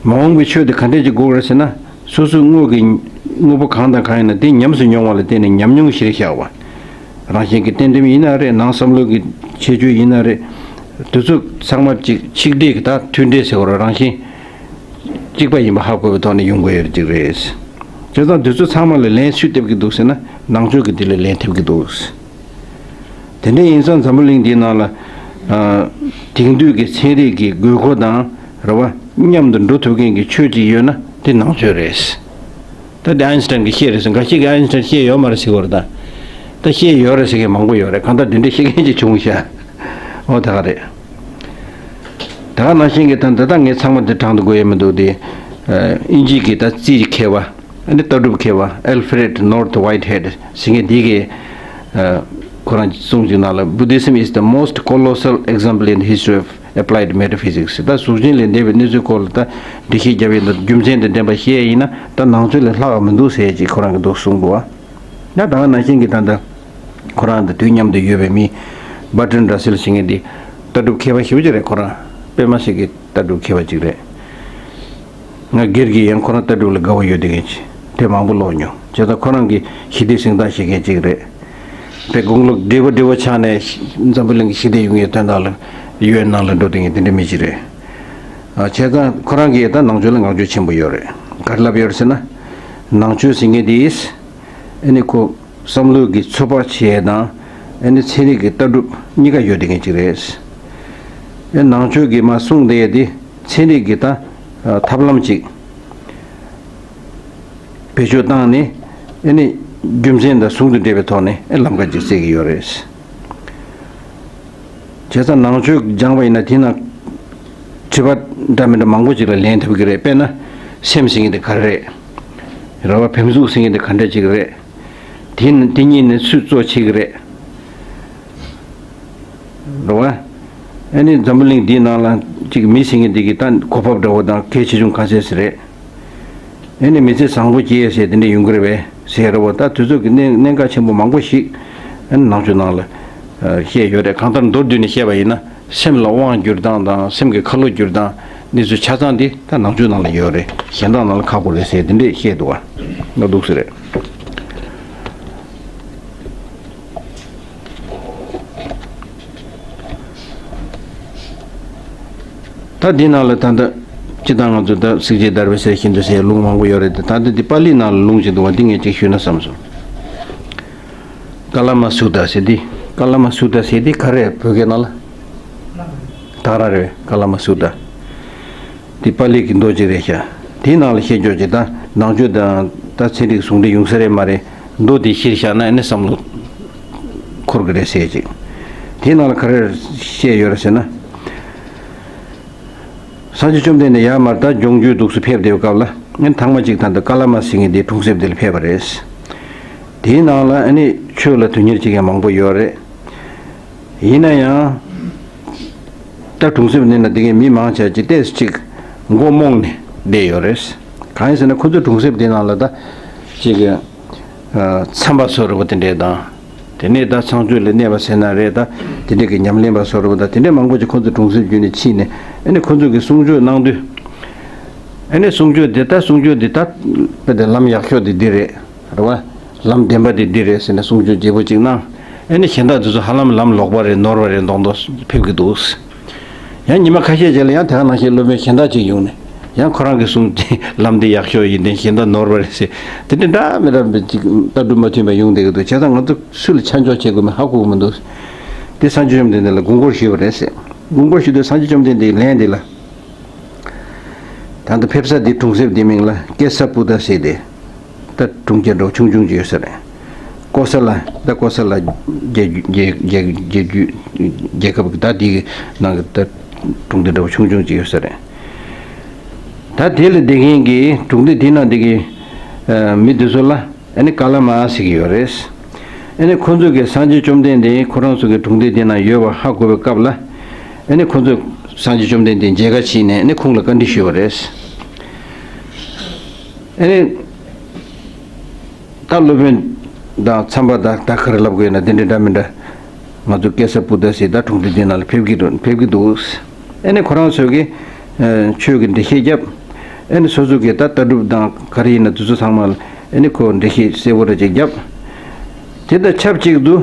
མ་འོངས་པའི་ཆོས་དེ་ག་འདྲ་ཅིག་དགོས་ཀྱི་རེད་ཟེར་ན། སོ་སོའི་དངོས་ཀྱི་དངོས་པོ་གང་དང་གང་ཡིན་ན་དེ་ཉམས་སུ་མྱོང་བ་ལ་བརྟེན་ནས་ཉམས་མྱོང་གཞིར་བཞག་པ། རང་བཞིན་གྱི་རྟེན་ཁྲིམས་ཡིན་ན་རེད། ནང་བསམ་བློ་གི་ཁྱད་ཆོས་ཡིན་ན་རེད། དེ་ཚོ་ཚང་མ་ཅིག་ཆིག་སྒྲིལ་གྱི་ད་མཐུན་སྒྲིལ་ཟེར་བ་རང་བཞིན། གཅིག་པ་ཡིན་པ་ཧ་གོ་བའི་ཐོག་ནས་ཡོང་དགོས་ཡོད་ཅིག་རེད། བྱས་ཙང་དེ་ཚོ་ཚང་མ་ལ་ལན་སུས་འདེབས་ཀྱི་འདུག་ཟེར་ན་ནང་ཆོས་ཀྱིས་དེ་ལ་ལན་འདེབས་ཀྱི་འདུག་དེ་འདྲ་ཡིན་ཙང་འཛམ་བུ་གླིང་འདིའི་ནང་ལ། ཨ། དེང་དུས་ཀྱི་ཚན་རིག་གི་དགོས་མཁོ་དང་རེད་བ། མཉམ་དུ་འགྲོ་ཐུབ་མཁན་གྱི་ཆོས་ཅིག་ཡོད་ན་དེ་ནང་ཆོས་རེད། ད་དེ་ཨའིན་སི་ཊན་གྱིས་བཤད་རེད་ཟེར། འགའ་ཞིག་གིས་ཨའིན་སི་ཊན་བཤད་ཡོད་མ་རེད་ཟེར་གྱི་ཡོད་རེད་ད། ད་བཤད་ཡོད་རེད་ཟེར་མཁན་མང་པོ་ཡོད་རེད། གང་ལྟར་དེ་འདྲ་བཤད་མཁན་ཅིག་བྱུང་ཤག་འོ་ད་ག་རེད། ད་ག་ནང་བཞིན་གྱི་ད་འདི་དག་ངས་ཚང་མ་འདི་དྲངས་དུ་དགོས་ཡ་མི་འདུག་སྟེ། ཨ། དབྱིན་ཇི་གི་ད་རྩིས་མཁས་པ། ཨ་ནི་ལྟ་གྲུབ་མཁས་པ་Alfred North Whitehead ཟེར་མཁན་དེ་གིས། ཨ། ཁོ་རང་གི་གསུང་ཅིག་ནང་ལ། Buddhism is the most colossal example in the history of Applied Metaphysics ད་གཟུགས་ཅན་ལས་འདས་པའི་གནས་ཚུལ་སྐོར་ལ་ད་འགྲེལ་བཤད་བརྒྱབ་ཡིན་ན། རྒྱུ་མཚན་དང་ལྡན་པ་བཤད་ཡིན་ན་ད་ནང་ཆོས་ལས་ལྷག་པ་མི་འདུག་ཟེར་ཅིག་ཁོ་རང་གིས་འདུག་གསུངས་འདུག་བ། ད་ད་ག་ནང་བཞིན་གྱི་ད་ལྟ་ཁོ་རང་དང་དུས་མཉམ་དུ་ཡོད་པའི་མི་Bertrand Russell ཟེར་མཁན་འདི་ལྟ་གྲུབ་མཁས་པ་ཞེ་པོ་ཅིག་རེད། ཁོ་རང་པད་མ་སེང་གེ་ལྟ་གྲུབ་མཁས་པ་ཅིག་རེད། ང་སྒེར་གྱི་ཡང་ཁོ་རང་ལྟ་གྲུབ་ལ་དགའ་བོ་ཡོད་དེ་མཁན་ཅིག་དེབ་མང་པོ་ཀློག་མྱོང་། བྱས་ཙང་ཁོ་རང་གི་ཞི་བདེ་གཟེངས་རྟགས་བཞེས་མཁན་ཅིག་རེད། དཔེ་དགུང་ལོ་བགྲེས་པོ་བགྲེས་པོ་ཆགས་ནས་འཛམ་བུ་གླིང་གི་ཞི་བདེ་ཡོང་ཡའི་དོན་དག་ལ་ཡུ་ཨེན་ནང་ལ་འགྲོ་བསྡད་མཁན་དེ་འདྲ་མི་ཅིག་རེད། ཨ། བྱས་ཙང་ཁོ་རང་གིས་ད་ནང་ཆོས་ལ་བསྔགས་བརྗོད་ཆེན་པོ་ཡོད་རེད། ག་རེ་ལབ་ཡོད་རེད་ཟེར་ན། ནང་ཆོས་ཟེར་མཁན་དེས་ཨ་ནི་ཁོ་བསམ་བློ་གི་ཚོད་དཔག་བྱེད་ཡས་དང་ཨ་ནི་ཚན་རིག་གི་ལྟ་གྲུབ་གཉིས་ཀ་ཡོད་བསྡད་མཁན་ཅིག་རེད། ཨ། ནང་ཆོས་ཀྱིས་མར་གསུངས་བསྡད་ཡས་དེ་ཚན་རིག་གི་ད་ཐབས་ལམ་ཅིག་བེད་སྤྱོད་བཏང་ནས་ཨ་ནི་རྒྱུ་མཚན་དང་ཟུང་དུ་འབྲེལ་བའི་ཐོག་ནས་ཨ་ལམ་ཁ་ཅིག་བཙལ་གྱི་ཡོད་རེད། བྱས་ཙང་ནང་ཆོས་སྦྱངས་པ་ཡིན་ན་དེ་ནང་དྲི་བ་འདྲ་མི་འདྲ་མང་པོ་ཅིག་ལ་ལན་ཐོབ་ཀྱི་རེད། དཔེར་ན་སེམས་ཟེར་མཁན་དེ་ག་རེ་རེད། རེད་བ། བེམ་གཟུགས་ཟེར་མཁན་དེ་ག་འདྲ་ཅིག་རེད། དེ་དེ་གཉིས་ནི་སུས་གཙོ་བྱེད་ཀྱི་རེད། རེད་བ། ཨ་ནི་འཛམ་བུ་གླིང་འདིའི་ནང་ལ་ཅིག་མི་ཟེར་མཁན་འདི་གི་ད་གོ་བབ་འདྲ་བོ་དང་གལ་ཆེ་ཆུང་གང་ཚད་ཟེར་རེད། ཨ་ནི་མི་ཚེ་བཟང་པོ་སྐྱེལ་ཟེར་དེ་འདྲ་ཡོང་གི་རེད་པས་ཟེར་རེད་བ། ད་དུས་ཚོད་ཀྱི་གནད་གནད་འགག་ཆེན་པོ་མང་པོ་ཞིག་ཨ་ནི་ནང་ཆོས་ནང་ལ་བཤད་ཡོད་རེད། གང་ལྟར་མདོར་བསྡུས་ནས་བཤད་པ་ཡིན་ན། སེམས་ལ་དབང་བསྒྱུར་སྟངས་དང་སེམས་ཀྱི་ཁ་ལོ་བསྒྱུར་སྟངས་འདི་ཚོ་ཆ་ཚང་འདི་ད་ནང་ཆོས་ནང་ལ་ཡོད་རེད། གཞན་དག་ནང་ལ་ཁག་པོ་རེད་ཟེར་དེ་འདྲས་བཤད་འདུག་བ། ང་འདུག་ཟེར་རེད། ད་འདི་ནང་ལ་ད་ལྟ་སྤྱིར་བཏང་ང་ཚོ་ད་བསྲེགས་བཅད་བརྡར་བའི་གསེར་བཞིན་དུ་ཟེར་ལུང་མང་པོ་ཡོད་རེད་དེ། ད་ལྟ་འདི་པཱ་ལི་ནང་ལ་ལུང་ཅིག་འདུག་བ། འདི་ངས་ཅིག་ཞུས་ན་བསམ་སོང་། ཀ་ལ་མ་སུ་ཏྲ་ཟེར་འདི། ཀ་ལ་མ་སུ་ཏྲ་ཟེར་འདི་ག་རེ་རེད། བོད་སྐད་ནང་ལ་ད་ག་རང་རེད། ཀ་ལ་མ་སུ་ཏྲ། འདི་པཱ་ལི་གི་མདོ་ཅིག་རེད་ཤག་དེའི་ནང་ལ་བཤད་རྒྱུ་ཅིག་ད་ནང་ཆོས་དང་ད་ཚན་རིག་ཟུང་འབྲེལ་ཡོང་ས་རེད་མ་རེད། མདོ་དེ་གཞིར་བཞག་ན་ཨ་ནི་བསམ་བློ་འཁོར་གི་རེད་ཟེར་ཅིག་དེའི་ནང་ལ་ག་རེ་བཤད་ཡོད་རེད་ཟེར་ན། སངས་རྒྱས་བཅོམ་ལྡན་འདས་ཡར་མར་ད་ལྗོངས་རྒྱུའི་འདུག་སེ་ཕེབས་བསྡད་པའི་སྐབས་ལ་ཨ་ནི་ཐེངས་མ་གཅིག་ད་ལྟ་ཀ་ལ་མ་ཟེར་མཁན་དེའི་གྲོང་གསེབ་དེ་ལ་ཕེབས་པ་རེད། དེའི་ནང་ལ་ཨ་ནི་ཆོས་ལ་དོན་གཉེར་བྱེད་མཁན་མང་པོ་ཡོད་རེད། ཡིན་ན་ཡང་། ད་གྲོང་གསེབ་འདི་ན་བསྡད་མཁན་མི་མང་ཆེ་བ་ཅིག་ཏོག་ཙམ་ཅིག་མགོ་རྨོངས་ནས་བསྡད་ཡོད་རེད། གང་ཡིན་ཟེར་ན་ཁོ་ཚོའི་གྲོང་གསེབ་འདི་ནང་ལ་ད་ཅིག་ཨ་མཚམས་པ་བཟོ་འདྲ་བོ་དེ་འདྲས་དང་། དེ་ནས་ད་ཚངས་སྤྱོད་ལ་གནས་པ་ཟེར་ན་རེད། ད་དེ་འདྲས་ཀྱི་ཉམས་ལེན་པ་བཟོ་འདྲ་བོ་དང་དེ་འདྲས་མང་པོ་ཅིག་ཁོ་ཚོའི་གྲོང་གསེབ་བརྒྱུད་ནས་ཕྱིན་ནས་ཨ་ནི་ཁོ་ཚོ་གི་གསུང་ཆོས་གནང་དུས། ཨ་ནི་གསུང་ཆོས་འདི་ད་གསུང་ཆོས་འདི་ད་དཔེ་དེ་ལམ་ཡག་ཤོས་དེ་འདི་རེད། རེད་བ། ལམ་བདེན་པ་དེ་འདི་རེད་ཟེར་ནས་གསུང་ཆོས་བརྗེ་པོ་གཅིག་གནང་། ཨ་ནི་གཞན་དག་དེ་ཚོ་ཧ་ལམ་ལམ་ལོག་པ་རེད། ནོར་བ་རེད་མདོག་མདོག་ཕེབས་ཀྱི་འདུག་ཡང་ཉི་མ་ཁ་ཤས་རྗེས་ལ་ཡང་དེ་ག་ནང་བཞིན་སློབ་དཔོན་གཞན་དག་ཅིག་ཡོང་ནས་ཡང་ཁོ་རང་གི་གསུང་ལམ་འདི་ཡག་ཤོས་ཡིན། དེ་གཞན་དག་ནོར་བ་རེད་ཟེར། དེ་འདྲ་འདྲ་མི་འདྲ་ཅིག་ལྟ་གྲུབ་མ་མཐུན་པ་ཡོང་བསྡད་ཀྱི་འདུག་བྱས་ཙང་ང་ཚོ་སུ་ལ་ཆ་འཇོག་བྱེད་དགོས་མིན་ཧ་གོ་གི་མི་འདུག་དེ་སངས་རྒྱས་བཅོམ་ལྡན་འདས་ལ་དགོངས་སྐོར་ཞུས་པ་རེད་ཟེར། དགོངས་སྐོར་ཞུས་དུས་སངས་རྒྱས་བཅོམ་ལྡན་འདས་ཀྱིས་ལན་འདི་ལ། ད་ལྟ་ཕེབས་ས་འདི་གྲོང་གསེབ་འདི་མིང་ལ་ཀེ་ས་པུ་ཏ་ཟེར་ཏེ། ད་གྲོང་ཁྱེར་འདྲ་བོ་ཆུང་ཆུང་ཅིག་ཡོད་ས་རེད། ཀོ་ས་ལ། ད་ཀོ་ས་ལ་རྒྱལ་རྒྱལ་རྒྱལ་རྒྱལ་རྒྱལ་རྒྱལ་ཁབ་ཀྱི་ད་འདི་གི་ནང་གི་ད་གྲོང་སྡེ་འདྲ་བོ་ཆུང་ཆུང་ཅིག་ཡོད་ས་རེད། ད་དེ་ལ་བསྡད་མཁན་གྱི་གྲོང་སྡེ་དེ་ནང་བསྡད་མཁན་མི་དེ་ཚོ་ལ་ཨ་ནི་ཀ་ལ་མ་ཟེར་གྱི་ཡོད་རེད། ཨ་ནི་ཁོ་ཚོ་གིས་སངས་རྒྱས་བཅོམ་ལྡན་འདས་ཁོ་རང་ཚོ་གི་གྲོང་སྡེ་དེ་ན་ཡོད་པ་ཧ་གོ་བའི་སྐབས་ལ། ཨ་ནི་ཁོ་ཚོས་སངས་རྒྱས་བཅོམ་ལྡན་འདས་མཇལ་ཁ་ཕྱིན་ནས་ཨ་ནི་ཁོང་ལ་བཀའ་འདྲི་ཞུས་པ་རེད། ཨ་ནི་ད་སློབ་དཔོན་དང་མཚམས་པ་དང་ད་ག་རེ་ལབ་དགོས་ན་དེ་འདྲ་འདྲ་མི་འདྲ། ང་ཚོ་ཀེ་ས་པུ་ཏ་ཟེར་ད་གྲོང་སྡེ་འདི་ནང་ལ་ཕེབས་ཀྱི་འདུག་ཕེབས་ཀྱི་འདུག་ཨ་ནི་ཁོ་རང་ཚོས་ཀྱི་ཨ་ཆོས་ཀྱི་འགྲེལ་བཤད་བརྒྱབ། ཨ་ནི་སོ་སོ་གི་ད་ལྟ་གྲུབ་དང་ག་རེ་ཡིན་ན་དེ་ཚོ་ཚང་མ་ལ་ཨ་ནི་ཁོ་འགྲེལ་བཤད་གསལ་པོ་ར་ཅིག་བརྒྱབ། དེ་དང་ཆབས་ཅིག་ཏུ་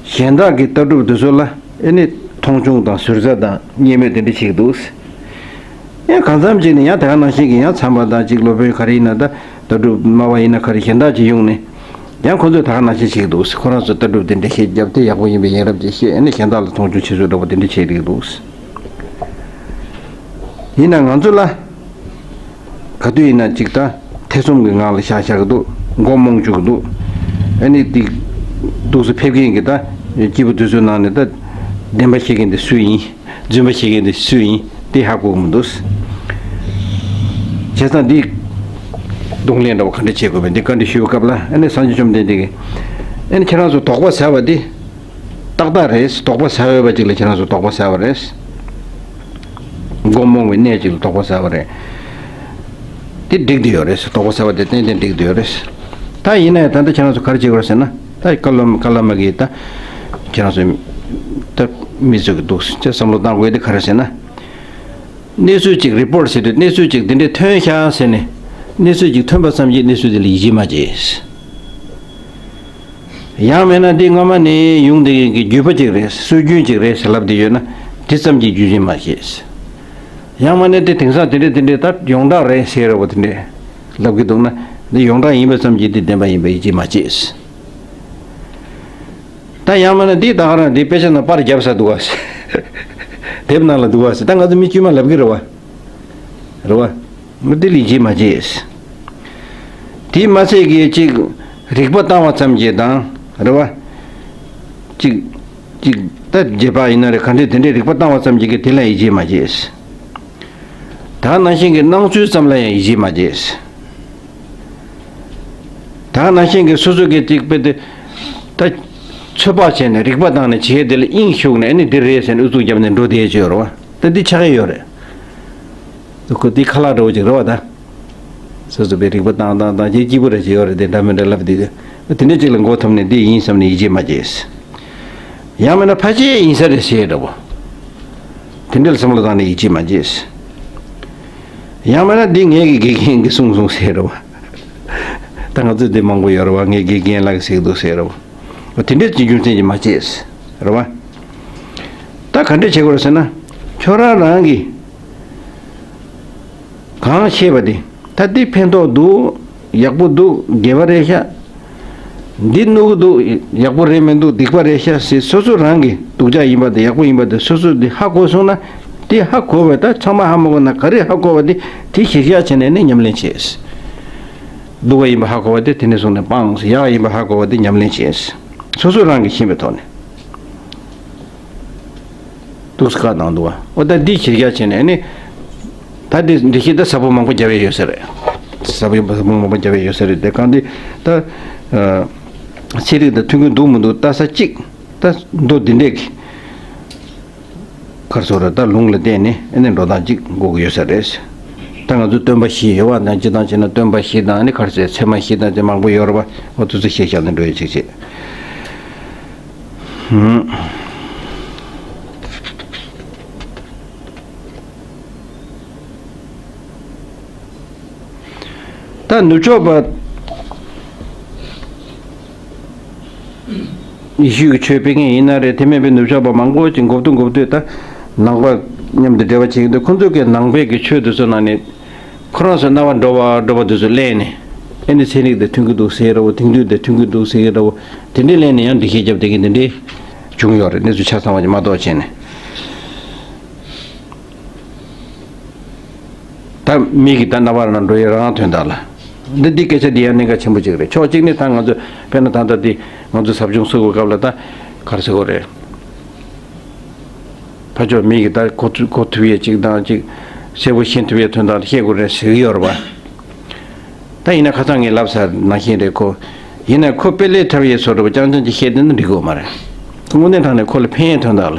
གཞན་དག་གི་ལྟ་གྲུབ་དེ་ཚོ་ལ་ཨ་ནི་མཐོང་ཆུང་དང་ཟུར་ཟ་དང་བརྙས་སྨོད་དེ་འདྲ་བྱེད་ཀྱི་འདུག་ཡང་གང་འཚམ་ཅིག་ནི་ཡང་དེ་ག་ནང་བཞིན་གྱི་ཡང་མཚམས་པ་དང་ཅིག་སློབ་དཔོན་ག་རེ་ཡིན་ན་ད་ལྟ་གྲུབ་སྨྲ་བ་ཡིན་ན་ག་རེ་གཞན་དག་ཅིག་ཡོང་ནས། ཡང་ཁོ་ཚོས་ད་ག་ནང་བཞིན་བྱེད་ཀྱི་འདུག་ཁོ་རང་ཚོས་ལྟ་གྲུབ་དེ་འགྲེལ་བཤད་བརྒྱབ་སྟེ་ཡག་པོ་ཡིན་པའི་ཡིན་རབས་ཅིག་བཤད་ནས་གཞན་དག་ལ་མཐོང་ཆུང་བྱེད་ཚུལ་འདྲ་པོ་དེ་འདྲ་བྱེད་ཀྱི་འདུག་ཡིན་ན་ང་ཚོ་ལ་ག་དུས་ཡིན་ན་ཅིག་ད་ཐེ་ཚོམ་གྱི་ངང་ལ་བཞག་བཞག་གི་འདུག་མགོ་རྨོངས་བཅུག་གི་འདུག་ཨ་ནི་དེ་འདུག་སེ་ཕེབས་མཁན་གྱི་ད་སྐྱེས་བུ་དེ་ཚོའི་ནང་ནས་ད་བདེན་པ་བཤད་མཁན་དེ་སུ་ཡིན། རྫུན་པ་བཤད་མཁན་དེ་སུ་ཡིན་དེ་ཧ་གོ་གི་མི་འདུག་བྱས་ཙང་འདི་གདོང་ལེན་འདྲ་བོ་ག་འདྲ་བྱེད་དགོས་པས་འདི་བཀའ་འདྲི་ཞུ་བའི་སྐབས་ལ་ཨ་ནི་སངས་རྒྱས་བཅོམ་ལྡན་འདས་ཀྱིས་ཨ་ནི་ཁྱེད་རང་ཚོ་དོགས་པ་ཟ་བ་འདི་ཏག་ཏག་རེད། དོགས་པ་ཟ་འོས་པ་ཅིག་ལ་ཁྱེད་རང་ཚོ་དོགས་པ་ཟ་བ་རེད། མགོ་རྨོངས་པའི་གནས་ཅིག་ལ་དོགས་པ་ཟ་བ་རེད། དེ་འགྲིག་བསྡད་ཡོད་རེད། དོགས་པ་ཟ་བ་དེ་ཏན་ཏན་འགྲིག་བསྡད་ཡོད་རེད། ད་ཡིན་ན་ཡང་ད་ལྟ་ཁྱེད་རང་ཚོ་ག་རེ་བྱེད་དགོས་རེད་ཟེར་ན། ད་བཀའ་སློབ་བཀའ་སློབ་མ་གིས་ད་ཁྱེད་རང་ཚོ་ད་མི་ཚོ་གི་འདུག་ཅེས་བསམ་བློ་བཏང་དགོས་དེ་ག་རེ་ཟེར་ན། གནས་ཚུལ་ཅིག་རི་པོར་ཊི་བྱེད་དུས་གནས་ཚུལ་ཅིག་དེ་འདྲས་ཐོན་ཤག་ཟེར་ནས། གནས་ཚུལ་ཅིག་ཐོན་པ་ཙམ་གྱིས་གནས་ཚུལ་དེ་ལ་ཡིད་ཆེས་མ་བྱེད། ཡང་མིན་ན་འདི་སྔོན་མ་ནས་ཡོང་བསྡད་མཁན་གྱི་བརྒྱུད་པ་ཅིག་རེད། སྲོལ་རྒྱུན་ཅིག་རེད་ཟེར་ལབ་བསྡད་ཡོད་ན། དེ་ཙམ་གྱིས་རྒྱུན་འཛིན་མ་བྱེད། ཡང་མིན་ན་འདི་དེང་སང་དེ་འདྲས་དེ་འདྲས་ད་ཡོངས་གྲགས་རེད་ཟེར་ར་བ་དེ་འདྲས་ལབ་ཀྱི་འདུག་ན། འདི་ཡོངས་གྲགས་ཡིན་པ་ཙམ་གྱིས་འདི་བདེན་པ་ཡིན་པ་ཡིད་ཆེས་མ་བྱེད། ད་ཡང་མིན་ན་འདི་ད་ག་རང་འདི་དཔེ་ཆ་ནང་པར་བརྒྱབ་ས་འདུག་བ། དེབ་ནང་ལ་འདུག་བ། ད་ང་ཚོ་མི་དཀྱུས་མ་ལབ་ཀྱི་རེད་བ། རེད་བ། འདི་ལ་ཡིད་ཆེས་མ་བྱེད། དེས་མ་ཚད་ཀྱི་ཅིག་རིག་པ་བཏང་བ་ཙམ་གྱིས་དང་། རེད་བ། ཅིག་ཅིག་ད་རྗེས་དཔག་ཡིན་ན་རེད། ག་འདྲས་དེ་འདྲས་རིག་པ་བཏང་བ་ཙམ་གྱིས་ཀྱི་དེ་ལ་ཡིད་ཆེས་མ་བྱེད། ད་ནང་བཞིན་གྱི་སྣང་ཚུལ་ཙམ་ལ་ཡང་ཡིད་ཆེས་མ་བྱེད། ད་ནང་བཞིན་གྱི་སོ་སོ་གི་ཅིག་དཔེ་དེ་ད་ཚོད་དཔག་བྱས་ནས་རིག་པ་བཏང་ནས་བྱས་དེ་ལ་དབྱིངས་ཞུགས་ནས་ཨ་ནི་འདི་རེད་ཟེར་ནས་ཨུ་ཚུགས་བརྒྱབ་ནས་འགྲོ་བསྡད་ཀྱི་ཡོད་རེད་བ། ད་འདི་ཆགས་ཀྱི་ཡོད་རེད། ཁོ་འདི་ཁ་ལག་འདྲ་བོ་ཅིག་རེད་བ་ད། སོ་སོ་པའི་རིག་པ་བཏང་བཏང་བཏང་ཅིག་སྐྱིད་པོ་རེ་ཅིག་ཡོད་རེད། དེ་འདྲ་མི་འདྲ་ལབ་དེ་དེ་འདྲ་ཅིག་ལ་མགོ་འཐོམ་ནས་འདི་ཡིན་བསམ་ནས་ཡིད་ཆེས་མ་བྱེད། ཡང་མིན་ན་ཕལ་ཆེར་ཡིན་ས་རེད་ཟེར་འདྲ་བོ། དེ་འདྲ་ལ་བསམ་བློ་བཏང་ནས་ཡིད་ཆེས་མ་བྱེད། ཡང་མིན་ན་འདི་ངའི་གི་དགེ་རྒན་གྱིས་གསུངས་གསུངས་ཟེར་འདྲ་བོ། ད་ང་ཚོ་འདི་མང་པོ་ཡོད་རེད་བ། ངའི་དགེ་རྒན་ལགས་ཟེར་གི་འདུག་ཟེར་འདྲ་བོ། དེ་འདྲ་ཅིག་རྒྱུ་མཚན་གྱིས་མ་བྱེད་ཟེར་རེད་བ། ད་ག་འདྲ་བྱེད་དགོས་རེད་ཟེར་ན། ཁྱོད་རང་རང་གིས་གང་ཤེས་པ་དེ། ད་འདི་ཕན་ཐོགས་འདུག་ཡག་པོ་འདུག་དགེ་བ་རེད་ཤག་འདི་གནོད་གི་འདུག་ཡག་པོ་རེད་མི་འདུག་སྡིག་པ་རེད་ཤག་ཟེར་སོ་སོ་རང་གི་སྡུག་ཅག་ཡིན་པ་དང་ཡག་པོ་ཡིན་པ་དེ་སོ་སོ་འདི་ཧ་གོ་སོང་ན། དེ་ཧ་གོ་བས་ད་ཚང་མ་ཧ་མ་གོ་ན་ག་རེ་ཧ་གོ་བ་དེ་དེ་གཞིར་བཞག་བྱས་ནས་ནི་ཉམས་ལེན་བྱེད། སྡུག་པ་ཡིན་པ་ཧ་གོ་བ་དེ་དེ་ནས་བཟུང་ནས་སྤངས། ཡག་ཡིན་པ་ཧ་གོ་བ་དེ་ཉམས་ལེན་བྱེད། སོ་སོ་རང་གིས་ཤེས་པའི་ཐོག་ནས། འདུག་སེ་བཀའ་གནང་འདུག་བ། འོ་ད་འདི་གཞིར་བཞག་བྱས་ནས་ནི། ད་འདི་འདི་ཤེས་ད་ཟབ་པོ་མང་པོ་རྒྱབ་ཡས་ཡོད་ས་རེད། ཟབ་པོ་ཟབ་པོ་མང་པོ་རྒྱབ་ཡས་ཡོད་ས་རེད། དེ་གང་འདི་ད། ཚན་རིག་དང་མཐུན་གྱི་འདུག་མི་འདུག་ལྟ་ས་གཅིག་ད་མདོ་འདི་འདྲས་ཀྱི། ག་རེ་ཟེར་རེད། ད་ལུང་ལ་བརྟེན་ནས་ཨ་ནི་འགྲོ་སྟངས་གཅིག་དགོས་ཀྱི་ཡོད་ས་རེད། ད་ང་ཚོ་སྟོན་པ་བཞི་ཡོད་བ། ད་སྤྱིར་བཏང་བྱས་ན་སྟོན་པ་བཞི་དང་ཨ་ནི་ག་རེ་ཟེར། ཚད་མ་བཞི་དང་དེ་མང་པོ་ཡོད་རེད་བ། འོ་དེ་ཚོ་ཤེས་བཞག་ནས་འགྲོ་ཡས་གཅིག་བྱེད། ད་ནུབ་ཕྱོགས་པ་ཡེ་ཤུ་གི་ཆོས་སྤེལ་མཁན་ཡིན་ན་རེད། དེ་མིན་པའི་ནུབ་ཕྱོགས་པ་མང་པོ་ཅིག་འགོ་བསྡུ་འགོ་བསྡུས་ད་ནང་པ་མཉམ་དུ་འབྲེལ་བ་བྱེད་ཀྱི་འདུག་ཁོང་ཚོ་གི་ནང་པའི་གི་ཆོས་དེ་ཚོ་ནང་ནས་ཁོ་རང་ཚོ་རྣ་བར་འགྲོ་བ་འགྲོ་བ་དེ་ཚོ་གླས་ནས་ཨེ་ནི་ཚན་རིག་དང་མཐུན་གྱི་འདུག་ཟེར་ར་བོ། དེང་དུས་དང་མཐུན་གྱི་འདུག་ཟེར་ར་བོ། དེ་འདྲའི་གླས་ནས་ཡང་འགྲེལ་བཤད་བརྒྱབ་བསྡད་མཁན་དེ་འདྲའི་བྱུང་ཡོད་རེད། གནས་ཚུལ་ཆ་ཚང་བ་ཅིག་མ་གཏོགས་བྱས་ནས། ད་མི་གི་ད་རྣ་བར་ན་འགྲོ་ཡི་རང་རང་དོན་དག་ལ། འདི་འདི་སྐད་ཆ་འདི་ཡང་གནད་འགག་ཆེན་པོ་གཅིག་རེད། ཕྱོགས་གཅིག་ནས་ད་ང་ཚོ་དཔེར་ན་ད་ལྟ་འདི་ང་ཚོ་ཟབ་སྦྱོང་སུ་དགོས་སྐབས་ལ་ད་ག་རེ་ཟེར་དགོས་རེད། ཕར་ཕྱོགས་མི་གི་ད་གོ་ཐུབ་གོ་ཐུབ་ཡས་གཅིག་དང་གཅིག་གསལ་པོ་ཤེས་ཐུབ་ཡས་དོན་དག་ལ་བཤད་དགོས་རེད་ཟེར་གི་ཡོད་རེད་པ། ད་ཡིན་ན་ཁ་སང་ངས་ལབ་ཚར་ནང་བཞིན་རེད་ཁོ། ཡིན་ན་ཁོ་དཔེ་ལས་ཐར་བའི་བཟོ་འདྲ་པོ་རྐྱང་རྐྱང་ཅིག་བཤད་བསྡད་ན་འགྲིག་གི་ཡོད་མ་རེད། དངོས་གནས་དྲང་གནས་ཁོ་ལ་ཕན་ཡས་དོན་དག་ལ།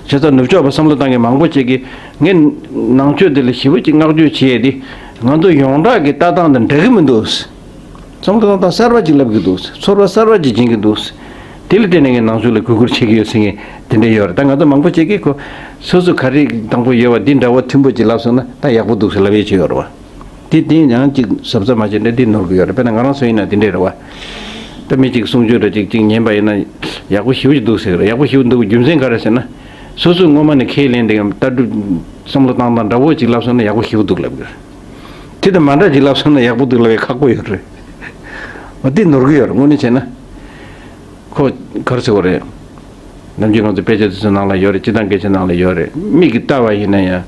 བྱས་ཙང་ནུབ་ཕྱོགས་པ་བསམ་བློ་བཏང་མཁན་མང་པོ་ཅིག་གིས་ངས་ནང་ཆོས་འདི་ལ་ཞེ་པོ་ཅིག་བསྔགས་བརྗོད་བྱས་ཏེ། ང་ཚོ་ཡོངས་གྲགས་ཀྱི་ལྟ་སྟངས་དང་འགྲིག་གི་མི་འདུག་བསམ་བློ་བཏང་སྟངས་གསར་པ་ཅིག་ལབ་ཀྱི་འདུག་ཚོར་བ་གསར་པ་ཅིག་སྦྱིན་གྱི་འདུག་དེ་ལ་བརྟེན་ནས་ངས་ནང་ཆོས་ལ་གུས་བཀུར་བྱེད་ཀྱི་ཡོད་ཟེར་མཁན་དེ་འདྲ་ཡོད་རེད། ད་ང་ཚོ་མང་པོ་ཅིག་གིས་ཁོ་སོ་སོ་ག་རེ་དང་པོ་ཡོད་པ་འདི་འདྲ་བོ་མཐུན་པོ་ཅིག་ལབ་སོང་ན་ད་ཡག་པོ་འདུག་ཟེར་ལབ་ཡས་ཅིག་ཡོད་རེད་བ། དེ་དེ་ཡང་ཅིག་གཟབ་གཟབ་མ་བྱས་ན་འདི་ནོར་གི་ཡོད་རེད། དཔེར་ན་ང་རང་ཚོ་ཡིན་ན་དེ་འདྲས་རེད་བ། ད་མི་གཅིག་གསུང་ཆོས་འདྲ་ཅིག་ཅིག་ཉན་པ་ཡིན་ན་ཡག་པོ་ཞེ་པོ་ཅིག་འདུག་ཟེར་གི་རེད། ཡག་པོ་ཞེ་པོ་འདུག་རྒྱུ་མཚན་ག་རེ་ཟེར་ན། སོ་སོས་སྔོན་མ་ནས་ཁས་ལེན་དེ་ལྟ་གྲུབ་བསམ་བློ་བཏང་སྟངས་འདྲ་བོ་ཅིག་ལབ་སོང་ན་ཡག་པོ་ཞེ་པོ་འདུག་ལབ་གི་རེད། དེ་དང་མ་འདྲ་ཅིག་ལབ་སོང་ན་ཡག་པོ་འདུག་ལབ་ཡས་ཁག་པོ་ཡོད་རེད། འོ་དེ་ནོར་གི་ཡོད་རེད་དངོས་གནས་བྱས་ན། ཁོ་ག་རེ་ཟེར་དགོས་རེད། ནམ་རྒྱུན་ང་ཚོ་དཔེ་ཆ་དེ་ཚོ་ནང་ལ་ཡོད་རེད། སྤྱིར་བཏང་སྐད་ཆ་ནང་ལ་ཡོད་རེད། མིག་གིས་ལྟ་བ་ཡིན་ན་ཡང་།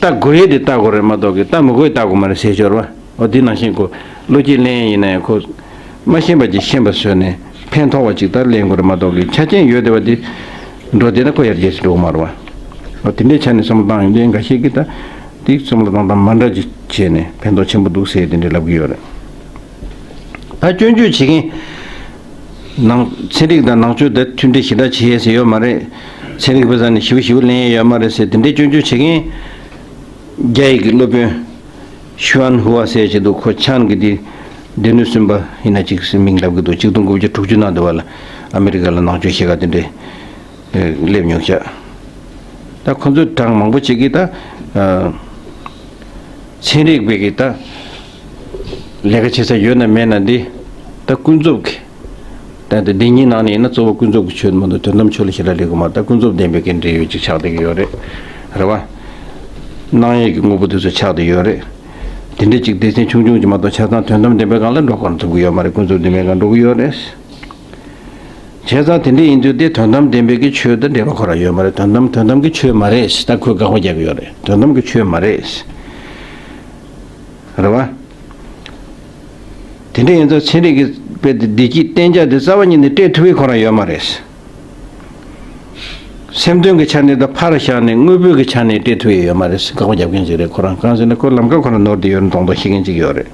ལྟ་དགོས་ཡས་དེ་ལྟ་དགོས་རེད་མ་གཏོགས་ཀྱི་ལྟ་མི་དགོས་ཡས་ལྟ་དགོས་མ་རེད་ཟེར་ཞོར་བ། འོ་འདི་ནང་བཞིན་ཁོ་བློ་སྐྱེད་ལེན་ཡས་ཡིན་ན་ཡང་ཁོ། མ་ཤེས་པ་ཅིག་ཤེས་པ་བཟོས་ནས་ཕན་ཐོགས་པ་ཅིག་ལྟར་ལེན་དགོས་རེད་མ་གཏོགས་ཀྱི་ཆ་རྐྱེན་ཡོད་བསྡད་པ་དེ་འགྲོ་བསྡད་ན་ཁོ་ཡར་རྒྱས་སུ་འགྲོ་གི་མ་རེད་བ། འོ་དེ་འདྲའི་ཆ་ནས་བསམ་བློ་བཏང་ཡོང་དུས་འགའ་ཤས་ཀྱིས་ད་དེ་བསམ་བློ་བཏང་སྟངས་མ་འདྲ་ཅིག་བྱས་ནས་ཕན་ཐོགས་ཆེན་པོ་འདུག་ཟེར་དེ་འདྲ་ལབ་ཀྱི་ཡོད་རེད། ད་སྐྱོན་བརྗོད་བྱེད་མཁན། ནང་ཚན་རིག་དང་ནང་ཆོས་དེ་མཐུན་སྒྲིལ་ཞེ་དྲག་བྱེད་ཡས་ཟེར་ཡོད་མ་རེད། ཚན་རིག་པ་ཚོ་ནི་ཞིབ་ཞིབ་ལེན་ཡས་ཡོད་མ་རེད་ཟེར། དེ་འདྲའི་སྐྱོན་བརྗོད་བྱེད་མཁན་རྒྱ་ཡིག་གི་སློབ་དཔོན་ཤུའན་ཧུའ་ཟེར་ཅིག་འདུག་ཁོ་ཆན་གྱི་དེ་སྡེ་སྣོད་གསུམ་པ་ཡིན་ན་ཅིག་མིང་ལབ་གི་འདུག་ཆིག་སྟོང་དགུ་བརྒྱ་དྲུག་ཅུ་ནང་དུ་བ་ལ་ཨ་མི་རི་ཀ་ལ་ནང་ཆོས་ཤེས་ཁ་དེ་འདྲའི་སླེབས་མྱོང་ཤག་ད་ཁོ་ཚོའི་གྲངས་མང་པོ་ཅིག་གིས་ད་ཚན་རིག་པའི་གི་ད་ལས་ཀ་བྱེད་ས་ཡོད་ན་མེད་ན་འདི་ད་ཀུན་རྫོབ་ཀྱི། ད་ལྟ་འདི་གཉིས་ནང་ནས་ཡིན་ན་གཙོ་བོ་ཀུན་རྫོབ་ཀྱི་ཆོས་མ་གཏོགས་དོན་དམ་ཆོས་ལ་ཞེ་དྲག་སླེབས་ཀྱི་མ་རེད། ད་ཀུན་རྫོབ་བདེན་པའི་གི་འབྲེལ་ཡོད་ཅིག་ཆགས་བསྡད་ཀྱི་ཡོད་རེད། རེད་བ། སྣང་ཡས་ཀྱི་དངོས་པོ་དེ་ཚོ་ཆགས་བསྡད་ཡོད་རེད། དེ་འདྲ་ཅིག་སྡེ་ཚན་ཆུང་ཆུང་ཅིག་མ་གཏོགས་ཆ་ཚང་དོན་དམ་བདེན་པའི་སྒང་ལ་འགྲོ་གང་ཐུབ་ཀྱི་ཡོད་མ་རེད། ཀུན་རྫོབ་བདེན་པའི་སྒང་འགྲོ་གི་ཡོད་རེད། བྱས་ཙང་དེ་འདྲ་ཡིན་དུས་དེ་དོན་དམ་བདེན་པའི་གི་ཆོས་དང་འབྲེལ་བ་ཁོ་རང་ཡོད་མ་རེད། དོན་དམ་དོན་དམ་གྱི་ཆོས་མ་རེད། ད་ཁོས་དགག་པ་རྒྱག་གི་ཡོད་རེད། དོན་དམ་གྱི་ཆོས་མ་རེད། རེད་བ། དེ་འདྲ་ཡིན་ཙང་ཚན་རིག་གི་དཔེ་དེ་བདེ་སྐྱིད་གཏན་འཇགས་དེ་རྩ་བ་ཉིད་ནས་སྤྲད་ཐུབ་པའི་ཁོ་རང་ཡོད་མ་རེད། སེམས་དོན་གྱི་ཆ་ནས་དང་ཕར་བཞག་ནས་དངོས་པོའི་གི་ཆ་ནས་སྤྲད་ཐུབ་ཡས་ཡོད་མ་རེད། དགག་པ་རྒྱབ་མཁན་ཅིག་རེད། ཁོ་རང་གང་ཟེར་ན་ཁོ་ལམ་ཁ་ཁོ་རང་ནོར་བསྡད་ཡོད་ན་མདོག་མདོག་ཤེས་མཁན་ཅིག་ཡོད་རེད།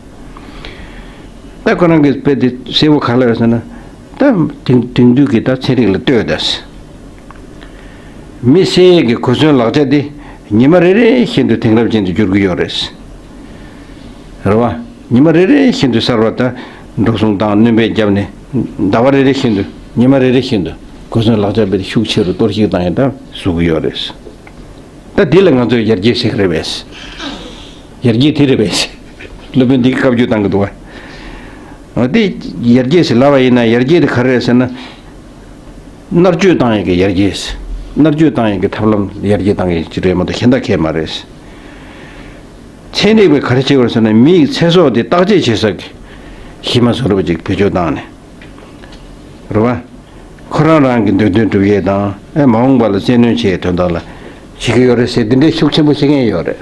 ད་ཁོ་རང་གི་དཔེ་དེ་གསལ་པོ་ག་ལ་ཡོད་ཟེར་ན། ད་དེང་དེང་དུས་ཀྱི་ད་ཚན་རིག་ལ་ལྟོས་དང་། མི་བསད་ཡས་ཀྱི་གོ་མཚོན་ལག་ཆ་དེ་ཉི་མ་རེ་རེ་བཞིན་དུ་དེང་རབས་ཅན་དུ་འགྱུར་གྱི་ཡོད་རེད། རེད་བ། ཉི་མ་རེ་རེ་བཞིན་དུ་གསར་བ་དང་འགྲོ་སོང་བཏང་སྣོན་པ་བརྒྱབ་ནས་ཟླ་བ་རེ་རེ་བཞིན་དུ་ཉི་མ་རེ་རེ་བཞིན་དུ་གོ་མཚོན་ལག་ཆ་དཔེ་དེ་ཤུགས་ཆེ་རུ་གཏོར་བཤིག་བཏང་ཡས་ད་བཟོ་གི་ཡོད་རེད། ད་འདི་ལ་ང་ཚོས་ཡར་རྒྱས་ཟེར་གི་རེད་པས། ཡར་རྒྱས་དེ་རེད་པས། སློབ་དཔོན་འདི་གིས་བཀའ་བརྒྱུད་བཏང་གི་འདུག་བ། འོ་དེ་ཡར་རྒྱས་ཟེར་ལབ་པ་ཡིན་ན་ཡར་རྒྱས་དེ་ག་རེ་རེད་ཟེར་ན། མནར་གཅོད་བཏང་ཡས་ཀྱི་ཡར་རྒྱས། མནར་གཅོད་བཏང་ཡས་ཀྱི་ཐབས་ལམ་ཡར་རྒྱས་བཏང་ཡས་ཅིག་རེད་མ་གཏོགས་གཞན་དག་གང་ཡང་མ་རེད། ཚན་རིག་པས་ག་རེ་བྱེད་དགོས་རེད་ཟེར་ན་མི་ཡི་ཚེ་སྲོག་དེ་བརྟག་དཔྱད་བྱེད་ས་གི་གཞི་མ་བཟོ་འདྲ་པོ་ཅིག་བེད་སྤྱོད་བཏང་ནས། རེད་བ། ཁོ་རང་རང་གི་འདོད་དོན་སྒྲུབ་ཡས་དང་ཨེ་མ་འོངས་པ་ལ་བཙན་གནོན་བྱེད་ཡས་དོན་དག་ལ་བྱེད་ཀྱི་ཡོད་རེད་ཟེར་འདི་འདྲའི་ཤུགས་ཆེན་པོ་བྱེད་མཁན་ཡོད་རེད།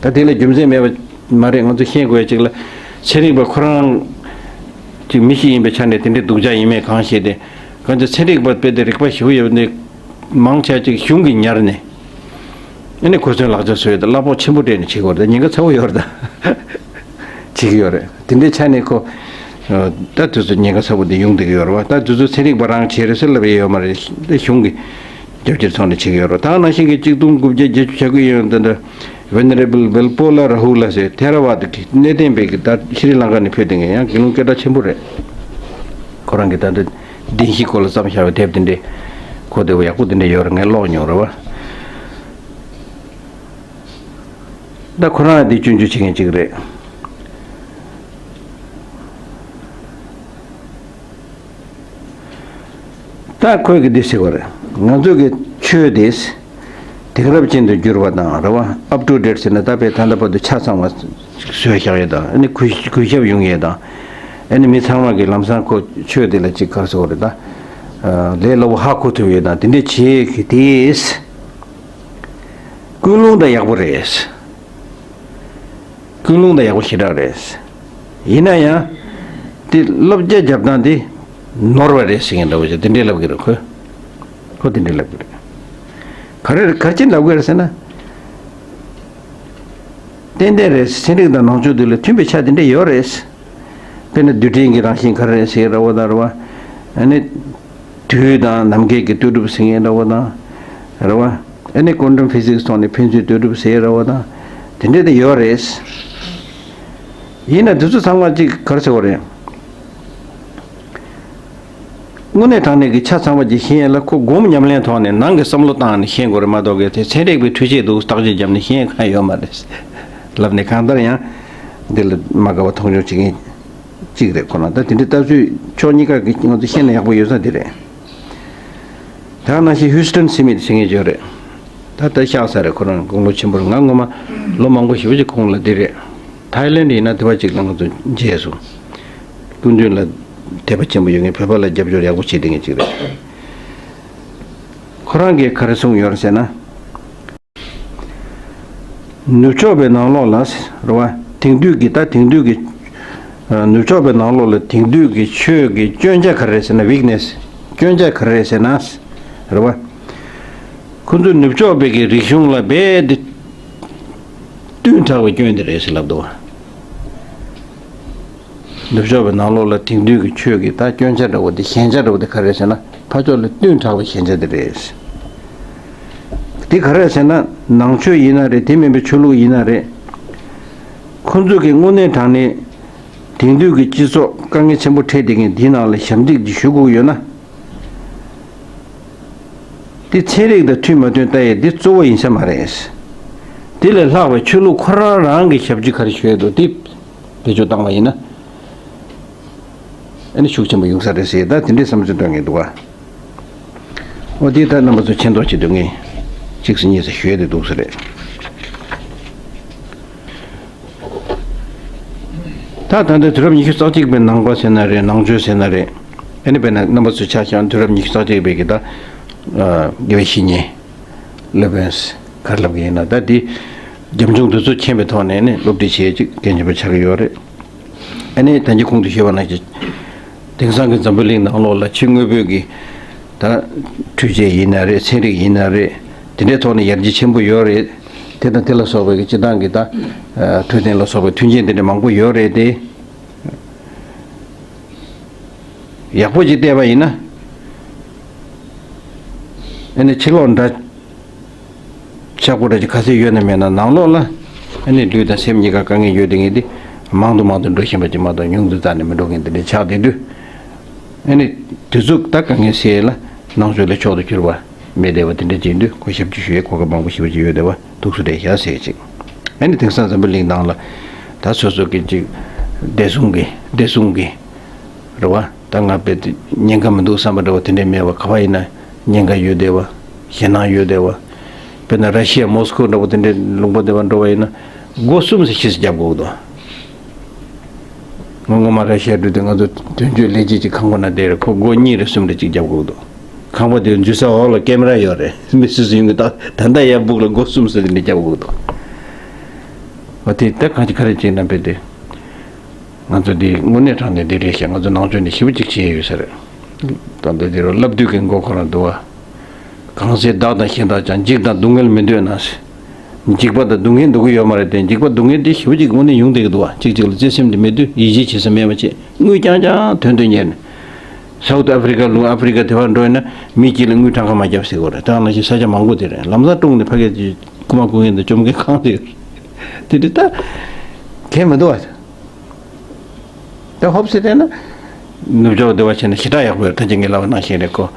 ད་དེ་ལ་རྒྱུ་མཚན་མེད་པ་མ་རེད། ང་ཚོ་ཤེས་དགོས་ཡ་གཅིག་ལ་ཚན་རིག་པ་ཁོ་རང་གཅིག་མི་ཞིག་ཡིན་པའི་ཆ་ནས་དེ་འདྲའི་སྡུག་ཅག་ཡིན་མེད་གང་ཤེས་ཏེ། གང་ཅི་ཚན་རིག་པ་དཔེ་དེ་རིག་པ་ཞེ་པོ་ཡོད་ནི་མང་ཆེ་གཅིག་གཞུང་གིས་ཉར་ནས་ཨ་ནི་གོ་མཚོན་ལག་ཆ་བཟོས་ཏེ་གླ་ཕོགས་ཆེན་པོ་སྤྲད་ནས་བྱེད་དགོས་རེད། ད་ཉེན་ཁ་ཚ་པོ་ཡོད་རེད་ད། བྱེད་ཀྱི་ཡོད་རེད། དེ་འདྲའི་ཆ་ནས་ཁོ། ད་དུས་ཚོད་ཉེན་ཁ་ཚ་པོ་འདི་ཡོང་བསྡད་ཀྱི་ཡོད་རེད་བ། ད་དུས་ཚོད་ཚན་རིག་པ་རང་བྱས་རེད་ཟེར་ལབ་ཡས་ཡོད་མ་རེད། ད་གཞུང་གི་རྒྱབ་སྐྱོར་ཐོག་ནས་བྱེད་ཀྱི་ཡོད་རེད། ད་ནང་བཞིན་གྱི་གཅིག་སྟོང་དགུ་བརྒྱ་བརྒྱད་ཅུ་གྱ་དགུ་ཡོང་དེ་འདྲ་Venerable Valpola Rahula ཟེར་ཐེ་ར་ཝ་ད་གི་གནས་བརྟན་པའི་གི་ད་ཤྲི་ལང་ཀ་ནས་ཕེབས་བསྡད་མཁན་ཡང་དགེ་སློང་སྐད་གྲགས་ཆེན་པོ་རེད། ཁོ་རང་གི་ད་ལྟ་བདེན་བཞིའི་སྐོར་ལ་བརྩམས་བཞག་པའི་དེབ་དེ་འདྲས་གོ་བདེ་པོ་ཡག་པོ་དེ་འདྲས་ཡོད་རེད། ངས་ཀློག་མྱོང་རེད་བ། ད་ཁོ་རང་འདི་སྐྱོན་བརྗོད་བྱེད་མཁན་གཅིག་རེད། ད་ཁོས་གི་འདི་ཟེར་བ་རེད། ང་ཚོ་གི་ཆོས་དེ་དེང་རབས་ཅན་དུ་འགྱུར་བ་དང་རེད་བ། up to date ཟེར་ན་ད་དཔེ་ད་ལྟ་བར་དུ་ཆ་ཚང་བ་བཟོས་བཞག་ཡས་དང་ཨ་ནི་གུས་གུས་ཞབས་ཡོང་ཡས་དང་ཨ་ནི་མི་ཚང་མ་གི་ལམ་སང་ཁོ་ཆོས་དེ་ལ་ཅིག་ག་རེ་ཟེར་བ་རེད་ད། ལས་སླ་པོ་ཧ་གོ་ཐུབ་ཡས་དང་དེ་འདྲས་བྱེད་གི་དེ། ཀུན་སློང་ད་ཡག་པོ་རེད། ཀུན་སློང་ད་ཡག་པོ་ཞེ་དྲག་རེད། ཡིན་ན་ཡང་། དེ་བསླབ་བྱ་རྒྱབ་སྟངས་དེ་ནོར་བ་རེད་ཟེར་མཁན་འདྲ་བོ་ཞིག་དེ་འདྲས་ལབ་ཀྱི་རེད་ཁོས། ཁོ་དེ་འདྲས་ལབ་ཀྱི་རེད། ག་རེ་ག་ཅི་ལབ་ཀྱི་རེད་ཟེར་ན། ཏན་ཏན་རེད། ཚན་རིག་དང་ནང་ཆོས་དེ་ལ་མཐུན་པའི་ཆ་དེ་འདྲས་ཡོད་རེད། དཔེར་ན་རྡུལ་ཕྲན་གྱི་རང་བཞིན་ག་རེ་རེད་ཟེར་ར་བ་དང་རེད་བ། ཨ་ནི། དུས་དང་ནམ་མཁའི་གི་ལྟོས་གྲུབ་ཟེར་མཁན་འདྲ་བོ་དང་། རེད་བ། ཨ་ནི་ཀོན་ཊམ་ཕི་ཟིག་སི་ཐོག་ནས་ཕན་ཚུན་ལྟོས་གྲུབ་ཟེར་ར་བ་དང་། དེ་འདྲས་དེ་ཡོད་རེད། ཡིན་ན་དེ་ཚོ་ཚང་མ་ཅིག་ག་རེ་ཟེར་བ་རེད། དངོས་གནས་དྲང་གནས་ཀྱི་ཆ་ཚང་བ་ཅིག་ཤེས་ཡས་ལ་ཁོ་སྒོམ་ཉམས་ལེན་ཐོག་ནས་ནང་གི་བསམ་བློ་བཏང་ནས་ཤེས་དགོས་རེད་མ་གཏོགས་གི་དེ་ཚན་རིག་པའི་འཕྲུལ་ཆས་འདུག་བརྟག་དཔྱད་བརྒྱབ་ནས་ཤེས་ཡས་གང་ཡོད་མ་རེད། ལབ་ནས་གང་ལྟར་ཡང་འདི་ལ་མ་དགའ་བ་མཐོང་ཆུང་བྱེད་མཁན་གཅིག་རེད་ཁོ་ན། ད་དེ་འདྲའི་ལྟ་ཚུལ་ཕྱོགས་གཉིས་ཀ་གི་ང་ཚོ་ཤེས་ན་ཡག་པོ་ཡོད་ས་དེ་རེད། ད་ནང་བཞིན་ཧུས་ཊོན་སི་མིད་ཟེར་མཁན་ཅིག་ཡོད་རེད། ད་ད་ཤག་ས་རེད། ཁོ་རང་དགུང་ལོ་ཆེན་པོ་རེད། ང་སྔོན་མ་ལོ་མང་པོ་ཞེ་པོ་ཅིག་གོང་ལ་འདི་རེད། ཐའི་ལེན་ཌི་ཡིན་ན་དེ་བ་ཅིག་ལ་ང་ཚོ་མཇལ་སོང་། སྐུ་མདུན་ལ་དད་པ་ཆེན་པོ་ཡོད་མཁན་བོད་པ་ལ་རྒྱབ་སྐྱོར་ཡག་པོ་བྱེད་བསྡད་མཁན་ཅིག་རེད། ཁོ་རང་གིས་ག་རེ་གསུངས་ཡོད་རེད་ཟེར་ན། ནུབ་ཕྱོགས་པའི་ནང་ལོགས་ལ་རེད་བ། དེང་དུས་ཀྱི་ད་དེང་དུས་ཀྱི་ནུབ་ཕྱོགས་པའི་ནང་ལོགས་ལ་དེང་དུས་ཀྱི་ཆོས་ཀྱི་སྐྱོན་ཆ་ག་རེ་རེད་ཟེར་ན། ཝིག་ནེ་སི། སྐྱོན་ཆ་ག་རེ་རེད་ཟེར་ན། རེད་བ། ཁོ་ཚོ་ནུབ་ཕྱོགས་པའི་གི་རིག་གཞུང་ལ་རྦད་དེ་བསྟུན་དྲགས་པའི་སྐྱོན་དེ་རེད་ཟེར་ལབ་འདུག་བ། ནུབ་ཕྱོགས་པའི་ནང་ལོགས་ལ་དེང་དུས་ཀྱི་ཆོས་ཀྱི་ད་སྐྱོན་ཆ་འདྲ་བོ་དེ་ཞན་ཆ་འདྲ་བོ་དེ་ག་རེ་རེད་ཟེར་ན་ཕར་ཕྱོགས་ལ་བསྟུན་དྲགས་པའི་ཞན་ཆ་དེ་རེད། འདི་ག་རེ་ཟེར་ན། ནང་ཆོས་ཡིན་ན་རེད། དེ་མིན་པའི་ཆོས་ལུགས་ཡིན་ན་རེད། ཁོ་ཚོས་ཀྱི་དངོས་གནས་དྲང་གནས་དེང་དུས་ཀྱི་སྤྱི་ཚོགས་དཀའ་ངལ་ཆེན་པོ་འཕྲད་བསྡད་མཁན་འདིའི་ནང་ལ་ཞབས་འདེགས་ཅིག་ཞུ་དགོས་ཀྱི་ཡོད་ན། འདི་ཚན་རིག་དང་མཐུན་མ་མཐུན་ལྟ་ཡས་འདི་གཙོ་བོ་ཡིན་ས་མ་རེད། དེ་ལས་ལྷག་པའི་ཆོས་ལུགས་ཁོ་རང་རང་གི་ཞབས་ཕྱི་ག་རེ་ཞུ་ཡས་འདུག་འདི་བེད་སྤྱོད་བཏང་བ་ཡིན་ན། ཨ་ནི་ཤུགས་ཆེན་པོ་ཡོང་ས་རེད་ཟེར། ད་དེ་འདྲའི་བསམ་ཚུལ་འདོན་གྱི་འདུག་ག་འོ་དེ་ད་རྣམ་པ་ཚོ་མཁྱེན་རྟོགས་བྱེད་དུས་ངས་གཅིག་ཟེར་གཉིས་ཟེར་ཞུ་ཡས་དེ་འདུག་ས་རེད། ད་ད་ལྟ་དུས་རབས་ཉི་ཤུ་རྩ་གཅིག་པའི་ནང་པ་ཟེར་ན་རེད། ནང་ཆོས་ཟེར་ན་རེད། ཨ་ནི་དཔེར་ན་རྣམ་པ་ཚོས་ཆ་བཞག་ན་དུས་རབས་ཉི་ཤུ་རྩ་གཅིག་པའི་གི་ད་དགེ་བའི་བཤེས་གཉེན་ལེ་བན་སི་ག་རེ་ལབ་གི་ཡིན་ན། ད་འདི་རྒྱབ་ལྗོངས་དེ་ཚོ་མཁྱེན་པའི་ཐོག་ནས་ནི་སློབ་ཁྲིད་བྱེད་ཅིག་མཁན་ཆེན་པོ་ཆགས་ཀྱི་ཡོད་རེད། ཨ་ནི་ད་གིན་གོང་དུ་ཞུས་པ་ནང་བཞིན། དེང་སང་གི་འཛམ་བུ་གླིང་ནང་ལོགས་ལ་ཕྱི་དངོས་པོའི་གི་ད་འཕྲུལ་ཆས་ཡིན་ན་རེད། ཚན་རིག་ཡིན་ན་རེད། དེ་འདྲའི་ཐོག་ནས་ཡར་རྒྱས་ཆེན་པོ་ཡོད་རེད། དེ་དང་དེ་ལ་སོགས་པའི་གི་སྤྱི་བཏང་གི་ད་འཕྲོད་བསྟེན་ལ་སོགས་པའི་མཐུན་རྐྱེན་དེ་འདྲ་མང་པོ་ཡོད་རེད་དེ། ཡག་པོ་ཅིག་བལྟས་པ་ཡིན་ན། ཨ་ནི་ཕྱི་ལོགས་འདྲ། ཆག་སྒོ་འདྲ་ཅིག་ག་ཚོད་ཡོད་ན་མེད་ན། ནང་ལོགས་ལ་ཨ་ནི་ལུས་དང་སེམས་གཉིས་ཀ་དཀའ་ངལ་ཡོད་བསྡད་མཁན་འདི་མང་དུ་མང་དུ་འགྲོ་བཞིན་པ་ཅིག་མ་གཏོགས་ཉུང་དུ་རྩ་ནས་མི་འགྲོ་མཁན་དེ་འདྲ་ཆགས་བསྡད་དུས། ཨ་ནི་དེ་ཚོ་ད་དཀའ་ངལ་སེལ་ཡས་ལ་ནང་ཆོས་ལ་མཆོག་ཏུ་གྱུར་པ་མེད་བསྡད་པ་དེ་འདྲ་ཅིག་ཡིན་དུས། ཁོ་ཞབས་ཕྱི་ཞུ་ཡས་གོ་སྐབས་མང་པོ་ཞེ་པོ་ཅིག་ཡོད་བསྡད་པ་འདུག་སེ་རེད་ཤག་ཟེར་ཅིག་ཨ་ནི་དེང་སང་འཛམ་བུ་གླིང་ནང་ལ་ད་སོ་སོ་གི་ཅིག་བདེ་སྲུང་གི་བདེ་སྲུང་གི་རེད་བ། ད་ང་དཔེ་དེ་ཉེན་ཁ་མི་འདུག་བསམ་པ་འདྲ་བོ་དེ་འདྲས་མེད་པ། ག་པར་ཡིན་ན་ཉེན་ཁ་ཡོད་བསྡད་པ། ཞེད་སྣང་ཡོད་བསྡད་པ། དཔེར་ན་ར་ཤི་ཡ་མོ་སི་ཁོ་འདྲ་བོ་དེ་འདྲས་ལུང་པ་དེ་པར་འགྲོ་བ་ཡིན་ན། སྒོ་གསུམ་སེ་ཕྱིས་སུ་རྒྱབ་དགོས་འདུག་ང་སྔོན་མ་ར་ཤི་ཡ་འགྲོ་དུས་ང་ཚོ་དོན་གཅོད་ལས་བྱེད་ཅིག་ཁང་པ་ན་བསྡད་རེད། ཁོ་སྒོ་གཉིས་རེ་གསུམ་རེ་ཅིག་རྒྱབ་དགོས་འདུག་ཁང་པ་དེ་འཛུལ་ས་འོག་ལ་ཀེ་མ་ར་ཡོད་རེད། མི་སུ་སུ་ཡོང་གི། ད་ད་ལྟ་ཡར་སྦུག་ལ་སྒོ་གསུམ་སེ་དེ་འདྲས་རྒྱབ་དགོས་འདུག་འོ་དེ་ད་གང་ཅི་ག་རེ་བྱས་ན་དཔེ་དེ། ང་ཚོ་འདི་དངོས་གནས་དྲང་གནས་འདི་རེད་ཤག་ང་ཚོ་ནང་ཆོས་ནས་ཞེ་པོ་ཅིག་བྱས་ཡོད་ས་རེད། ད་ལྟ་འདི་རུ་བསླབ་དུས་ཀྱི་མགོ་འཁོར་ར་འདུག་བ། གང་ཚེ་བདག་དང་གཞན་དག་ཀྱང་། འཇིགས་དང་སྡུག་བསྔལ་མི་འདོད་ན། འཇིགས་པ་དང་སྡུག་བསྔལ་འདོད་ཀྱི་ཡོད་མ་རེད་དེ། འཇིགས་པ་སྡུག་བསྔལ་དེ་ཞེ་པོ་ཅིག་དངོས་གནས་ཡོང་བསྡད་ཀྱི་འདུག་བ། གཅིག་གཅིག་ལ་བརྩེ་སེམས་དེ་མེད་དུས། ཡིད་ཆེས་བྱེད་ས་མེད་པ་བྱས། དངུལ་རྐྱང་རྐྱང་དོན་དུ་གཉེར་ནས། སའུ་ཐི་ཨ་ཕི་རི་ཀ་ལུང་ཨ་ཕི་རི་ཀ་དེ་པར་འགྲོ་ཡིན་ན་མི་གཅིག་ལ་དངུལ་གྲངས་ཀ་མ་བརྒྱབ་ཟེར་གྱི་ཡོད་རེད། ད་ནང་བཞིན་ས་ཆ་མང་པོ་དེ་རེད། ལམ་སང་ཀྲུང་ནས་ཕ་གིར་རྐུ་མ་རྐུ་མཁན་དང་བཅོམ་མཁན་གང་དེ་ཡོད་རེད། དེ་འདྲ་ད་གལ་མི་འདུག་བ། ད་ཧོབ་སེ་བལྟས་ན། ནུབ་ཕྱོགས་བདེ་བ་ཆེ་ན་ཞེ་དྲག་ཡག་པོ་ཡོད། ད་ཅི་ངས་ལབ་པ་ནང་བཞིན་རེད། ཁོ་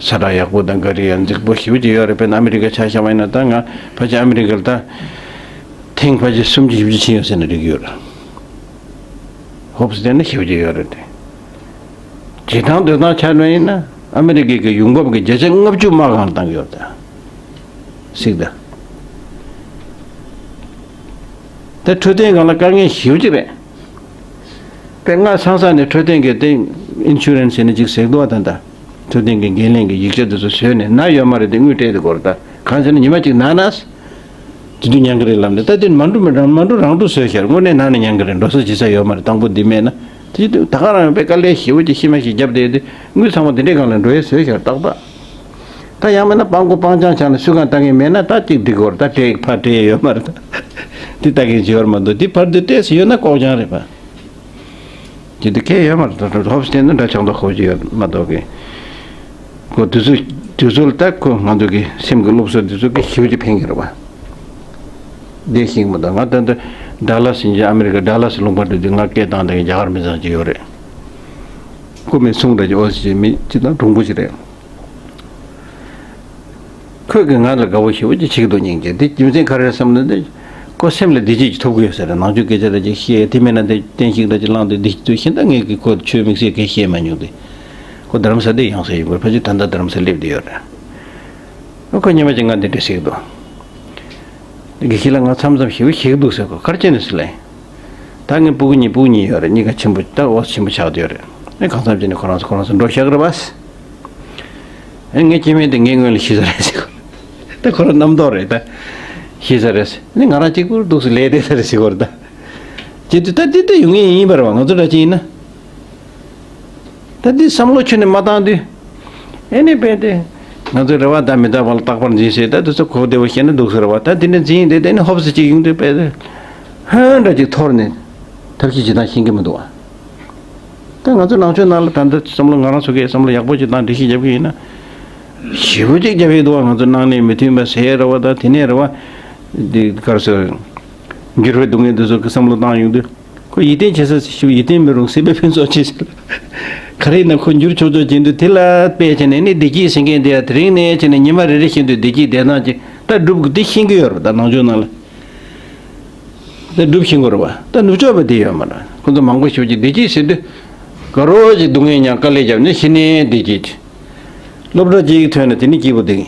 ས་ཁྲ་ཡག་པོ་དང་ག་རེ་ཡང་རྫིག་པོ་ཞེ་པོ་ཅིག་ཡོད་རེད། དཔེར་ན་ཨ་མི་རི་ཀ་ཆ་བཞག་པ་ཡིན་ན། ད་ང་ཕལ་ཆེར་ཨ་མི་རི་ཀ་ལ་ད་ཐེངས་ཕལ་ཆེར་སུམ་ཅུ་བཞི་བཅུ་ཕྱིན་ཡོད་ཟེར་ན་འགྲིག་གི་ཡོད་རེད། ཧོབ་སེ་བལྟས་ན་ཞེ་པོ་ཅིག་ཡོད་རེད་དེ། བྱེད་སྟངས་སྡོད་སྟངས་ཆ་ནས་ཡིན་ན་ཨ་མི་རི་ཀའི་གི་ཡོང་འབབ་ཀྱི་བརྒྱ་ཆ་ལྔ་བཅུ་དམག་སྒར་ལ་བཏང་གི་ཡོད་རེད་ད། གཟིགས་དང་། དེ་འཕྲོད་བསྟེན་སྒང་ལ་དཀའ་ངལ་ཞེ་པོ་ཅིག་རེད། དཔེ་སྔ་ས་ས་ནས་འཕྲོད་བསྟེན་གྱི་དེ་ཨིན་ཤུ་རན་སི་ཟེར་ནས་ཅིག་ཟེར་འདུག་བ། ད་ལྟ་འཕྲོད་བསྟེན་གྱི་འགན་ལེན་གྱི་ཡིག་ཆ་དེ་ཚོ་བཟོས་ནས་ན་ཡོད་མ་རེད་དེ། དངུལ་སྤྲད་དེ་སྐོར་ད་གང་ཟེར་ན་ཉི་མ་གཅིག་ན་ན་དེ་དུས་ཉན་གི་རེད་ལབ་ནས། ད་དེ་མ་འགྲོ་མི་རང་མ་འགྲོ་རང་འགྲོ་བཟོས་ཤར། དངོས་གནས་ན་ནས་ཉན་གི་རེད། འགྲོ་ས་བྱེད་ས་ཡོད་མ་རེད། དང་པོ་འདི་མེད་ན། དེ་དུས་ད་ག་རང་ཡང་དཔེ་དཀའ་ལས་ཞེ་པོ་ཅིག་ཤི་མ་ཤི་རྒྱབ་བསྡད་དེ། དངུལ་ཚང་མ་དེ་འདྲའི་སྒང་ལ་འགྲོ་ཡས་བཟོས་ཤར་ཏག་ཏག་ད་ཡང་མིན་ན་སྤྲང་པོ་སྤྲང་རྐྱང་ཆགས་ནས་སུས་གང་ལྟ་མཁན་མེད་ན་ད་གཅིག་འགྲིག་གོ་རེད། ད་སྤྲད་ཕར་སྤྲད་ཡོད་མ་རེད། ད་འདི་ལྟ་མཁན་ཅིག་ཡོད་མ་གཏོགས། འདི་ཕར་འདི་སྤྲད་ཟེར་ཡོད་ན་ལྐོག་རྐྱང་རེད་པ། ཅི་འདི་གལ་ཡོད་མ་རེད། ད་ཧོབ་སེ་བལྟས་ན་འདྲ་ཆགས་མདོག་ཁ་པོ་ཅིག་ཡོད་མ་གཏོགས་གི། ཁོ་དུས་ཚོད་དུས་ཚོད་ལ་ད་ཁོ་ང་ཚོ་གི་སེམས་ཀྱི་སློབ་གསོ་དུས་ཚོད་ཀྱི་ཞེ་པོ་ཅིག་ཕན་གི་རེད་པ། བདེ་ཞིང་མ་གཏོགས། ང་ད་ལྟ་ཌ་ལ་སི་ཡིན་གྱི། ཨ་མི་རི་ཀ་ཌ་ལ་སི་ལུང་པ་འགྲོ་དུས་ང་སྐད་བཏང་བསྡད་མཁན་རྒྱ་གར་མི་ཚང་ཅིག་ཡོད་རེད། སྐུ་མི་སུང་འདྲ་ཅིག། ཨོ་སི་ཅིག་མི་ཅིག་དང་གྲུང་པོ་ཅིག་རེད། ཁོས་ཀྱིས་ང་ལ་དགའ་པོ་ཞེ་པོ་ཅིག་བྱེད་ཀྱི་འདུག་སྙིང་རྗེ། འདི་རྒྱུ་མཚན་ག་རེ་རེད་བསམ་ན། འདི་ཁོ་སེམས་ལ་བདེ་སྐྱིད་ཅིག་ཐོབ་ཀྱི་ཡོད་ས་རེད། ནང་ཆོས་སྐད་ཆ་འདྲ་ཅིག་བཤད། དེ་མིན་ན་འདི་བསྟན་བཤིག་འདྲ་ཅིག་བསླངས་ཏེ། འདི་དུས་ཤིན་ཏུ་ངས་ཀྱིས་ཁོ་ཆོས་དམིགས་བསལ་གང་བཤད་མ་མྱོང་སྟེ། ཁོ་རྡ་རམ་ས་ལ་ཡང་ས་ཡོང་གི་རེད། ཕལ་ཆེར་ད་ལྟ་རྡ་རམ་ས་ལ་སླེབས་བསྡད་ཡོད་རེད། ཁོ་ཉི་མ་གཅིག་ང་འདི་འདྲ་ཟེར་གྱི་འདུག་དགེ་བཤེས་ལགས། ང་མཚམས་མཚམས་ཞེ་པོ་ཞིག་འདུག་ཟེར་གོ། ག་རེ་བྱས་ནས་ཟེར་ལབ་ཡིན། ད་ངའི་སྤུ་གུ་གཉིས། སྤུ་གུ་གཉིས་ཡོད་རེད། གཉིས་ཀ་ཆེན་པོ། ད་འོ་ཆེན་པོ་ཆགས་བསྡད་ཡོད་རེད། ཨེ་གང་འཚམ་བྱས་ནས་ཁོ་རང་ཚོ་ཁོ་རང་ཚོ་འགྲོ་བཞག་གི་རེད་པ། ཨེ་ངའི་སྐྱེ་དམན་དེ་ངའི་སྔོན་ལ་ཤི་ས་རེད་ཟེར་གོ། ད་ཁོ་རང་རྣམ་རྟོག་རེད། ད་ཤི་ས་རེད་ཟེར། ཨེ་ང་རང་གཅིག་པུར་འདུག་སེ་ལས་བསྡད་ས་རེད་ཟེར་གོ་རེད་ད། བྱེད་དུས་ད་འདི་ད་ཡོང་ངེས་ཡིན་པ་རེད་པ། ང་ཚོ་འདྲ་ཅིག་ཡིན་ན། ད་འདི་བསམ་བློ་ཁྱོན་ནས་མ་བཏང་དུས། ཨེ་ནི་དཔེ་དེ། ང་ཚོའི་རེ་བ་དང་མི་རྟག་པ་ལ་རྟག་པར་འཛིན་ཟེར། ད་དེ་ཚོ་གོ་བདེ་བོ་བཤད་ན་འདུག་ཟེར་བ། ད་དེ་འདྲ་འཛིན་དེ་དེ་ནི་ཧོབ་སེ་གཅིག་ཡོང་དུས་དཔེ་དེ། ཧོན་འདྲ་གཅིག་འཐོར་ནས། ཐབས་ཤེས་བྱེད་སྟངས་ཤེས་ཀྱི་མི་འདུག་བ། ད་ང་ཚོ་ནང་ཆོས་ནང་ལ་ད་ལྟ་བསམ་བློ་ང་རང་ཚོ་གིས་བསམ་བློ་ཡག་པོ་ཅིག་བཏང་སྒྲིག་གཞི་རྒྱབ་ཀྱི་ཡིན་ན། ཞེ་པོ་ཅིག་རྒྱབ་ཡོད་འདུག་བ། ང་ཚོ་སྣང་གནས་མི་མཐུན་པ་ཟེར་ར་བ་དང་དེ་ནས་ར་བ། འདི་གར་སོ། འགྱུར་བའི་སྡུག་བསྔལ་འདི་ཚོ་གི་བསམ་བློ་བཏང་ཡོང་དུས། ཁོ་ཡིད་བརྟན་བྱེད་ས་ཞིག་ཡིད་བརྟན་མི་རུང་སྲིད་པའི་ཕུན་ཚོགས་ཆེ་ཟེར། ག་རེ་ཡིན་ན་ཁོ་འགྱུར་ཆོག་ཆོག་བྱེད་དུས་དེ་ལ་དཔེ་བྱས་ནས་ནི་བདེ་སྐྱིད་ཟེར་མཁན་དེ་ཡང་དེ་རིང་ནས་བྱས་ནས་ཉི་མ་རེ་རེ་བཞིན་དུ་བདེ་སྐྱིད་བདེ་ཐང་ཅིག་ད་སྒྲུབ་དགོས་དེ་ཤེས་ཀྱི་ཡོད་རེད། ད་ནང་ཆོས་ནང་ལ། ད་སྒྲུབ་ཤེས་དགོས་རེད་བ། ད་ནུབ་ཕྱོགས་པ་དེ་ཡོད་མ་རེད། ཁོ་ཚོ་མང་པོ་ཞིག་གིས་བདེ་སྐྱིད་ཟེར་དུས། དགའ་རོགས་ཀྱི་སྡུག་བསྔལ་མྱངས་དཀའ་ལས་བརྒྱབ་ནས་ཤི་ནས་བདེ་སྐྱིད་ཅིག་སློབ་གྲྭ་གཅིག་ཐོན་ན་དེ་ནི་སྐྱིད་པོ་འདུག་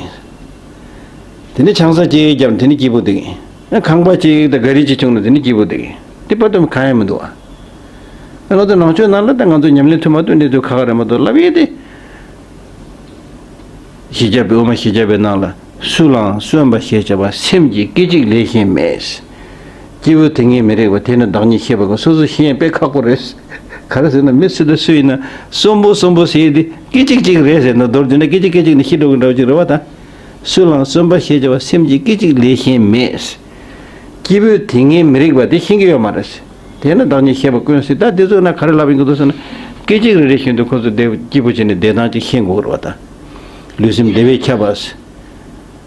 དེ་ནི་ཆང་ས་གཅིག་བརྒྱབ་ན་དེ་ནི་སྐྱིད་པོ་འདུག་ཁང་པ་གཅིག་དང་ག་རི་གཅིག་བྱུང་ན་དེ་ནི་སྐྱིད་པོ་འདུག་དེ་བར་དུ་གང་ཡང་མི་འདུག་ཨ། ང་ཚོ་ནང་ཆོས་ནང་ལ་ད་ང་ཚོ་ཉམས་ལེན་ཐུབ་མ་ཐུབ་གནས་ཚུལ་ཁག་ཁག་རེད་མ་གཏོགས་ལབ་ཡས་དེ། ཞི་བྱ་བའི་དབུ་མ་ཞི་བྱ་བའི་ནང་ལ། སུ་ལའང་གསོན་པ་ཞེས་བྱ་བ་སེམས་ཀྱི་སྐད་ཅིག་ལས་གཞན་མེད། སྐྱེས་བུ་དེ་སྔའི་མི་རིགས་པ་དེ་ནི་བདག་ཉིད་ཤེས་པ་གོ། སོ་སོ་ཤེས་ཡས་དཔེ་ཁག་པོ་རེད། ག་རེ་ཟེར་ན་མི་སུ་དང་སུ་ཡིན་ན་གསོན་པོ་གསོན་པོ་ཟེར་ཡས་དེ་སྐད་ཅིག་གཅིག་རེད་ཟེར་ན་མདོར་བསྡུས་ན་སྐད་ཅིག་སྐད་ཅིག་ནས་ཤི་འགྲོ་གི་འདྲ་བོ་ཅིག་རེད་བ་ད། སུ་ལའང་གསོན་པ་ཞེས་བྱ་བ་སེམས་ཀྱི་སྐད་ཅིག་ལས་གཞན་མེད། སྐྱེས་བུ་དེ་སྔའི་མི་རིགས་པ་དེ་ཤེས་ཀྱི་ཡོད་མ་རེད། དེས་ན་བདག་ཉིད་ཤེས་པ་ཀུན་ཟད། ད་དེ་ཚོ་ན་ག་རེ་ལབ་ཡིན་གྱི་འདུག་ཟེར་ན། སྐད་ཅིག་རེ་རེ་བཞིན་དུ་ཁོ་ཚོ་བདེ་སྐྱིད་པོ་བྱས་ནས་བདེ་ཐང་ཅིག་ཤེས་དགོས་རེད་བ་ད། ལུས་སེམས་བདེ་བས་ཁྱབ་པ།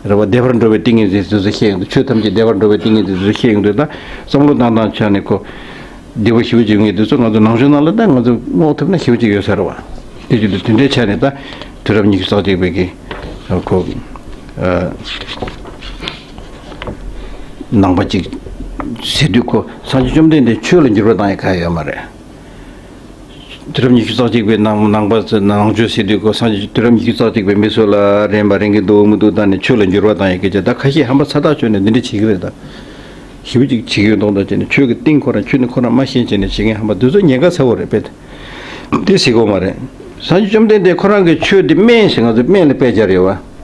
རེད་བ། བདེ་བར་འགྲོ་བའི་ཏིང་ངེ་འཛིན་དེ་ཚོ་ཤེས་ཡོང་དུས་ཆོས་ཐམས་ཅད་བདེ་བར་འགྲོ་བའི་ཏིང་ངེ་འཛིན་དེ་ཚོ་ཤེས་ཡོང་དུས་ད་བསམ་བློ་བཏང་སྟངས་ཆ་ནས་ཁོ། བདེ་བོ་ཞེ་པོ་ཅིག་ཡོང་གི་འདུག་ཚོ་ང་ཚོ་ནང་ཆོས་ནང་ལ་ད་ང་ཚོ་སྔོག་ཐུབ་ན་ཞེ་པོ་ཅིག་ཡོད་ས་རེད་བ། དེ་བཞིན་དུ་དེ་འདྲའི་ཆ་ནས་ད་དུས་རབས་ཉི་ཤུ་རྩ་གཅིག་པའི་གི་ཁོ། ནང་པ་ཅིག་ཟེར་དུས་ཁོ་སངས་རྒྱས་བཅོམ་ལྡན་འདས་ཆོས་ལ་འགྱུར་བ་བཏང་ཡ་གང་ཡང་ཡོད་མ་རེད། དུས་རབས་ཉི་ཤུ་རྩ་གཅིག་པའི་ནང་ནང་པ་ཚོ་ནང་ཆོས་ཟེར་དུས་ཁོ་སངས་རྒྱས་དུས་རབས་ཉི་ཤུ་རྩ་གཅིག་པའི་མི་ཚོ་ལ་རན་པ་རན་གྱི་འདུག་མི་འདུག་ད་ནི་ཆོས་ལ་འགྱུར་བ་བཏང་ཡ་སྐད་ཆ་ད་ཁ་ཤས་ཧམ་པ་ཚ་ཐག་ཆོད་ནས་འདི་འདྲ་བྱེད་ཀྱི་རེད་ད། ཞེ་པོ་ཅིག་བྱེད་ཀྱི་ཡོད་མདོག་མདོག་བྱས་ནས་ཆོས་ཀྱི་གཏིང་ཁོ་རང་ཆོས་ནི་ཁོ་རང་མ་ཤེས་བྱས་ནས་བྱེད་མཁན་ཧམ་པ་འདི་ཚོ་ཉེན་ཁ་ཚ་བོ་རེད་པས། དེ་ཟེར་གོ་མ་རེད། སངས་རྒྱས་བཅོམ་ལྡན་འདས་ཁོ་རང་གི་ཆོས་འདི་སྨན་ཟེར་ང་ཚོ་སྨན་ལ་དཔེ་སྦྱར་ཡོད་བ།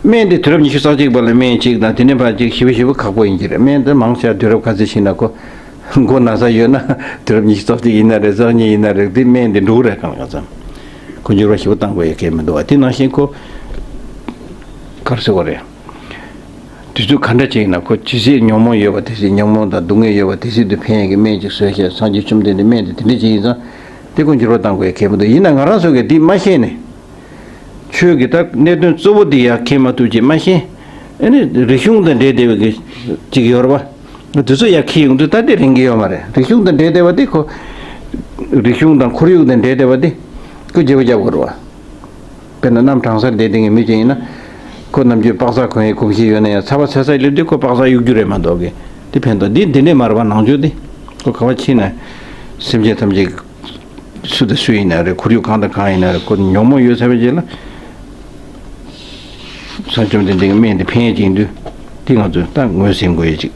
སྨན་འདི་དུས་རབས་ཉི་ཤུ་རྩ་གཅིག་པ་ལ་སྨན་གཅིག་དང་དེ་ནས་ཕར་གཅིག་ཞེ་པོ་ཞེ་པོ་ཁག་པོ་ཡིན་གྱི་རེད། སྨན་འདི་མང་ཆེ་བ་དུས་རབས་ག་ཚོད་ཕྱིན་ན་ཁོ། མགོ་ན་ཚ་ཡོད་ན་དུས་རབས་ཉི་ཤུ་རྩ་གཅིག་ཡིན་ན་རེད། རྩ་གཉིས་ཡིན་ན་རེད། འདི་སྨན་འདི་འགྲོ་གི་རེད། གང་ག་ཙམ། ཁོ་འགྱུར་བ་ཞེ་པོ་བཏང་དགོས་ཡ་གལ་མི་འདུག་བ། དེ་ནང་བཞིན་ཁོ། ག་རེ་ཟེར་དགོས་རེད། དུས་ཚོད་ག་འདྲ་ཅིག་ཡིན་ན་ཁོ་ཇི་སྲིད་ཉོན་མོངས་ཡོད་པ་དེ་སྲིད་ཉོན་མོངས་དང་སྡུག་བསྔལ་ཡོད་པ་དེ་སྲིད་དུ་ཕན་ཡག་གི་སྨན་ཅིག་བཟོས་བྱས་སངས་རྒྱས་བཅོམ་ལྡན་འདས་སྨན་དེ་དེ་འདྲ་ཅིག་ཡིན་ཙང་དེ་ཁོ་འགྱུར་བ་གཏང་དགོས་ཡ་གལ་མི་འདུག་ཡིན་ན་ང་རང་ཚོ་གིས་འདི་མ་ཤེས་ནས་ཆོས་ཀྱི་ད་གནད་དོན་གཙོ་བོ་འདི་ཡར་འཁྱེར་མ་ཐུབ་ཅིག་མ་ཤེས། ཨ་ནི་རིག་གཞུང་དང་འབྲེལ་བསྡད་པའི་གི་ཅིག་ཡོད་རེད་བ། དེ་ཚོ་ཡར་འཁྱེར་ཡོང་དུས་ད་དེ་རན་གྱི་ཡོད་མ་རེད། རིག་གཞུང་དང་འབྲེལ་བསྡད་པ་དེ་ཁོ་རིག་གཞུང་དང་ཁོར་ཡུག་དང་འབྲེལ་བསྡད་པ་དེ་ཁོ་བརྗེ་པོ་རྒྱག་དགོས་རེད་བ། དཔེར་ན་གནམ་གྲང་སར་བསྡད་བསྡད་མཁན་མི་ཅིག་ཡིན་ན། ཁོ་ནམ་རྒྱུན་པགས་ཚག་གོན་ཡའི་གོམས་གཤིས་ཡོད་ན་ཡང་ཚ་བ་ཚ་ཚ་སླེབས་དུས་ཁོ་པགས་ཚག་གཡུག་རྒྱུ་རེད་མ་གཏོགས་གི། དེ་ཕན་ཐོགས་འདི་འདི་འདྲས་མ་རེད་པ། ནང་ཆོས་འདི། ཁོ་ག་བ་ཕྱིན་ན། སེམས་ཅན་ཐམས་ཅད། སུ་དང་སུ་ཡིན་ན་རེད། ཁོར་ཡུག་གང་དང་གང་ཡིན་ན་རེད། ཁོ་ཉོན་མོངས་ཡོད་ཚར་བའི་རྗེས་ལ། སངས་རྒྱས་བཅོམ་ལྡན་འདས་ཀྱི་སྨན་འདི་ཕན་ཡས་ཅིག་ཡིན་དུས། འདི་ང་ཚོས་ད་ངོས་ཟིན་དགོས་ཡས་ཅིག་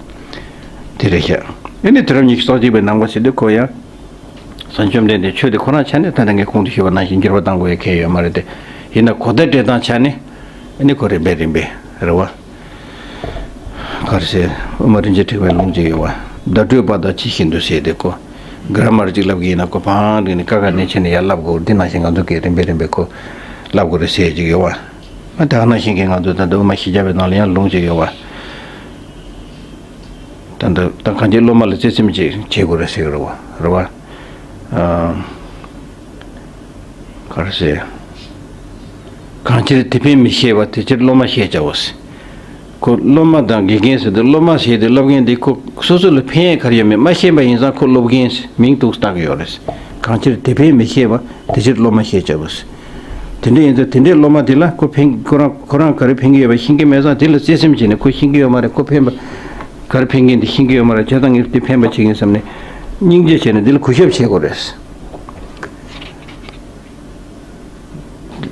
དེ་རེད་ཤག་ཨ་ནི་དུས་རབས་ཉི་ཤུ་རྩ་གཅིག་པའི་ནང་པ་ཟེར་དུས་ཁོ་ཡང་། སངས་རྒྱས་བཅོམ་ལྡན་འདས་ཆོས་དེ་ཁོ་རང་ཆ་ནས་ད་ལྟ་ངས་གོང་དུ་ཞུས་པ་ནང་བཞིན་འགྱུར་བ་གཏང་དགོས་ཡ་གལ་ཡོད་མ་རེད་དེ། ཡིན་ན་གོ་བརྡ་སྤྲད་སྟངས་ཆ་ནས་ཨ་ནི་ཁོ་རིམ་པས་རིམ་པས་རེད་བ། ག་རེ་ཟེར། དབུ་མ་རིན་ཆེན་ཕྲེང་བའི་ལུང་ཅིག་ཡོད་བ། བརྡ་སྤྲོད་པ་དག་ཇི་བཞིན་དུ་ཟེར་དེ་ཁོ། གྷ་ར་མར་ཅིག་ལབ་གི་ཡིན་ན་ཁོ་ཕང་འགྲིག་ནས་ཀ་ཁ་ནས་ཆེ་ནས་ཡར་ལབ་དགོས། འདི་ནང་བཞིན་ང་ཚོ་གིས་རིམ་པས་རིམ་པས་ཁོ་ལབ་དགོས་རེད་ཟེར་ཅིག་ཡོད་བ། ད་ག་ནང་བཞིན་གྱི་ང་ཚོ་ད་ལྟ་དབུ་མ་ཞི་བྱ་བའི་ནང་ལ་ཡང་ལུང་ཅིག་ཡོད་བ། ད་ལྟ་ད་གང་ཅི་སློབ་མ་ལ་བརྩེ་སེམས་ཅིག་བྱེད་དགོས་རེད་ཟེར་གི་རེད་བ། རེད་བ། ཨ། ག་རེ་ཟེར། གང་ཕྱིར་དེ་ཕན་མི་ཤེས་པ་དེ་ཕྱིར་སློབ་མ་ཤེས་བྱའོ་ཟེར། ཁོ་སློབ་མ་དང་དགེ་རྒན་ཟེར་དུས་སློབ་མ་ཟེར་དུས་སློབ་མཁན་དེ་ཁོ་སོ་སོ་ལ་ཕན་ཡས་ག་རེ་ཡོད་མེད་མ་ཤེས་པ་ཡིན་ཙང་ཁོ་སློབ་རྒན་ཟེར་མིང་འདུག་བཏགས་ཀྱི་ཡོད་རེད། གང་ཕྱིར་དེ་ཕན་མི་ཤེས་པ་དེ་ཕྱིར་སློབ་མ་ཤེས་བྱའོ་ཟེར། དེ་འདྲ་ཡིན་ཙང་དེ་འདྲའི་སློབ་མ་དེ་ལ་ཁོ་ཕན་ཁོ་རང་ཁོ་རང་ག་རེ་ཕན་གྱི་ཡོད་པ་ཤེས་ཀྱི་མེད་ཙང་དེ་ལ་བརྩེ་སེམས་བྱས་ནས་ཁོ་ཤེས་ཀྱི་ཡོད་མ་རེད། ཁོ་ཕན་པ་ག་རེ་ཕན་མཁན་དེ་ཤེས་ཀྱི་ཡོད་མ་རེད། བྱས་ཙང་ངས་དེ་ཕན་པ་བྱེད་ཀྱི་ཡིན་བསམ་ནས་སྙིང་རྗེ་བྱས་ནས་དེ་ལ་གུས་ཞབས་བྱེད་དགོས་རེད།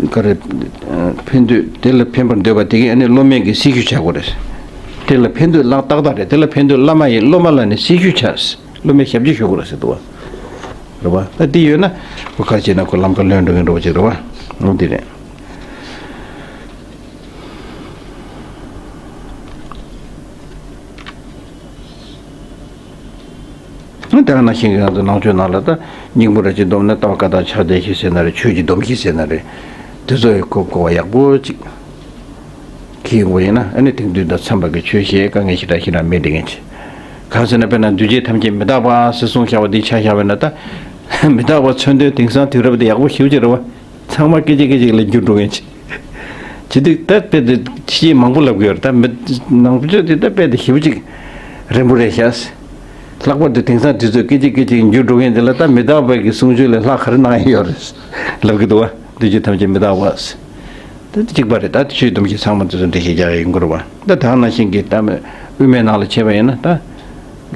ག་རེ། ཕན་འདོད་དེ་ལ་ཕན་པར་འདོད་པ་དེ་གས་ཨ་ནི་སློབ་མས་ཀྱི་སྲི་ཞུ་བྱ་དགོས་རེད། དེ་ལ་ཕན་འདོད་ལག་ཏག་ཏག་རེད། དེ་ལ་ཕན་འདོད་བླ་མ་ཡིན། སློབ་མ་ལ་ནི་སྲི་ཞུ་བྱ། སློབ་མས་ཞབས་ཕྱི་ཞུ་དགོས་རེད་ཟེར་འདུག་བ། རེད་བ། ད་དེ་ཡོད་ན་ཁོ་ག་རེ་བྱས་ན་ཁོ་ལམ་ཁ་ལོན་འགྲོ་གིན་འགྲོ་བ་ཅིག་རེད་བ། འོ་དེ་རེད། ད་ག་ནང་བཞིན་གྱི་ང་ཚོ་ནང་ཆོས་ནང་ལ་ད་སྙིང་པོ་ར་ཅིག་བསྡོམས་ན་ལྟ་བ་བཀའ་རྟགས་ཕྱག་རྒྱ་བཞི་ཟེར་ན་རེད། ཆོས་ཀྱི་སྡོམ་བཞི་ཟེར་ན་རེད། དེ་ཚོ་ཡི་གོ་གོ་བ་ཡག་པོ་ཅིག་འཁྱེར་ཡོང་བ་ཡིན་ན་ཨ་ནི་དེང་དུས་དང་འཚམས་པ་གི་ཆོས་བཤད་དཀའ་ངལ་ཞེ་དྲག་ཞེ་དྲག་མེད་བསྡད་མཁན་ཅིག་གང་ཟེར་ན་དཔེར་ན་འདུས་བྱས་ཐམས་ཅད་མི་རྟག་པ་ཟེར་གསུངས་བཞག་པ་འདི་ཆ་བཞག་པ་ཡིན་ན་ད་མི་རྟག་པ་མཚོན་དོན་དེང་སང་དུས་རབས་འདི་ཡག་པོ་ཞེ་པོ་ཅིག་རེད་བ། ཚང་མ་སྐད་ཅིག་སྐད་ཅིག་ལ་འགྱུར་འགྲོ་མཁན་ཅིག་ཇི་སྟེ་ད་དཔེ་དེ་ཤེས་མང་པོ་ལབ་ཀྱི་ཡོད་རེད། ད་མི་ནང་ཆོས་དེ་ད་དཔེ་དེ་ཞེ་པོ་ཅིག་རན་པོ་རེད་ཤག། ལྷག་པར་དུ་དེང་སང་དུས་ཚོད་སྐད་ཅིག་སྐད་ཅིག་འགྱུར་འགྲོ་མཁན་དེ་ལ་ད་མི་རྟག་པའི་གི་གསུང་ཆོས་ལས་ལྷག་ག་རེ་གནང་ཡ་ཡོད་རེད་ལབ་ཀྱི་འདུག་བ། འདུས་བྱས་ཐམས་ཅད་མི་རྟག་པ། ད་དེ་གཅིག་པ་རེད། ད་དེ་ཆོས་སྡོམ་བཞི་ཚང་མ་དེ་ཚོ་འགྲེལ་བཤད་རྒྱག་ཡ་ཡིན་དགོས་རེད་བ། ད་དེ་ནང་བཞིན་གྱི་ད་དབུ་མའི་ནང་ལ་བྱས་པ་ཡིན་ན་ད།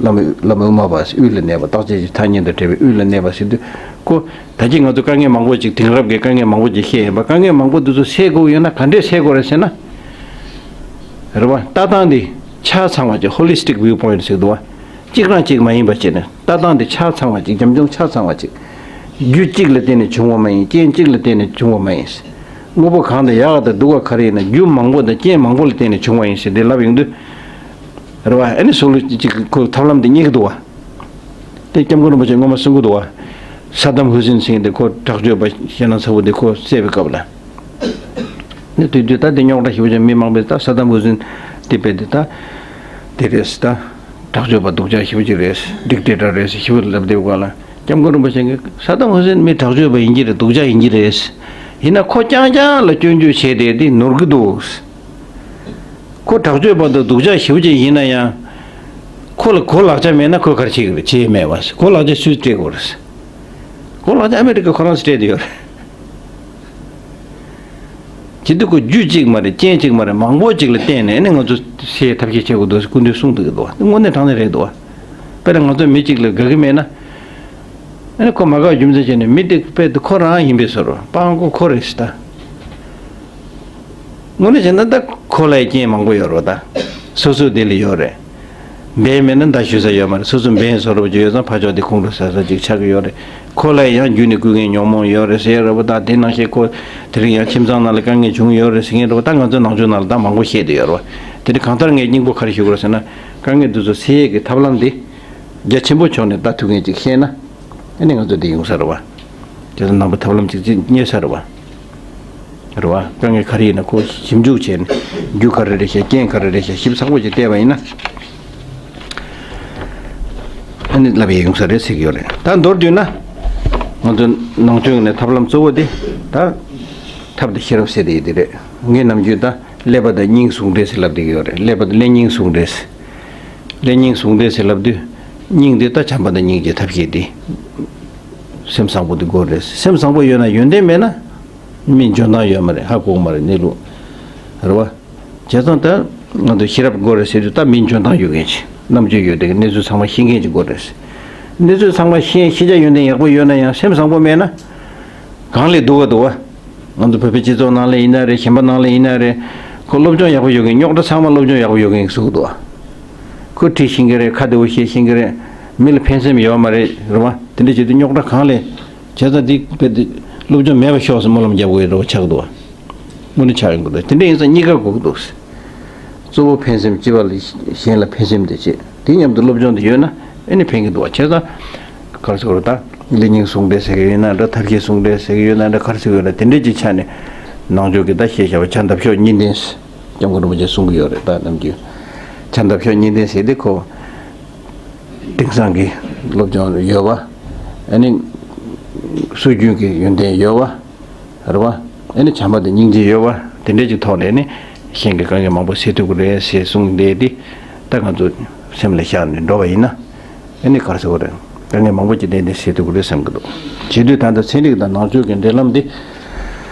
བླ་མ་བླ་མ་དབུ་མ་པ་དབུས་ལ་གནས་པ། རྟག་ཆད་ཀྱི་ཐ་སྙད་དང་བྲལ་བའི་དབུས་ལ་གནས་པ་ཟེར་དུས་ཁོ། ད་ཅི་ང་ཚོ་དཀའ་ངལ་མང་པོ་ཅིག་དེང་རབས་ཀྱི་དཀའ་ངལ་མང་པོ་ཅིག་བཤད་ཡིན་པ། དཀའ་ངལ་མང་པོ་འདི་ཚོ་སེལ་དགོས་ཡོད་ན་ག་འདྲས་སེལ་དགོས་རེད་ཟེར་ན། རེད་བ། ལྟ་སྟངས་འདི་ཆ་ཚང་བ་ཅིག་Holistic Viewpoint ཟེར་འདུག་བ། གཅིག་རང་གཅིག་མ་ཡིན་པ་བྱས་ནས་ལྟ་སྟངས་འདི་ཆ་ཚང་བ་ཅིག་འཇམ་འཇམ་ཆ་ཚང་བ་ཅིག་རྒྱུ་གཅིག་ལ་བརྟེན་ནས་བྱུང་བ་མ་ཡིན། རྐྱེན་གཅིག་ལ་བརྟེན་ནས་བྱུང་བ་མ་ཡིན། དངོས་པོ་གང་དང་ཡག་དང་སྡུག་ག་ག་རེ་ཡིན་ན་རྒྱུ་མང་པོ་དང་རྐྱེན་མང་པོ་ལ་བརྟེན་ནས་བྱུང་བ་ཡིན་ཟེར་འདི་ལབ་ཡོང་དུས། རེད་བ། ཨ་ནི་སོ་ལུ་ཅིག་ཁོ་ཐབས་ལམ་དེ་རྙེད་ཀྱི་འདུག་བ། དེ་སྐྱབས་མགོན་རིན་པོ་ཆེ་སྔོན་མ་གསུང་གི་འདུག་བ། ས་དམ་ཧུ་སིན་ཟེར་མཁན་དེ་ཁོ་དྲག་སྤྱོད་པ་ཞེད་སྣང་ཚ་བོ་དེ་ཁོ་བསད་པའི་སྐབས་ལ། ནི་དུས་དུས་ད་དེ་རྙོག་དྲ་ཞེ་པོ་ཅིག་མི་མང་པོས་ད་ས་དམ་ཧུ་སིན་དེ་དཔེ་དེ་ད། དེ་རེད་ད། དྲག་སྤྱོད་པ་སྡུག་ཅག་ཞེ་པོ་ཅིག་རེད། ཌིག་ཊེ་ཊར་རེད་ཞེ་པོ་ལབ་བསྡད་པའི་སྐབས་ལ་སྐྱབས་མགོན་རིན་པོ་ཆེ་གིས་ས་དམ་ཧུ་སིན་མི་དྲག་སྤྱོད་པ་ཡིན་གྱི་རེད། སྡུག་ཅག་ཡིན་གྱི་རེད། ཡིན་ན་ཁོ་རྐྱང་རྐྱང་ལ་སྐྱོན་བརྗོད་བྱས་ཏེ་དེ་ནོར་གྱི་འདུག་ཁོ་དྲག་སྤྱོད་པ་དང་སྡུག་ཅག་ཞེ་པོ་ཅིག་ཡིན་ན་ཡང་། ཁོ་ལ་གོ་ལག་ཆ་མེད་ན་ཁོས་ག་རེ་བྱེད་ཀྱི་རེད། བྱེད་མེད་པ། གོ་ལག་ཆ་སུས་སྤྲད་དགོས་རེད། གོ་ལག་ཆ་ཨ་མི་རི་ཀ་ཁོ་རང་ཚོས་སྤྲད་དེ་ཡོད་རེད། ཇི་སྟེ་ཁོ་རྒྱུ་གཅིག་མ་རེད། རྐྱེན་གཅིག་མ་རེད། མང་པོ་གཅིག་ལ་བརྟེན་ནས་ཨ་ནི་ང་ཚོ་སེལ་ཐབས་ཤེས་བྱེད་དགོས་འདུག་སྐུ་མདུན་གསུངས་འདུག་གི་འདུག་དངོས་གནས་དྲང་གནས་རེད་འདུག་དཔེར་ན་ང་ཚོ་མི་གཅིག་ལ་དགའ་གི་མེད་ན། ཨ་ནི་ཁོ་མ་དགའ་རྒྱུ་མཚན་བྱས་ནས་མི་དེ་དཔེ་དེ་ཁོ་རང་ཡིན་པའི་བཟོ་འདྲ། སྤྲང་པོ་ཁོ་རེད་ཟེར་ད། དངོས་གནས་བྱས་ན་ད་ཁོ་ལ་རྐྱེན་མང་པོ་ཡོད་རེད་ད། སོ་སོ་དེ་ལ་ཡོད་རེད། འབེན་མེད་ན་མདའ་གཞུ་ས་ཡོད་མ་རེད། སོ་སོ་འབེན་བཟོ་འདྲ་པོ་ཅིག་ཡོད་ཙང་ཕར་ཕྱོགས་དེ་ཁོང་ཁྲོ་ཟ་ས་ཅིག་ཆགས་ཀྱི་ཡོད་རེད། ཁོ་ལ་ཡང་རྒྱུ་ནས་སྐུ་ངལ་ཉོན་མོངས་ཡོད་རེད་ཟེར་རེད་པ། ད་དེ་ནང་བཞིན་ཁོ་དེ་རིང་ཡང་ཁྱིམ་ཚང་ནང་ལ་དཀའ་ངལ་བྱུང་ཡོད་རེད་ཟེར་མཁན་རེད་པ། ད་ང་ཚོའི་ནང་ཆོས་ནང་ལ་ད་མང་པོ་བཤད་བསྡད་ཡོད་རེད་པ། དེ་འདྲ་གང་ལྟར་ངས་སྙིང་པོ་ག་རེ་ཞུ་དགོས་རེད་ཟེར་ན། དཀའ་ངལ་འདི་ཚོ་སེལ་ཡས་ཀྱི་ཐབས་ལམ་འདི་རྒྱ་ཆེན་པོ་ཕྱོགས་ནས་ལྟ་ཐུབ་མཁན་ཅིག་ཤེས་ན། ཨ་ནི་ང་ཚོ་འདི་ཡོང་ས་རེད་པ། དེ་ཚོ་ནང་པའི་ཐབས་ལམ་ཅིག་ཅིག་རྙེད་ས་རེད་པ། རེད་པ། དཀའ་ངལ་ག་རེ་ཡིན་ན་ཁོ་ཞིབ་འཇུག་བྱས་ནས་རྒྱུ་ག་རེ་རེད་ཤག། རྐྱེན་ག་རེ་རེད་ཤག། ཞིབ་ཚགས་པོ་ཅིག་བལྟས་པ་ཡིན་ན། ཨ་ནི་ལབ་ཡས་ཡོང་ས་རེད་ཟེར་གྱི་ཡོད་རེད། ད་མདོར་བསྡུས་ན། ང་ཚོ་ནང་ཆོས་ནས་ཐབས་ལམ་གཙོ་བོ་དེ་ད། ཐབས་དང་ཤེས་རབ་ཟེར་དེ་ཡིན་དེ་རེད། ངས་ནམ་རྒྱུན་ད་ཀླད་པ་དང་སྙིང་ཟུང་འབྲེལ་ཟེར་ལབ་བསྡད་ཀྱི་ཡོད་རེད། ཀླད་པ་དང་ཀླད་སྙིང་ཟུང་འབྲེལ་ཟེར། ཀླད་སྙིང་ཟུང་འབྲེལ་ཟེར་ལབ་དུས། སྙིང་དེ་ད་བྱམས་པ་དང་སྙིང་རྗེ་ཐབས་ཤེས་དེ། སེམས་བཟང་པོ་དེ་དགོས་རེད། སེམས་བཟང་པོ་ཡོད་ན་ཡོན་ཏན་མེད་ན། མིའི་འཇོན་ཐང་ཡོད་མ་རེད། ཧ་གོ་གི་མ་རེད་གནས་ལུགས། རེད་པ། བྱས་ཙང་ད་ང་ཚོ་ཤེས་རབ་དགོས་རེད་ཟེར་དུས་ད་མིའི་འཇོན་ཐང་ཡོད་མཁན་ཅིག། རྣམ་དཔྱོད་ཡོད་དེ་གི་གནས་ཚུལ་ཚང་མ་ཤེས་མཁན་ཅིག་དགོས་རེད། གནས་ཚུལ་ཚང་མ་ཤེས། ཤེས་བྱ་ཡོན་ཏན་ཡག་པོ་ཡོད་ན་ཡང་སེམས་བཟང་པོ་མེད་ན། གང་ལས་སྡུག་ག་འདུག་པ། ང་ཚོ་བོད་པའི་སྤྱི་ཚོགས་ནང་ལ་ཡིན་ན་རེད། གཞན་པ་ནང་ལ་ཡིན་ན་རེད། ཁོ་སློབ་སྦྱོང་ཡག་པོ་ཡོད་མཁན། རྙོག་དྲ་ཚང་མ་སློབ་སྦྱོང་ཡག་པོ་ཡོད་མཁན་གྱིས་བཟོ་གི་འདུག་པ། ཁོ་ཁྲིད་ཤེས་མཁན་རེད། ཁ་བདེ་པོ་བཤད་ཤེས་མཁན་རེད། མི་ལ་ཕན་སེམས་ཡོད་མ་རེད། རེད་པ། དེ་འདྲ་བྱེད་དུས་རྙོག་དྲ་གང་ལས། བྱས་ཙང་འདི་དཔེ་འདི་སློབ་སྦྱོང་མེད་པ་ཤོག་ཟེར་སྨོན་ལམ་རྒྱབ་དགོས་ཡོད་འདྲ་པོ་ཆགས་འདུག་པ། དངོས་གནས་ཆགས་ཡོང་གི་འདུག་དེ་འདྲ་ཡིན་ཙང་གཉིས་ཀ་དགོས་ཀྱི་འདུག། གཙོ་བོ་ཕན་སེམས། སྤྱི་པ་ལ་གཞན་ལ་ཕན་སེམས་དེ་བྱེད། དེ་མཉམ་དུ་སློབ་སྦྱོང་དེ་ཡོད་ན་ཨ་ནི་ཕན་གྱི་འདུག་པ། བྱས་ཙང་ག་རེ་ཟེར་དགོས་རེད་ད། ཀླད་སྙིང་ཟུང་འབྲེལ་ཟེར་གྱི་ཡོད་ན་འདྲ། ཐབས་ཤེས་ཟུང་འབྲེལ་ཟེར་གྱི་ཡོད་ན་འདྲ། ག་རེ་ཟེར་དགོས་རེད། དེ་འདྲས་ཀྱི་ཆ་ནས་ནང་ཆོས་ཀྱི་ད་ཤེས་བྱ་བ་ཆ་འདབ་གཤོག་གཉིས་ལྡན་ཟེར་སྐྱབས་མགོན་རིན་པོ་ཆེས་གསུང་གི་ཡོད་རེད་ད་ནམ་རྒྱུན། ཆ་འདབ་གཤོག་གཉིས་ལྡན་ཟེར་དེ་ཁོ། དེང་སང་གི་སློབ་སྦྱོང་ཡོད་པ། ཨ་ནི། སྲོལ་རྒྱུན་གྱི་ཡོན་ཏན་ཡོད་པ། རེད་པ། ཨ་ནི་བྱམས་པ་དང་སྙིང་རྗེ་ཡོད་པ། དེ་འདྲས་ཀྱི་ཐོག་ནས་ནི་གཞན་གྱི་དཀའ་ངལ་མང་པོ་སེལ་ཐུབ་ཀྱི་རེད་ཟེར་གསུངས་བསྡད་དེ། ད་ང་ཚོ་སེམས་ལ་བཞག་ནས་འགྲོ་བ་ཡིན་ན། ཨ་ནི་ག་རེ་ཟེར་དགོས་རེད། དཀའ་ངལ་མང་པོ་ཅིག་ཏན་ཏན་སེལ་ཐུབ་ཀྱི་རེད་བསམ་གྱི་འདུག། བྱེད་དུས་ད་ལྟ་ཚན་རིག་དང་ནང་ཆོས་ཀྱི་འབྲེལ་ལམ་འདི་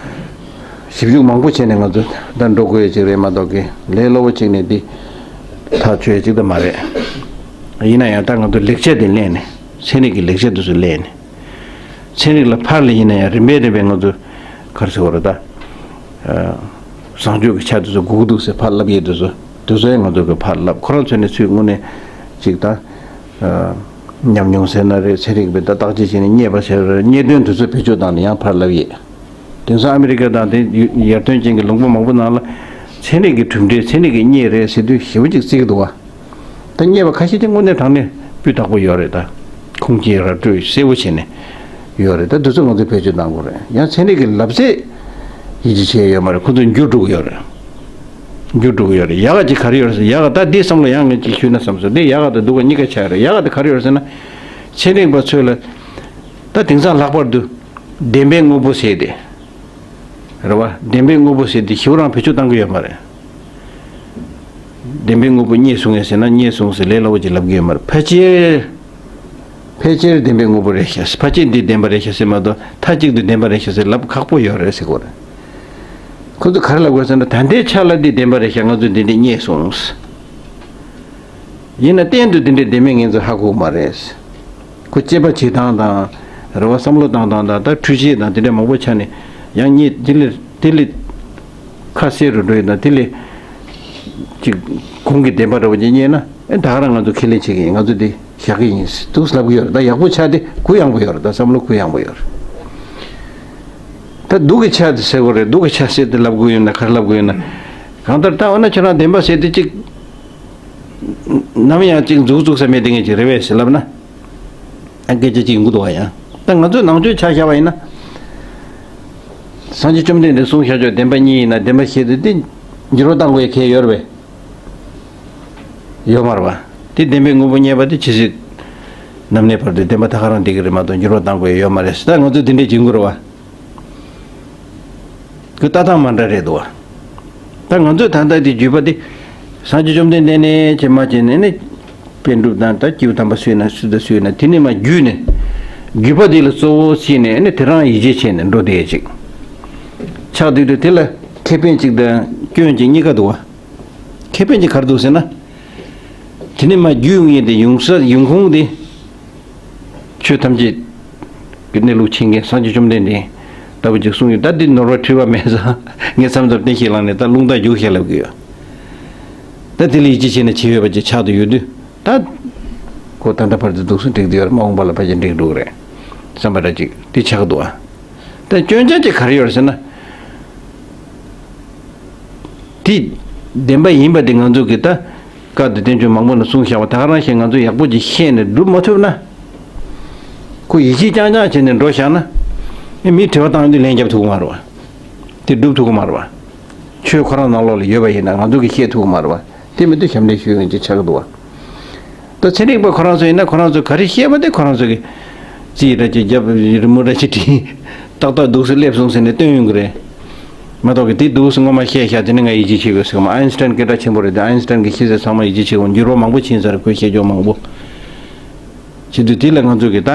ཞིབ་འཇུག་མང་པོ་བྱས་ནས་ང་ཚོ་ད་འགྲོ་དགོས་ཡ་ཅིག་རེད་མ་གཏོགས་ཀྱི་ལས་སླ་པོ་ཅིག་ནས་འདི་ཐག་ཆོད་ཡ་ཅིག་ད་མ་རེད། ཡིན་ན་ཡང་ད་ང་ཚོ་ལེགས་ཆ་འདི་ལེན་ནས་ཚན་རིག་གི་ལེགས་ཆ་འདི་ཚོ་ལེན་ནས། ཚན་རིག་ལ་ཕར་ལ་ཡིན་ན་ཡང་རིམ་པས་རིམ་པས་ང་ཚོ་ག་རེ་ཟེར་དགོས་རེད་ད། ཨ། བཟང་སྤྱོད་ཀྱི་ཆ་དེ་ཚོ་དགོས་ཀྱི་འདུག་ཟེར་ཕར་ལབ་ཡས་དེ་ཚོ་དེ་ཚོ་ཡང་ང་ཚོ་གི་ཕར་ལབ། ཁོ་རང་ཚོ་ནས་ཚུར་དངོས་གནས་ཅིག་ད། ཨ། ཉམས་མྱོང་ཟེར་ན་རེད། ཚན་རིག་པས་ད་བརྟག་དཔྱད་བྱས་ནས་རྙེད་པ་ཟེར་རེད། རྙེད་དོན་དེ་ཚོ་བེད་སྤྱོད་བཏང་ནས་ཡང་ཕར་ལབ་ཡས། དེང་སང་ཨ་མི་རི་ཀ་དང་དེ་ཡར་ཐོན་ཅན་གྱི་ལུང་པ་མང་པོ་ནང་ལ་ཚན་རིག་གི་གྲུབ་འབྲས་ཚན་རིག་གིས་རྙེད་རེད་ཟེར་དུས་ཞེ་པོ་ཅིག་བརྩི་གི་འདུག་བ། ད་རྙེད་པ་ཁ་ཤས་ཀྱི་དངོས་གནས་དྲང་གནས་སྤུས་དག་པོ་ཡོད་རེད། ད་ཁུངས་སྐྱེལ་ར་སྤྲོད་གསལ་པོ་བྱས་ནས་ཡོད་རེད། ད་དེ་ཚོ་ང་ཚོས་བེད་སྤྱོད་གཏང་དགོས་རེད། ཡང་ཚན་རིག་གི་ལབ་ཚད་ཡིད་ཆེས་བྱས་ཡོད་མ་རེད། ཁོ་ཚོ་འགྱུར་འགྲོ་གི་ཡོད་རེད། འགྱུར་འགྲོ་གི་ཡོད་རེད། ཡག་ག་ཅིག་ག་རེ་ཡོད་རེད་ཟེར། ཡག་ག་ད་འདི་བསམ་བློ་ཡང་ངས་ཅིག་ཞུས་ན་བསམ་སོང་། འདི་ཡག་ག་དང་སྡུག་ག་གཉིས་ཀ་ཆགས་རེད། ཡག་ག་དེ་ག་རེ་ཡོད་རེད་ཟེར་ན། ཚན་རིག་པ་ཚོས་ལ་ད་དེང་སང་ལྷག་པར་དུ་བདེན་པའི་དངོས་པོ་ཟེར་ཏེ། རེད་བ། བདེན་པའི་དངོས་པོ་ཟེར་དེ་ཞིག་རང་བེད་སྤྱོད་བཏང་གི་ཡོད་མ་རེད། བདེན་པའི་དངོས་པོ་རྙེད་སོང་ངས་ཟེར་ན་རྙེད་སོང་ཟེར་ལས་སླ་བོ་ཅིག་ལབ་གི་ཡོད་མ་རེད། ཕལ་ཆེར། ཕལ་ཆེར་བདེན་པའི་དངོས་པོ་རེད་ཤག་ཕལ་ཆེར་འདི་བདེན་པ་རེད་ཤག་ཟེར་མ་གཏོགས་མཐའ་གཅིག་ཏུ་བདེན་པ་རེད་ཤག་ཟེར་ལབ་ཁག་པོ་ཡོད་རེད་ཟེར་གོ་རེད། ཁོ་ཚོ་ག་རེ་ལབ་དགོས་ཟེར་ན། ད་ལྟའི་ཆ་ལ་འདི་བདེན་པ་རེད་ཤག་ང་ཚོས་འདི་འདྲ་རྙེད་སོང་། ཡིན་ན་གཏན་དུ་འདི་འདྲའི་བདེན་མེད་ངེས་ཚོ་ཧ་གོ་མ་རེད། ཁོ་དཔྱད་པ་བྱེད་སྟངས་དང་། རེ་བ་བསམ་བློ་བཏང་སྟངས་དང་། ད་འཕྲུལ་ཆས་དང་དེ་འདྲ་མང་པོ་ཆགས་ནས་ཡང་རྙེད། དེ་ལས་དེ་ལས་ཁ་གསལ་རུ་འགྲོ་ཡི་དང་། དེ་ལས་ཅིག་གོང་གི་བདེན་པ་འདྲ་བོ་ཅིག་རྙེད་ན། ཨེ་ད་ག་རང་ང་ཚོ་ཁས་ལེན་བྱེད་ཀྱི་ཡིན། ང་ཚོ་འདི་བཞག་གི་ཡིན་འདུག་ལབ་གི་ཡོད་རེད། ད་ཡག་པོ་ཆགས་དེ་གུ་ཡངས་པོ་ཡོད་རེད། ད་བསམ་བློ་གུ་ཡངས་པོ་ཡོད་རེད། ད་སྡུག་གི་ཆ་དེ་ཟེར་དགོས་རེད། སྡུག་གི་ཆ་ཟེར་དེ་ལབ་དགོས་ཡོད་ན་ག་རེ་ལབ་དགོས་ཡོད་ན། གང་ལྟར་ད་འོ་ན་ཁྱོད་རང་བདེན་པ་ཟེར་དེ་ཅིག་ནམ་ཡང་ཅིག་མཛུག་བཙུགས་ས་མེད་དེ་ངས་ཅིག་རེད་པས་ཟེར་ལབ་ན། ཨ་སྐད་ཆ་ཅིག་ཡོང་གི་འདུག་བ། ཡང་ད་ང་ཚོའི་ནང་ཆོས་ཆ་བཞག་པ་ཡིན་ན། སངས་རྒྱས་བཅོམ་ལྡན་འདས་གསུངས་བཞག་ཆོག་བདེན་པ་གཉིས་ཡིན་ན་བདེན་པ་བཞི་དེ་དེ་འགྱུར་བ་གཏང་དགོས་ཡ་གལ་ཡོད་རེད་པས། ཡོད་མ་རེད་པ། དེ་བདེན་པའི་དངོས་པོ་རྙེད་པ་དེ་ཇི་སྲིད་ནམ་གནས་བར་དུ་བདེན་པ་ད་ག་རང་བསྡད་ཀྱི་རེད་མ་གཏོགས་འགྱུར་བ་གཏང་དགོས་ཡ་ཡོད་མ་རེད། ད་ང་ཚོས་དེ་འདྲས་བྱེད་དགོས་རེད་པ། ཁོ་ལྟ་སྟངས་མ་འདྲ་རེད་འདུག་བ། ད་ང་ཚོས་ད་ལྟ་དེ་བརྒྱུད་པ་དེ། སངས་རྒྱས་བཅོམ་ལྡན་འདས་ནས་ཅེས་མ་བྱས་ནས་ནི། པཎ་གྲུབ་དང་ད་སྐྱེས་བུ་དམ་པ་སུ་ཡིན་ན་སུ་དང་སུ་ཡིན་ན་དེ་ནས་མ་བརྒྱུད་ནས། བརྒྱུད་པ་དེ་ལ་གཙོ་བོ་བྱས་ནས་ནི་དེ་རང་ཡིད་ཆེས་བྱས་ནས་འགྲོ་བསྡད་ཅིག་ཆགས་བསྡད་དུས། དེ་ལ་ཁེ་ཕན་ཅིག་དང་སྐྱོན་ཅིག་གཉིས་ཀ་འདུག་བ། ཁེ་ཕན་ཅིག་ག་རེ་འདུག་ཟེར་ན། དེ་ནས་མ་བརྒྱུད་ཡོང་ཡས་དེ་ཡོང་ས་ཡོང་ཁུངས་དེ། ཆོས་ཐམས་ཅད་ཀྱི་གནས་ལུགས་མཁྱེན་མཁན་སངས་རྒྱས་བཅོམ་ལྡན་འདས་ལྟ་བུ་ཅིག་གསུངས་ཡོད། ད་འདི་ནོར་བ་འཁྲུལ་བ་མེད་ཙང་ངས་མཚམས་མཚམས་བསྟན་བཤིག་ལངས་ནས་ད་རླུང་རྟ་རྒྱུག་བཤད་ལབ་ཀྱི་ཡོད། ད་དེ་ལ་ཡིད་ཆེས་བྱས་ནས་བྱས་ཡོད་པ་ཅིག་ཆགས་བསྡད་ཡོད་དུས། ད་ཁོ་ད་ལྟ་བར་དུ་འདུག་སེ་འགྲིག་བསྡད་ཡོད་རེད། མ་འོངས་པ་ལ་ཕལ་ཆེར་འགྲིག་འགྲོ་གི་རེད་བསམ་པ་འདྲ་ཅིག་དེ་ཆགས་འདུག་ཨ། ད་སྐྱོན་ཆ་ཅིག་ག་རེ་ཡོད་རེད་ཟེར་ན། དེ་བདེན་པ་ཡིན་པ་དེ་ང་ཚོ་གིས་ད། བཀའ་དང་བསྟན་བཅོས་མང་པོ་ནས་གསུངས་བཞག་པ་ད་ག་རང་བཞིན་ང་ཚོས་ཡག་པོ་ཅིག་ཤེས་ནས་སྒྲུབ་མ་ཐུབ་ན། ཁོ་ཡིད་ཆེས་རྐྱང་རྐྱང་བྱས་ནས་འགྲོ་བཞག་ན། མི་དྲི་བ་བཏང་དུས་ལན་རྒྱབ་ཐུབ་ཀྱི་མ་རེད་བ། དེ་སྒྲུབ་ཐུབ་ཀྱི་མ་རེད་བ། ཆོས་ཁོ་རང་ནང་ལོགས་ལ་ཡོད་པ་ཡིན་ན་ང་ཚོ་གིས་ཤེས་ཐུབ་ཀྱི་མ་རེད་བ། དེ་མི་འདུག་ཞབས་འདྲེན་ཞུ་ཡོང་ཅིག་ཆགས་ཀྱི་འདུག་བ། ད་ཚན་རིག་པ་ཁོ་རང་ཚོ་ཡིན་ན་ཁོ་རང་ཚོ་ག་རེ་ཤེས་པ་དེ་ཁོ་རང་ཚོ་གིས་རྩིས་ར་ཅིག་རྒྱབ། རི་མོ་ར་ཅིག་བྲིས། ཏག་ཏག་འདུག་སེ་སླེབས་སོང་ཟེར་ནས་སྟོན་ཡོང་གི་རེད། མ་གཏོགས་ཀྱི་དེ་འདུག་སེ་སྔོན་མ་བཤད་བཞག་དེ་ནི་ང་ཡིད་ཆེས་བྱེད་དགོས་ཟེར་གི་མ། ཨའིན་སི་ཊན་སྐད་གྲགས་ཆེན་པོ་རེད་དེ། ཨའིན་སི་ཊན་གྱི་ཤེས་ཚད་ཚང་མ་ཡིད་ཆེས་བྱེད་དགོས། འགྱུར་བ་མང་པོ་ཕྱིན་ཚར། ཁོས་བཤད་རྒྱུ་མང་པོ། བྱེད་དུས་དེ་ལ་ང་ཚོ་གིས་ད་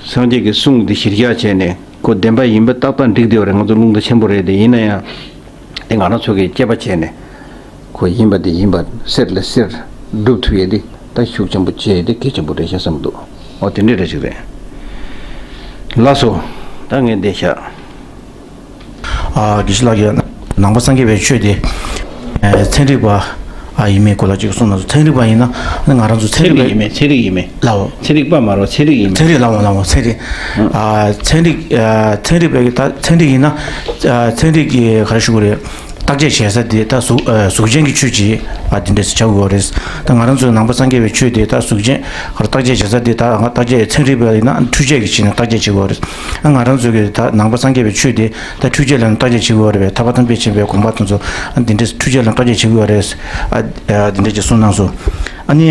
སངས་རྒྱས་ཀྱི་གསུང་འདི་གཞིར་བཞག་བྱས་ནས་ཁོ་བདེན་པ་ཡིན་པ་ཏག་ཏག་འགྲིག་བསྡད་པ་རེད། ང་ཚོ་རླུང་རྟ་ཆེན་པོ་རེད་དེ། ཡིན་ན་ཡང་དེ་ང་རང་ཚོ་གིས་དཔྱད་པ་བྱས་ནས། ཁོ་ཡིན་པ་དེ་ཡིན་པ་གསལ་ལ་གསལ་སྒྲུབ་ཐུབ་ཡས་དེ་ད་ཤུགས་ཆེན་པོ་བྱས་ཏེ་གལ་ཆེན་པོ་རེད་ཤག་བསམ་འདུག་འོ་དེ་འདྲས་རེད་ཅིག་རེད། ལགས་སོ། ད་ངས་འདི་བཞག་ཨ། དགེ་བཤེས་ལགས་ཀྱིས་ནང་པ་སངས་རྒྱས་པའི་ཆོས་དེ། ཨ། ཚན་རིག་པ་ཨ་ཡིན་མིན་སྐོར་ལ་ཅིག་གསུངས་གནང་སོང་། ཚན་རིག་པ་ཡིན་ན་ང་རང་ཚོ་ཚན་ཚན་རིག་རིག་པ་ཡིན་མིན། ཚན་རིག་ཡིན་མིན། ལའོ། ཚན་རིག་པ་མ་རེད། ཚན་རིག་ཡིན་མིན། ཚན་རིག་ལའོ་ལའོ། ཚན་རིག་ཨ། ཚན་རིག་ཨ། ཚན་རིག་པའི་ད་ཚན་རིག་ཡིན་ན། ཨ། ཚན་རིག་གི་ག་རེ་ཞུ་དགོས་རེད། བརྟག་དཔྱད་བྱེད་ས་དེ་ད་གཟུགས་ཨ། གཟུགས་ཅན་གྱི་ཆོས་ཅིག་ཨ། དེ་འདྲས་སུ་ཆགས་དགོས་རེད། ད་ང་རང་ཚོའི་ནང་པ་སངས་རྒྱས་པའི་ཆོས་དེ་ད་གཟུགས་ཅན་ག་རེ་བརྟག་དཔྱད་བྱེད་ས་དེ་ད་ང་བརྟག་དཔྱད་ཚན་རིག་པ་ཡིན་ན་འཕྲུལ་ཆས་ཀྱི་ཆ་ནས་བརྟག་དཔྱད་བྱེད་དགོས་རེད། ཨ། ང་རང་ཚོ་གི་ད་ནང་པ་སངས་རྒྱས་པའི་ཆོས་དེ་ད་འཕྲུལ་ཆས་ལ་བརྟག་དཔྱད་བྱེད་དགོས་རེད་པས། ཐར་པ་དམ་པས་མཁྱེན་པའི་དགོངས་པ་དེ་ཚོ་ཨ། འདི་འདྲས་འཕྲུལ་ཆས་ལ་བརྟག་དཔྱད་བྱེད་དགོས་རེད། ཨ། ཨ། འདི་འདྲས་ཀྱི་གསུངས་གནང་སོང་། ཨ་ནི་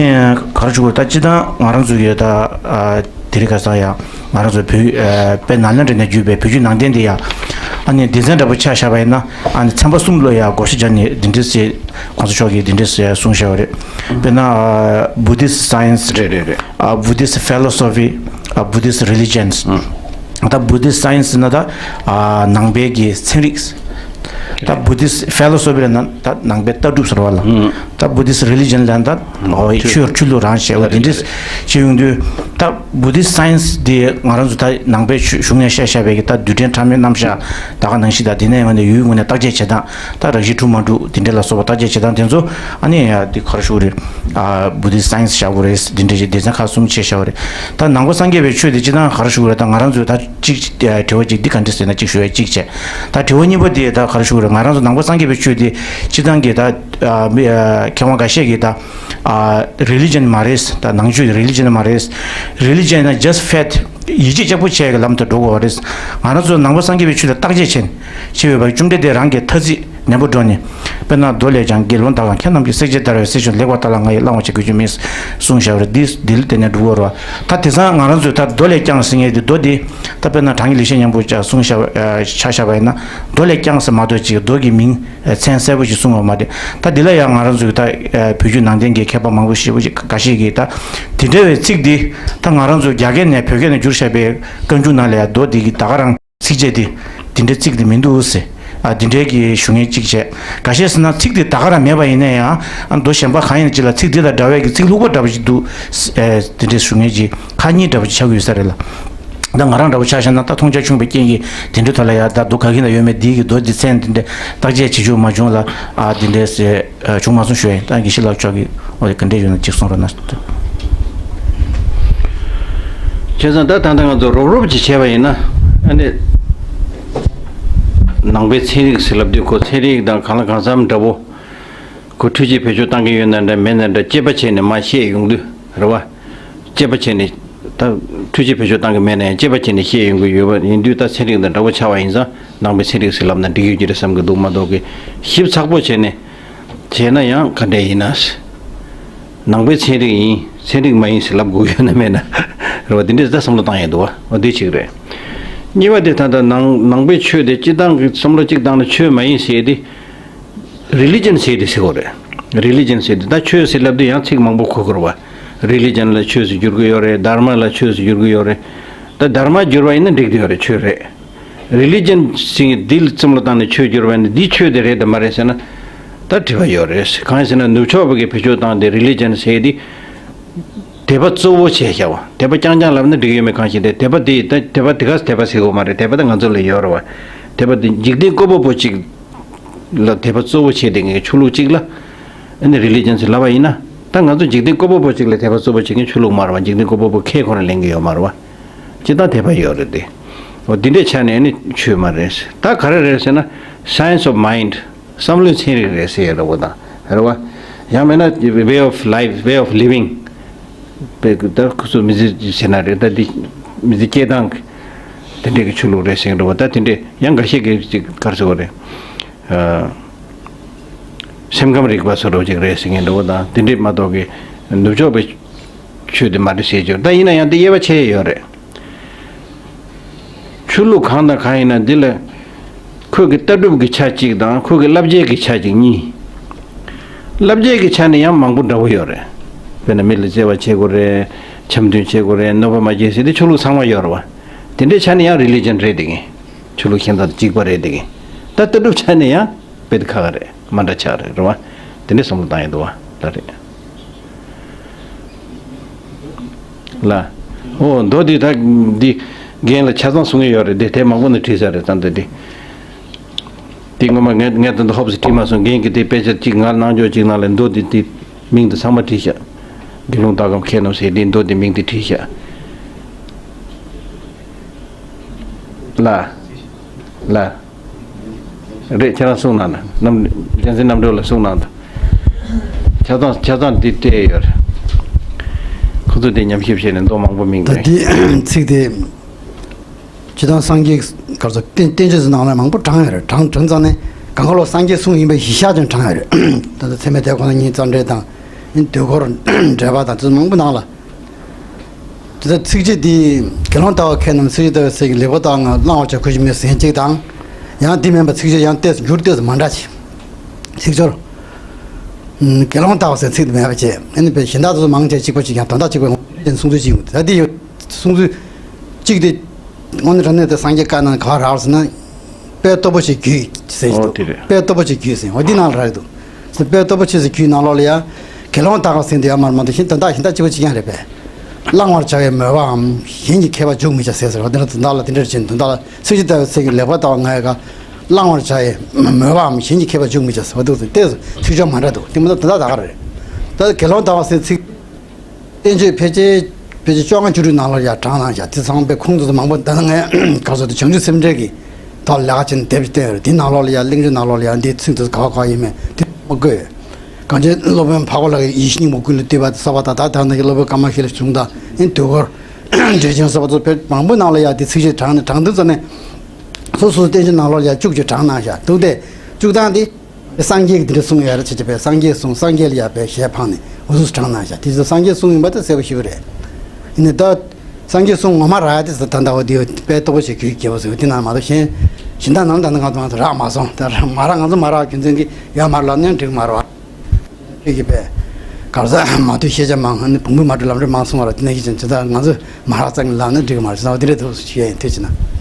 ག་རེ་ཞུ་དགོས། ད་སྤྱིར་བཏང་ང་རང་ཚོ་གི་ད་ཨ། དེ་རིང་ཁ་སང་ཡང་ང་རང་ཚོ་བོད་ཨ། དཔལ་ནཱ་ལེནྡྲ་ནས་བརྒྱུད་པའི་བོད་བརྒྱུད་ནང་བསྟན་འདི་ཡང་ཨ་ནི་སྡེ་ཚན་འདྲ་པོ་ཆ་བཞག་པ་ཡིན་ན། ཨ་ནི་ཚན་པ་གསུམ་ལ་ཡང་བགོ་བཤའ་བརྒྱབ་ནས་འདི་འདྲས་སེ་གོང་ས་མཆོག་གིས་འདི་འདྲས་སེ་གསུངས་བཞག་པ་རེད། དཔེར་ན་ཨ། Buddhist science རེད་རེད་རེད། ཨ། Buddhist philosophy ཨ། Buddhist religions ཨ། ད་Buddhist science ཟེར་ན་ད་ཨ། ནང་པའི་གི་ཚན་རིག་ད་Buddhist philosophy ལབ་ན་ད་ནང་པའི་ལྟ་གྲུབ་ཟེར་བ་ལ། ཨ། ད་Buddhist religion ལབ་ན་ད་ཨོ། ཆོས་ཆོས་ལུགས་རང་བྱས་པ་འདི་འདྲས་བྱེད་ཡོང་དུས། ད་Buddhist science འདི་ང་རང་ཚོ་ད་ནང་པའི་གཞུང་ནས་བཤད་བཞག་པའི་གི་ད་རྡུལ་ཕྲན་ཕྲ་མོའི་རྣམ་གཞག་ད་ག་ནང་བཞིན་དང་། དེ་ནས་ཡང་ནས་ཡུལ་ངོས་ནས་བརྟག་དཔྱད་བྱེད་སྟངས། ད་རང་བཞིན་གྲུབ་མ་གྲུབ་འདི་འདྲས་ལ་སོགས་པ་བརྟག་དཔྱད་བྱེད་སྟངས་དེ་ཚོ། ཨ་ནི་ཡ་འདི་ག་རེ་ཞུ་དགོས་རེད། ཨ། Buddhist science བཞག་དགོས་རེད། འདི་འདྲས་ཀྱི་སྡེ་ཚན་ཁག་གསུམ་ཕྱེ་བཞག་པ་རེད། ད་ནང་པ་སངས་རྒྱས་པའི་ཆོས་དེ་སྤྱིར་བཏང་ག་རེ་ཞུ་དགོས་རེད། ད་ང་རང་ཚོས་ད་གཅིག་ཨ། དྲི་བ་གཅིག་འདི་ག་འདྲས་ཟེར་ན་གཅིག་ཞུ་ཡ་གཅིག་བྱས། ད་དྲི་བ་གཉིས་པ་དེ་ད་ག་རེ་ཞུ་དགོས་རེད། ང་རང་ཚོ་ནང་པ་སངས་རྒྱས་པའི་ཆོས་དེ་སྤྱིར་བཏང་གི་ད་ཨ། མི་ཨ། མཁས་དབང་འགའ་ཤས་ཀྱིས་ད་ཨ། religion མ་རེད། ད་ནང་ཆོས་religion མ་རེད། religion ཡིན་ན་just faith ཡིད་ཆེས་ལྕགས་པོ་བྱས་ཀྱི་ལམ་དུ་འགྲོ་དགོས་པ་རེད། ང་རང་ཚོ་ནང་པ་སངས་རྒྱས་པའི་ཆོས་ལ་བརྟག་དཔྱད་བྱས་ནས་བྱས་པའི་བར་བཅོམ་ལྡན་འདས་རང་གི་ཐ་ཚིག་ནན་པོ་འགྲོ་ནས། དཔེར་ན་མདོ་ལས་ཀྱང་དགེ་སློང་དག་གམ་མཁས་རྣམས་ཀྱིས། བསྲེགས་བཅད་བརྡར་བའི་གསེར་ཞུན་ལེགས་པར་བརྟགས་ལ། ང་ཡིས་བླང་བར་བྱ་དགོས་རྒྱུ་མེད། གསུངས་བཞག་པ་རེད། འདི་འདི་ལ་བརྟེན་ནས་འགྲོ་གི་ཡོད་རེད་བ། ད་དེང་སང་ང་རང་ཚོས་ད་མདོ་ལས་ཀྱང་ཟེར་མཁན་དེ། མདོ་འདི་ད་དཔེར་ན་བྲང་གི་ལེགས་བཤད་སྙིང་པོ་ཅིག་གསུངས་བཞག་པ་ཆ་བཞག་པ་ཡིན་ན། མདོ་ལས་ཀྱང་ཟེར་མ་གཏོགས་ཅིག་མདོ་གི་མིང་མཚན་གསལ་པོ་ཞིག་གསུངས་པ་མ་རེད། ད་འདི་ལ་ཡང་ང་རང་ཚོས་ད་བོད་བརྒྱུད་ནང་བསྟན་གྱི་མཁས་པ་མང་པོ་ཞེ་པོ་ཅིག་འགའ་ཤས་ཀྱིས་ད་དེ་འདྲ་བའི་ཚིག་འདི་ད་ང་རང་ཚོ་རྒྱ་སྐད་ནས་བོད་སྐད་ནས་བསྒྱུར་བཞག་པའི་བཀའ་འགྱུར་ནང་ལ་ཡང་མདོ་འདི་གི་ད་ག་རང་ཚིགས་བཅད་འདི་འདི་འདྲའི་ཚིག་འདི་མི་འདུག་ཟེར། ཨ་འདི་འདྲའི་གི་ཞུ་མཁན་གཅིག་བྱས། འགའ་ཤས་ཟེར་ན་ཚིག་འདི་ད་ག་རང་མེད་པ་ཡིན་ན་ཡང་། ཨ་མདོ་གཞན་པ་གང་ཡིན་གཅིག་ལ་ཚིག་འདི་དང་འདྲ་བའི་གི་ཚིག་ལྷུག་པ་འདྲ་པོ་ཞིག་འདུག་ཟེར། ཨེ་འདི་འདྲའི་ཞུ་མཁན་གྱི་ཁ་གཉིས་འདྲ་པོ་ཞིག་ཆགས་ཀྱི་ཡོད་ས་རེད་ལ། ད་ང་རང་འདྲ་པོ་ཆ་བཞག་ན། ད་མཐོང་རྒྱ་ཆུང་བའི་རྐྱེན་གྱིས་དེ་འདྲའི་ཐོག་ལ་ཡང་ད་མདོ་ག་གི་ན་ཡོད་མེད་འདི་གི་མདོ་འདི་མཚན་འདི་འདྲ་བརྟག་དཔྱད་བྱེད་རྒྱུ་མ་བྱུང་ལ། ཨ་འདི་འདྲའི་ཟེར་བྱུང་མ་སོང་ཞུ་ཡ་ཡིན། ད་དགེ་བཤེས་ལགས་མཆོག་གིས་འོ་དེ་ག་འདྲས་ཡོད་ན་ཅིག་གསུང་རོགས་གནང་། བྱས་ཙང་ད་ད་ལྟ་ང་ཚོ་རོབ་རོབ་ཅིག་བྱས་པ་ཡིན་ན། ཨ་ནི་ནང་པའི་ཚན་རིག་ཟེར་ལབ་དུས། ཁོ་ཚན་རིག་དང་གང་ལ་གང་འཚམ་འདྲ་པོ། ཁོ་འཕྲུལ་ཆས་བེད་སྤྱོད་བཏང་གི་ཡོད་ན་འདྲ་མེད་ན་འདྲ། དཔྱད་པ་བྱས་ནས་མར་བཤད་ཡོང་དུས་རེད་བ། དཔྱད་པ་བྱས་ནས། ད་འཕྲུལ་ཆས་བེད་སྤྱོད་བཏང་གི་མེད་ན་ཡང་དཔྱད་པ་བྱས་ནས་བཤད་ཡོང་གི་ཡོད་པ་ཡིན་དུས། ད་ཚན་རིག་དང་འདྲ་པོ་ཆགས་པ་ཡིན་ཙང་། ནང་པའི་ཚན་རིག་ཟེར་ལབ་ན་འགྲིག་ཡོད་ཀྱི་རེད་བསམ་གྱི་འདུག་མ་གཏོགས་ཀྱི། ཞིབ་ཚགས་པོ་བྱས་ནས་བྱས་ན་ཡང་ག་འདྲས་ཡིན་ན། ནང་པའི་ཚན་རིག་ཡིན། ཚན་རིག་མ་ཡིན་ཟེར་ལབ་དགོས་ཡོད་ན་མེད་ན་རེད་བ། དེ་འདྲས་ད་བསམ་བློ་བཏང་ཡས་འདུག་བ། འོ་དེ་གཅིག་རེད། གཉིས་པ་དེ་ད་ལྟ་ནང་ནང་པའི་ཆོས་དེ་སྤྱིར་བཏང་གི་བསམ་བློ་གཅིག་བཏང་ན་ཆོས་མ་ཡིན་ཟེར་དེ། རི་ལི་ཇན་ཟེར་དེ་ཟེར་དགོས་རེད། རི་ལི་ཇན་ཟེར་དེ། ད་ཆོས་ཟེར་ལབ་དུས་ཡང་ཚིག་མང་པོ་གོ་དགོས་རེད་བ། རི་ལི་ཇན་ལ་ཆོས་ཟེར་བསྒྱུར་གི་ཡོད་རེད། དྷརྨ་ལ་ཆོས་ཟེར་བསྒྱུར་གི་ཡོད་རེད། ད་དྷརྨ་བསྒྱུར་བ་ཡིན་ན་འགྲིག་གི་ཡོད་རེད། ཆོས་རེད། རི་ལི་ཇན་ཟེར་འདི་ལ་བསམ་བློ་བཏང་ནས་ཆོས་བསྒྱུར་བ་ཡིན་ན་འདི་ཆོས་དེ་རེད་དམ་མ་རེད་ཟེར་ན། ད་དྲི་བ་ཡོད་རེད། གང་ཡིན་ཟེར་ན་ནུབ་ཕྱོགས་པ་གིས་བེད་སྤྱོད་བཏང་སྟེ་རི་ལི་ཇན་ཟེར་དེ། དད་པ་གཙོ་བོ་བྱས་བཞག་པ། དད་པ་རྐྱང་རྐྱང་ལབ་ན་འགྲིག་ཡོད་མེད་གང་ཤེས་ཏེ། དད་པ་དེ་ད་དད་པ་དེ་ག་དད་པ་ཟེར་དགོས་མ་རེད། དད་པ་ད་ང་ཚོ་ལ་ཡོད་རེད་བ། དད་པ་དེ་འཇིག་རྟེན་བཀོད་པ་པོ་གཅིག་ལ་དད་པ་གཙོ་བོ་བྱས་བསྡད་མཁན་ཆོས་ལུགས་གཅིག་ལ་ཨ་ནི་རི་ལི་ཇན་ཟེར་ལབ་པ་ཡིན་ན། ད་ང་ཚོ་འཇིག་རྟེན་བཀོད་པ་པོ་གཅིག་ལ་དད་པ་གཙོ་བོ་བྱེད་མཁན་ཆོས་ལུགས་མ་རེད་བ། འཇིག་རྟེན་བཀོད་པ་པོ་ཁས་ཁོ་ན་ལེན་གྱི་ཡོད་མ་རེད་བ། སྤྱིར་བཏང་དད་པ་ཡོད་རེད་དེ། འོ་འདི་འདྲའི་ཆ་ནས་ཨ་ནི་ཆོས་མ་རེད། ད་ག་རེ་རེད་ཟེར་ན། Science of Mind། བསམ་བློའི་ཚན་རིག་རེད་ཟེར་ཡ་འདྲ་པོ་དང་། རེད་བ། ཡང་མིན་ན་way of life, way of living། པའི་ད་ཁོ་ཚོ་མི་ཚེ་ཟེར་ན་རེད། ད་འདི་མི་ཚེ་སྐྱེལ་སྟངས་དེ་འདྲའི་གི་ཆོས་ལུགས་རེད་ཟེར་འདྲ་པོ། ད་དེ་འདྲའི་ཡང་འགའ་ཤས་ཀྱིས་ཅིག་ག་རེ་ཟེར་དགོས་རེད། ཨ། སེམས་ཁམས་རིག་པ་བཟོ་འདྲ་པོ་ཅིག་རེད་ཟེར་མཁན་འདྲ་པོ་དང་། དེ་འདྲའི་མ་གཏོགས་ཀྱི་ནུབ་ཕྱོགས་པའི་ཆོས་དེ་མ་རེད་ཟེར་གྱི་ཡོད། ད་ཡིན་ན་ཡང་དེ་དབྱེ་བ་ཕྱེ་ཡ་ཡོད་རེད། ཆོས་ལུགས་གང་དང་གང་ཡིན་ན་འདི་ལ་ཁོས་ཀྱི་ལྟ་གྲུབ་ཀྱི་ཆ་གཅིག་དང་ཁོས་ཀྱི་བསླབ་བྱའི་གི་ཆ་གཅིག་གཉིས། བསླབ་བྱའི་གི་ཆ་ནས་ཡང་མང་པོ་འདྲ་པོ་ཡོད་རེད། དཔེར་ན་མི་ལ་བརྩེ་བ་བྱེད་དགོས་རེད། འཆམ་མཐུན་བྱེད་དགོས་རེད། གནོད་པ་མ་བྱེད་ཟེར་དེ་ཆོས་ལུགས་ཚང་མ་ཡོད་རེད་བ། དེ་འདྲའི་ཆ་ནས་ཡང་རི་ལི་ཇན་རེད་དེ་གིན། ཆོས་ལུགས་གཞན་དང་གཅིག་པ་རེད་དེ་གིན། ད་ལྟ་གྲུབ་ཆ་ནས་ཡང་དཔེ་དེ་ཁ་ཁ་རེད། མ་འདྲ་ཆགས་རེད། རེད་བ། དེ་འདྲའི་བསམ་བློ་བཏང་ཡོད་འདུག་བ། ད་རེད། ལ། ཨོ་མདོ་འདི་ད་འདི་རྒན་ལ་ཆ་ཚང་གསུང་གི་ཡོད་རེད། དེ་དེབ་མང་པོ་ནས་བྲིས་ཚར་རེད། ད་འདི་འདི། དེ་སྔོན་མ་ངས་ངས་ད་འདི་ཧོབ་སི་བྲིས་མ་སོང་། རྒན་གྱིས་དེ་དཔེ་ཆ་གཅིག་ང་གནང་ཆོག་གཅིག་གནང་ལས་མདོ་འདི་དེ་མིང་དེ་ཚང་མ་བྲིས་ཤག་དགེ་སློང་དག་གམ་མཁས་རྣམས་ཟེར་དེ་མདོ་དེ་མིང་དེ་བྲིས་ཤག་ལ། ལ། རེད། ཁྱེད་རང་གསུང་གནང་ན། རྣམ་གཅན་གཟན་རྣམ་གྲོལ་ལ་གསུང་གནང་དང་། ཆ་ཚང་ཆ་ཚང་འདི་སྤྲད་ཡོད་རེད། ཁོ་ཚོ་དེ་ཉམས་ཞིབ་བྱས་ནས་མདོ་མང་པོ་མིང་ད་རེད། འདི་ཚིག་དེ་སྤྱིར་བཏང་སངས་རྒྱས་ག་རེ་ཟེར། བསྟན་བསྟན་བཅོས་ནང་ལ་མང་པོ་དྲངས་ཡོད་རེད། དྲངས་དྲངས་ཙང་ནས་གང་ག་ལོག་སངས་རྒྱས་གསུང་ཡིན་པའི་གཞི་བཞག་ཅིག་དྲངས་ཡོད་རེད། ད་ལྟ་ཚད་མེད་ཐེག་པ་ཁོ་ན་ཉིད་རྩ་འགྲེལ་དང་། དུས་འཁོར་འགྲེལ་པ་དང་དེ་ཚོ་མང་པོ་ནང་ལ། དེ་ལྟར་ཚིགས་བཅད་འདི་དགེ་སློང་ལྟ་བུ་མཁས་རྣམས་ཚིགས་བཅད་ལྟ་བུའི་ཚིག་གི་ལེགས་པར་བརྟགས་ང་བླང་བར་བྱ་དགོས་ཀྱི་མེད་ཟེར་གཅིག་དང་། ཡང་འདི་མིན་པ་ཚིགས་བཅད་ཡང་ཏོག་ཙམ་འགྱུར་ཏོག་ཙམ་མ་འདྲ་ཅིག་ཚིག་སྦྱོར། ཨུམ། དགེ་སློང་ལྟ་བུ་ཟེར་ཚིག་འདི་མེད་པ་བྱས། ཨ་ནི་དཔེ་གཞན་དག་ཚོ་མང་ཆེ་གཅིག་པ་གཅིག་ཀྱང་དོན་དག་གཅིག་པའི་ངོ་བོ་ཅན་གསུང་ཚུལ་གཅིག་ཡོད། ད་འདི་ཡོད་གསུང་ཚུལ་གཅིག་དེ་དངོས་གནས་དྲང་གནས་དེ་སངས་རྒྱས་བཀའ་ནང་ག་བ་རག་ཟེར་ན། དཔལ་སྟོབས་པོ་ཆེའི་རྒྱུད་ཟེར་གྱི་འདུག་ཨོ་དེ་རེད། དཔལ་སྟོབས་པོ་ཆེའི་རྒྱུད་ཟེར། འོ་འདི་ནང་ལ་རག་གི་འདུག་དཔལ་སྟོབས་པོ་ཆེ་ཟེར་རྒྱུད་ནང་ལོགས་ལ་ཡང་དགེ་སློང་ལྟ་བུ་ཟེར་འདི་ཡང་མར་མ་འདུག་གཞན་དོན་དག་གཞན་དག་གཅིག་པ་གཅིག་རྐྱང་རེད་པས། བླང་བར་བྱ་བའི་མོས་པའམ་གཞན་གྱི་མཁས་པ་འཇུག་མི་བྱ་ཟེར་ཟེར་བ་འདི་ལ་དོན་དག་ལ་དེ་འདྲར་བྱེད། དོན་དག་ལ་ཚིགས་བཅད་ལྟ་བུའི་ཚིག་གི་ལེགས་པར་བརྟགས་ང་ཡི་ག་བླང་བར་བྱ་ཡི་མོས་པའམ་གཞན་གྱི་མཁས་པ་འཇུག་མི་བྱ་ཟེར་བ་འདུག་ཟེར་ཏེ་ཚིག་སྦྱོར་མ་འདྲ་འདུག་དེ་མ་གཏོགས་དོན་དག་ད་ག་རེད། ད་དགེ་སློང་ལྟ་བུ་ཟེར་ཚིག་བསྟན་བཅོས་ཕལ་ཆེར་ཕལ་ཆེར་བཅོ་ལྔ་བཅུ་དྲུག་ནང་ལོགས་ཡར་དྲངས་གནང་བཞག་དེ་ཚང་མའི་ཁུངས་དེ་ཚོ་མང་པོ་འདི་ན་ངས་ག་ཚོད་དུ་བྱང་ཆུབ་སེམས་འགྲེལ་གྱི་ཐོག་ལ་ལས་ཀ་བྱས་ནས་དེབ་ཅིག་བཏོན་ཡོད་རེད། དེའི་ནང་ལོགས་ལ་ཡང་གླེང་བརྗོད་ནང་ལོགས་ལ་ཡང་འདིའི་ཚིག་དེ་ཚོ་ག་བ་ག་བ་ཡིན་མིན་དེ་མ་བཀོད་ཡོད། གངས་ཅན་སློབ་དཔོན་འཕགས་པ་ལྷ་གིས་ཡིད་བཞིན་སྙིང་པོ་ཀུན་ལས་བཏུས་པ་གསོལ་བ་དང་། ད་ལྟ་ནང་གི་སློབ་དཔོན་ཀ་མ་ལ་ཤཱི་ལ་བྱུང་དང་། ཨེ་དུས་འཁོར་འགྲེལ་ཆེན་གསོལ་བ་ཚོ་བོད་མང་པོའི་ནང་ལ་ཡང་འདི་ཚིགས་བཅད་དྲངས་ནས་དྲངས་དུས་ཙམ་ནས། སོ་སོའི་བསྟན་བཅོས་ནང་ལོགས་ལ་ཡང་བཅུ་གཅིག་དྲངས་གནང་བཞག་འདུག་སྟེ། བཅུག་སྟངས་དེ། སངས་རྒྱས་ཀྱིས་འདི་འདྲ་གསུངས་ཡོད་རེད་ཅེས་བྱས་པས། སངས་རྒྱས་གསུངས། སངས་རྒྱས་ལ་ཡར་པའི་ཞལ་འཕངས་ནས་འུ་ཚོ་དྲངས་གནང་བཞག་དེ་ཚོ་སངས་རྒྱས་གསུངས་ཡིན་པ་དེ་གསལ་པོ་ཞེ་པོ་རེད། ཡིན་ནའི་ད། སངས་རྒྱས་གསུངས་ངོ་མ་རག་ཡ་དེ་ཟེར། ད་ལྟ་བ་འདི་དཔེ་རྟོགས་པ་བྱེད་རྒྱུའི་རྒྱལ་པོ་ཟེར་བ་དེ་ནང་མ་གཏོགས། གཞན་གཞན་དག་ནང་ད་ལྟ་ང་ཚོ་མ་གཏོགས་རག་མ་སོང་། ད་རག་མ་རག་ང་ཚོ་མ་རག་རྒྱུ་མཚན་གྱིས་ཡོད་མ་རེད་ལབ་ནའང་འགྲིག་མ་རེད་བ། ཁྱེད་ཀྱིས་པས་ག་ས་མ་ཐུག་ཤེས་བྱ་མང་ནི་བོང་བུ་མ་འགྲོ་ལམ་འགྲོ་མང་གསུངས་པ་ལ། དེ་ནས་ཀྱི་ཅན་ཇི་ལྟར་ང་ཚོས་མ་རག་ཙང་ལབ་ན་འགྲིག་གི་མ་རེད་ཟེར་བ་དེ་འདྲ་འདུག་ཞུ་ཡ་ཡིན། ཐུགས་རྗེ་གནང་།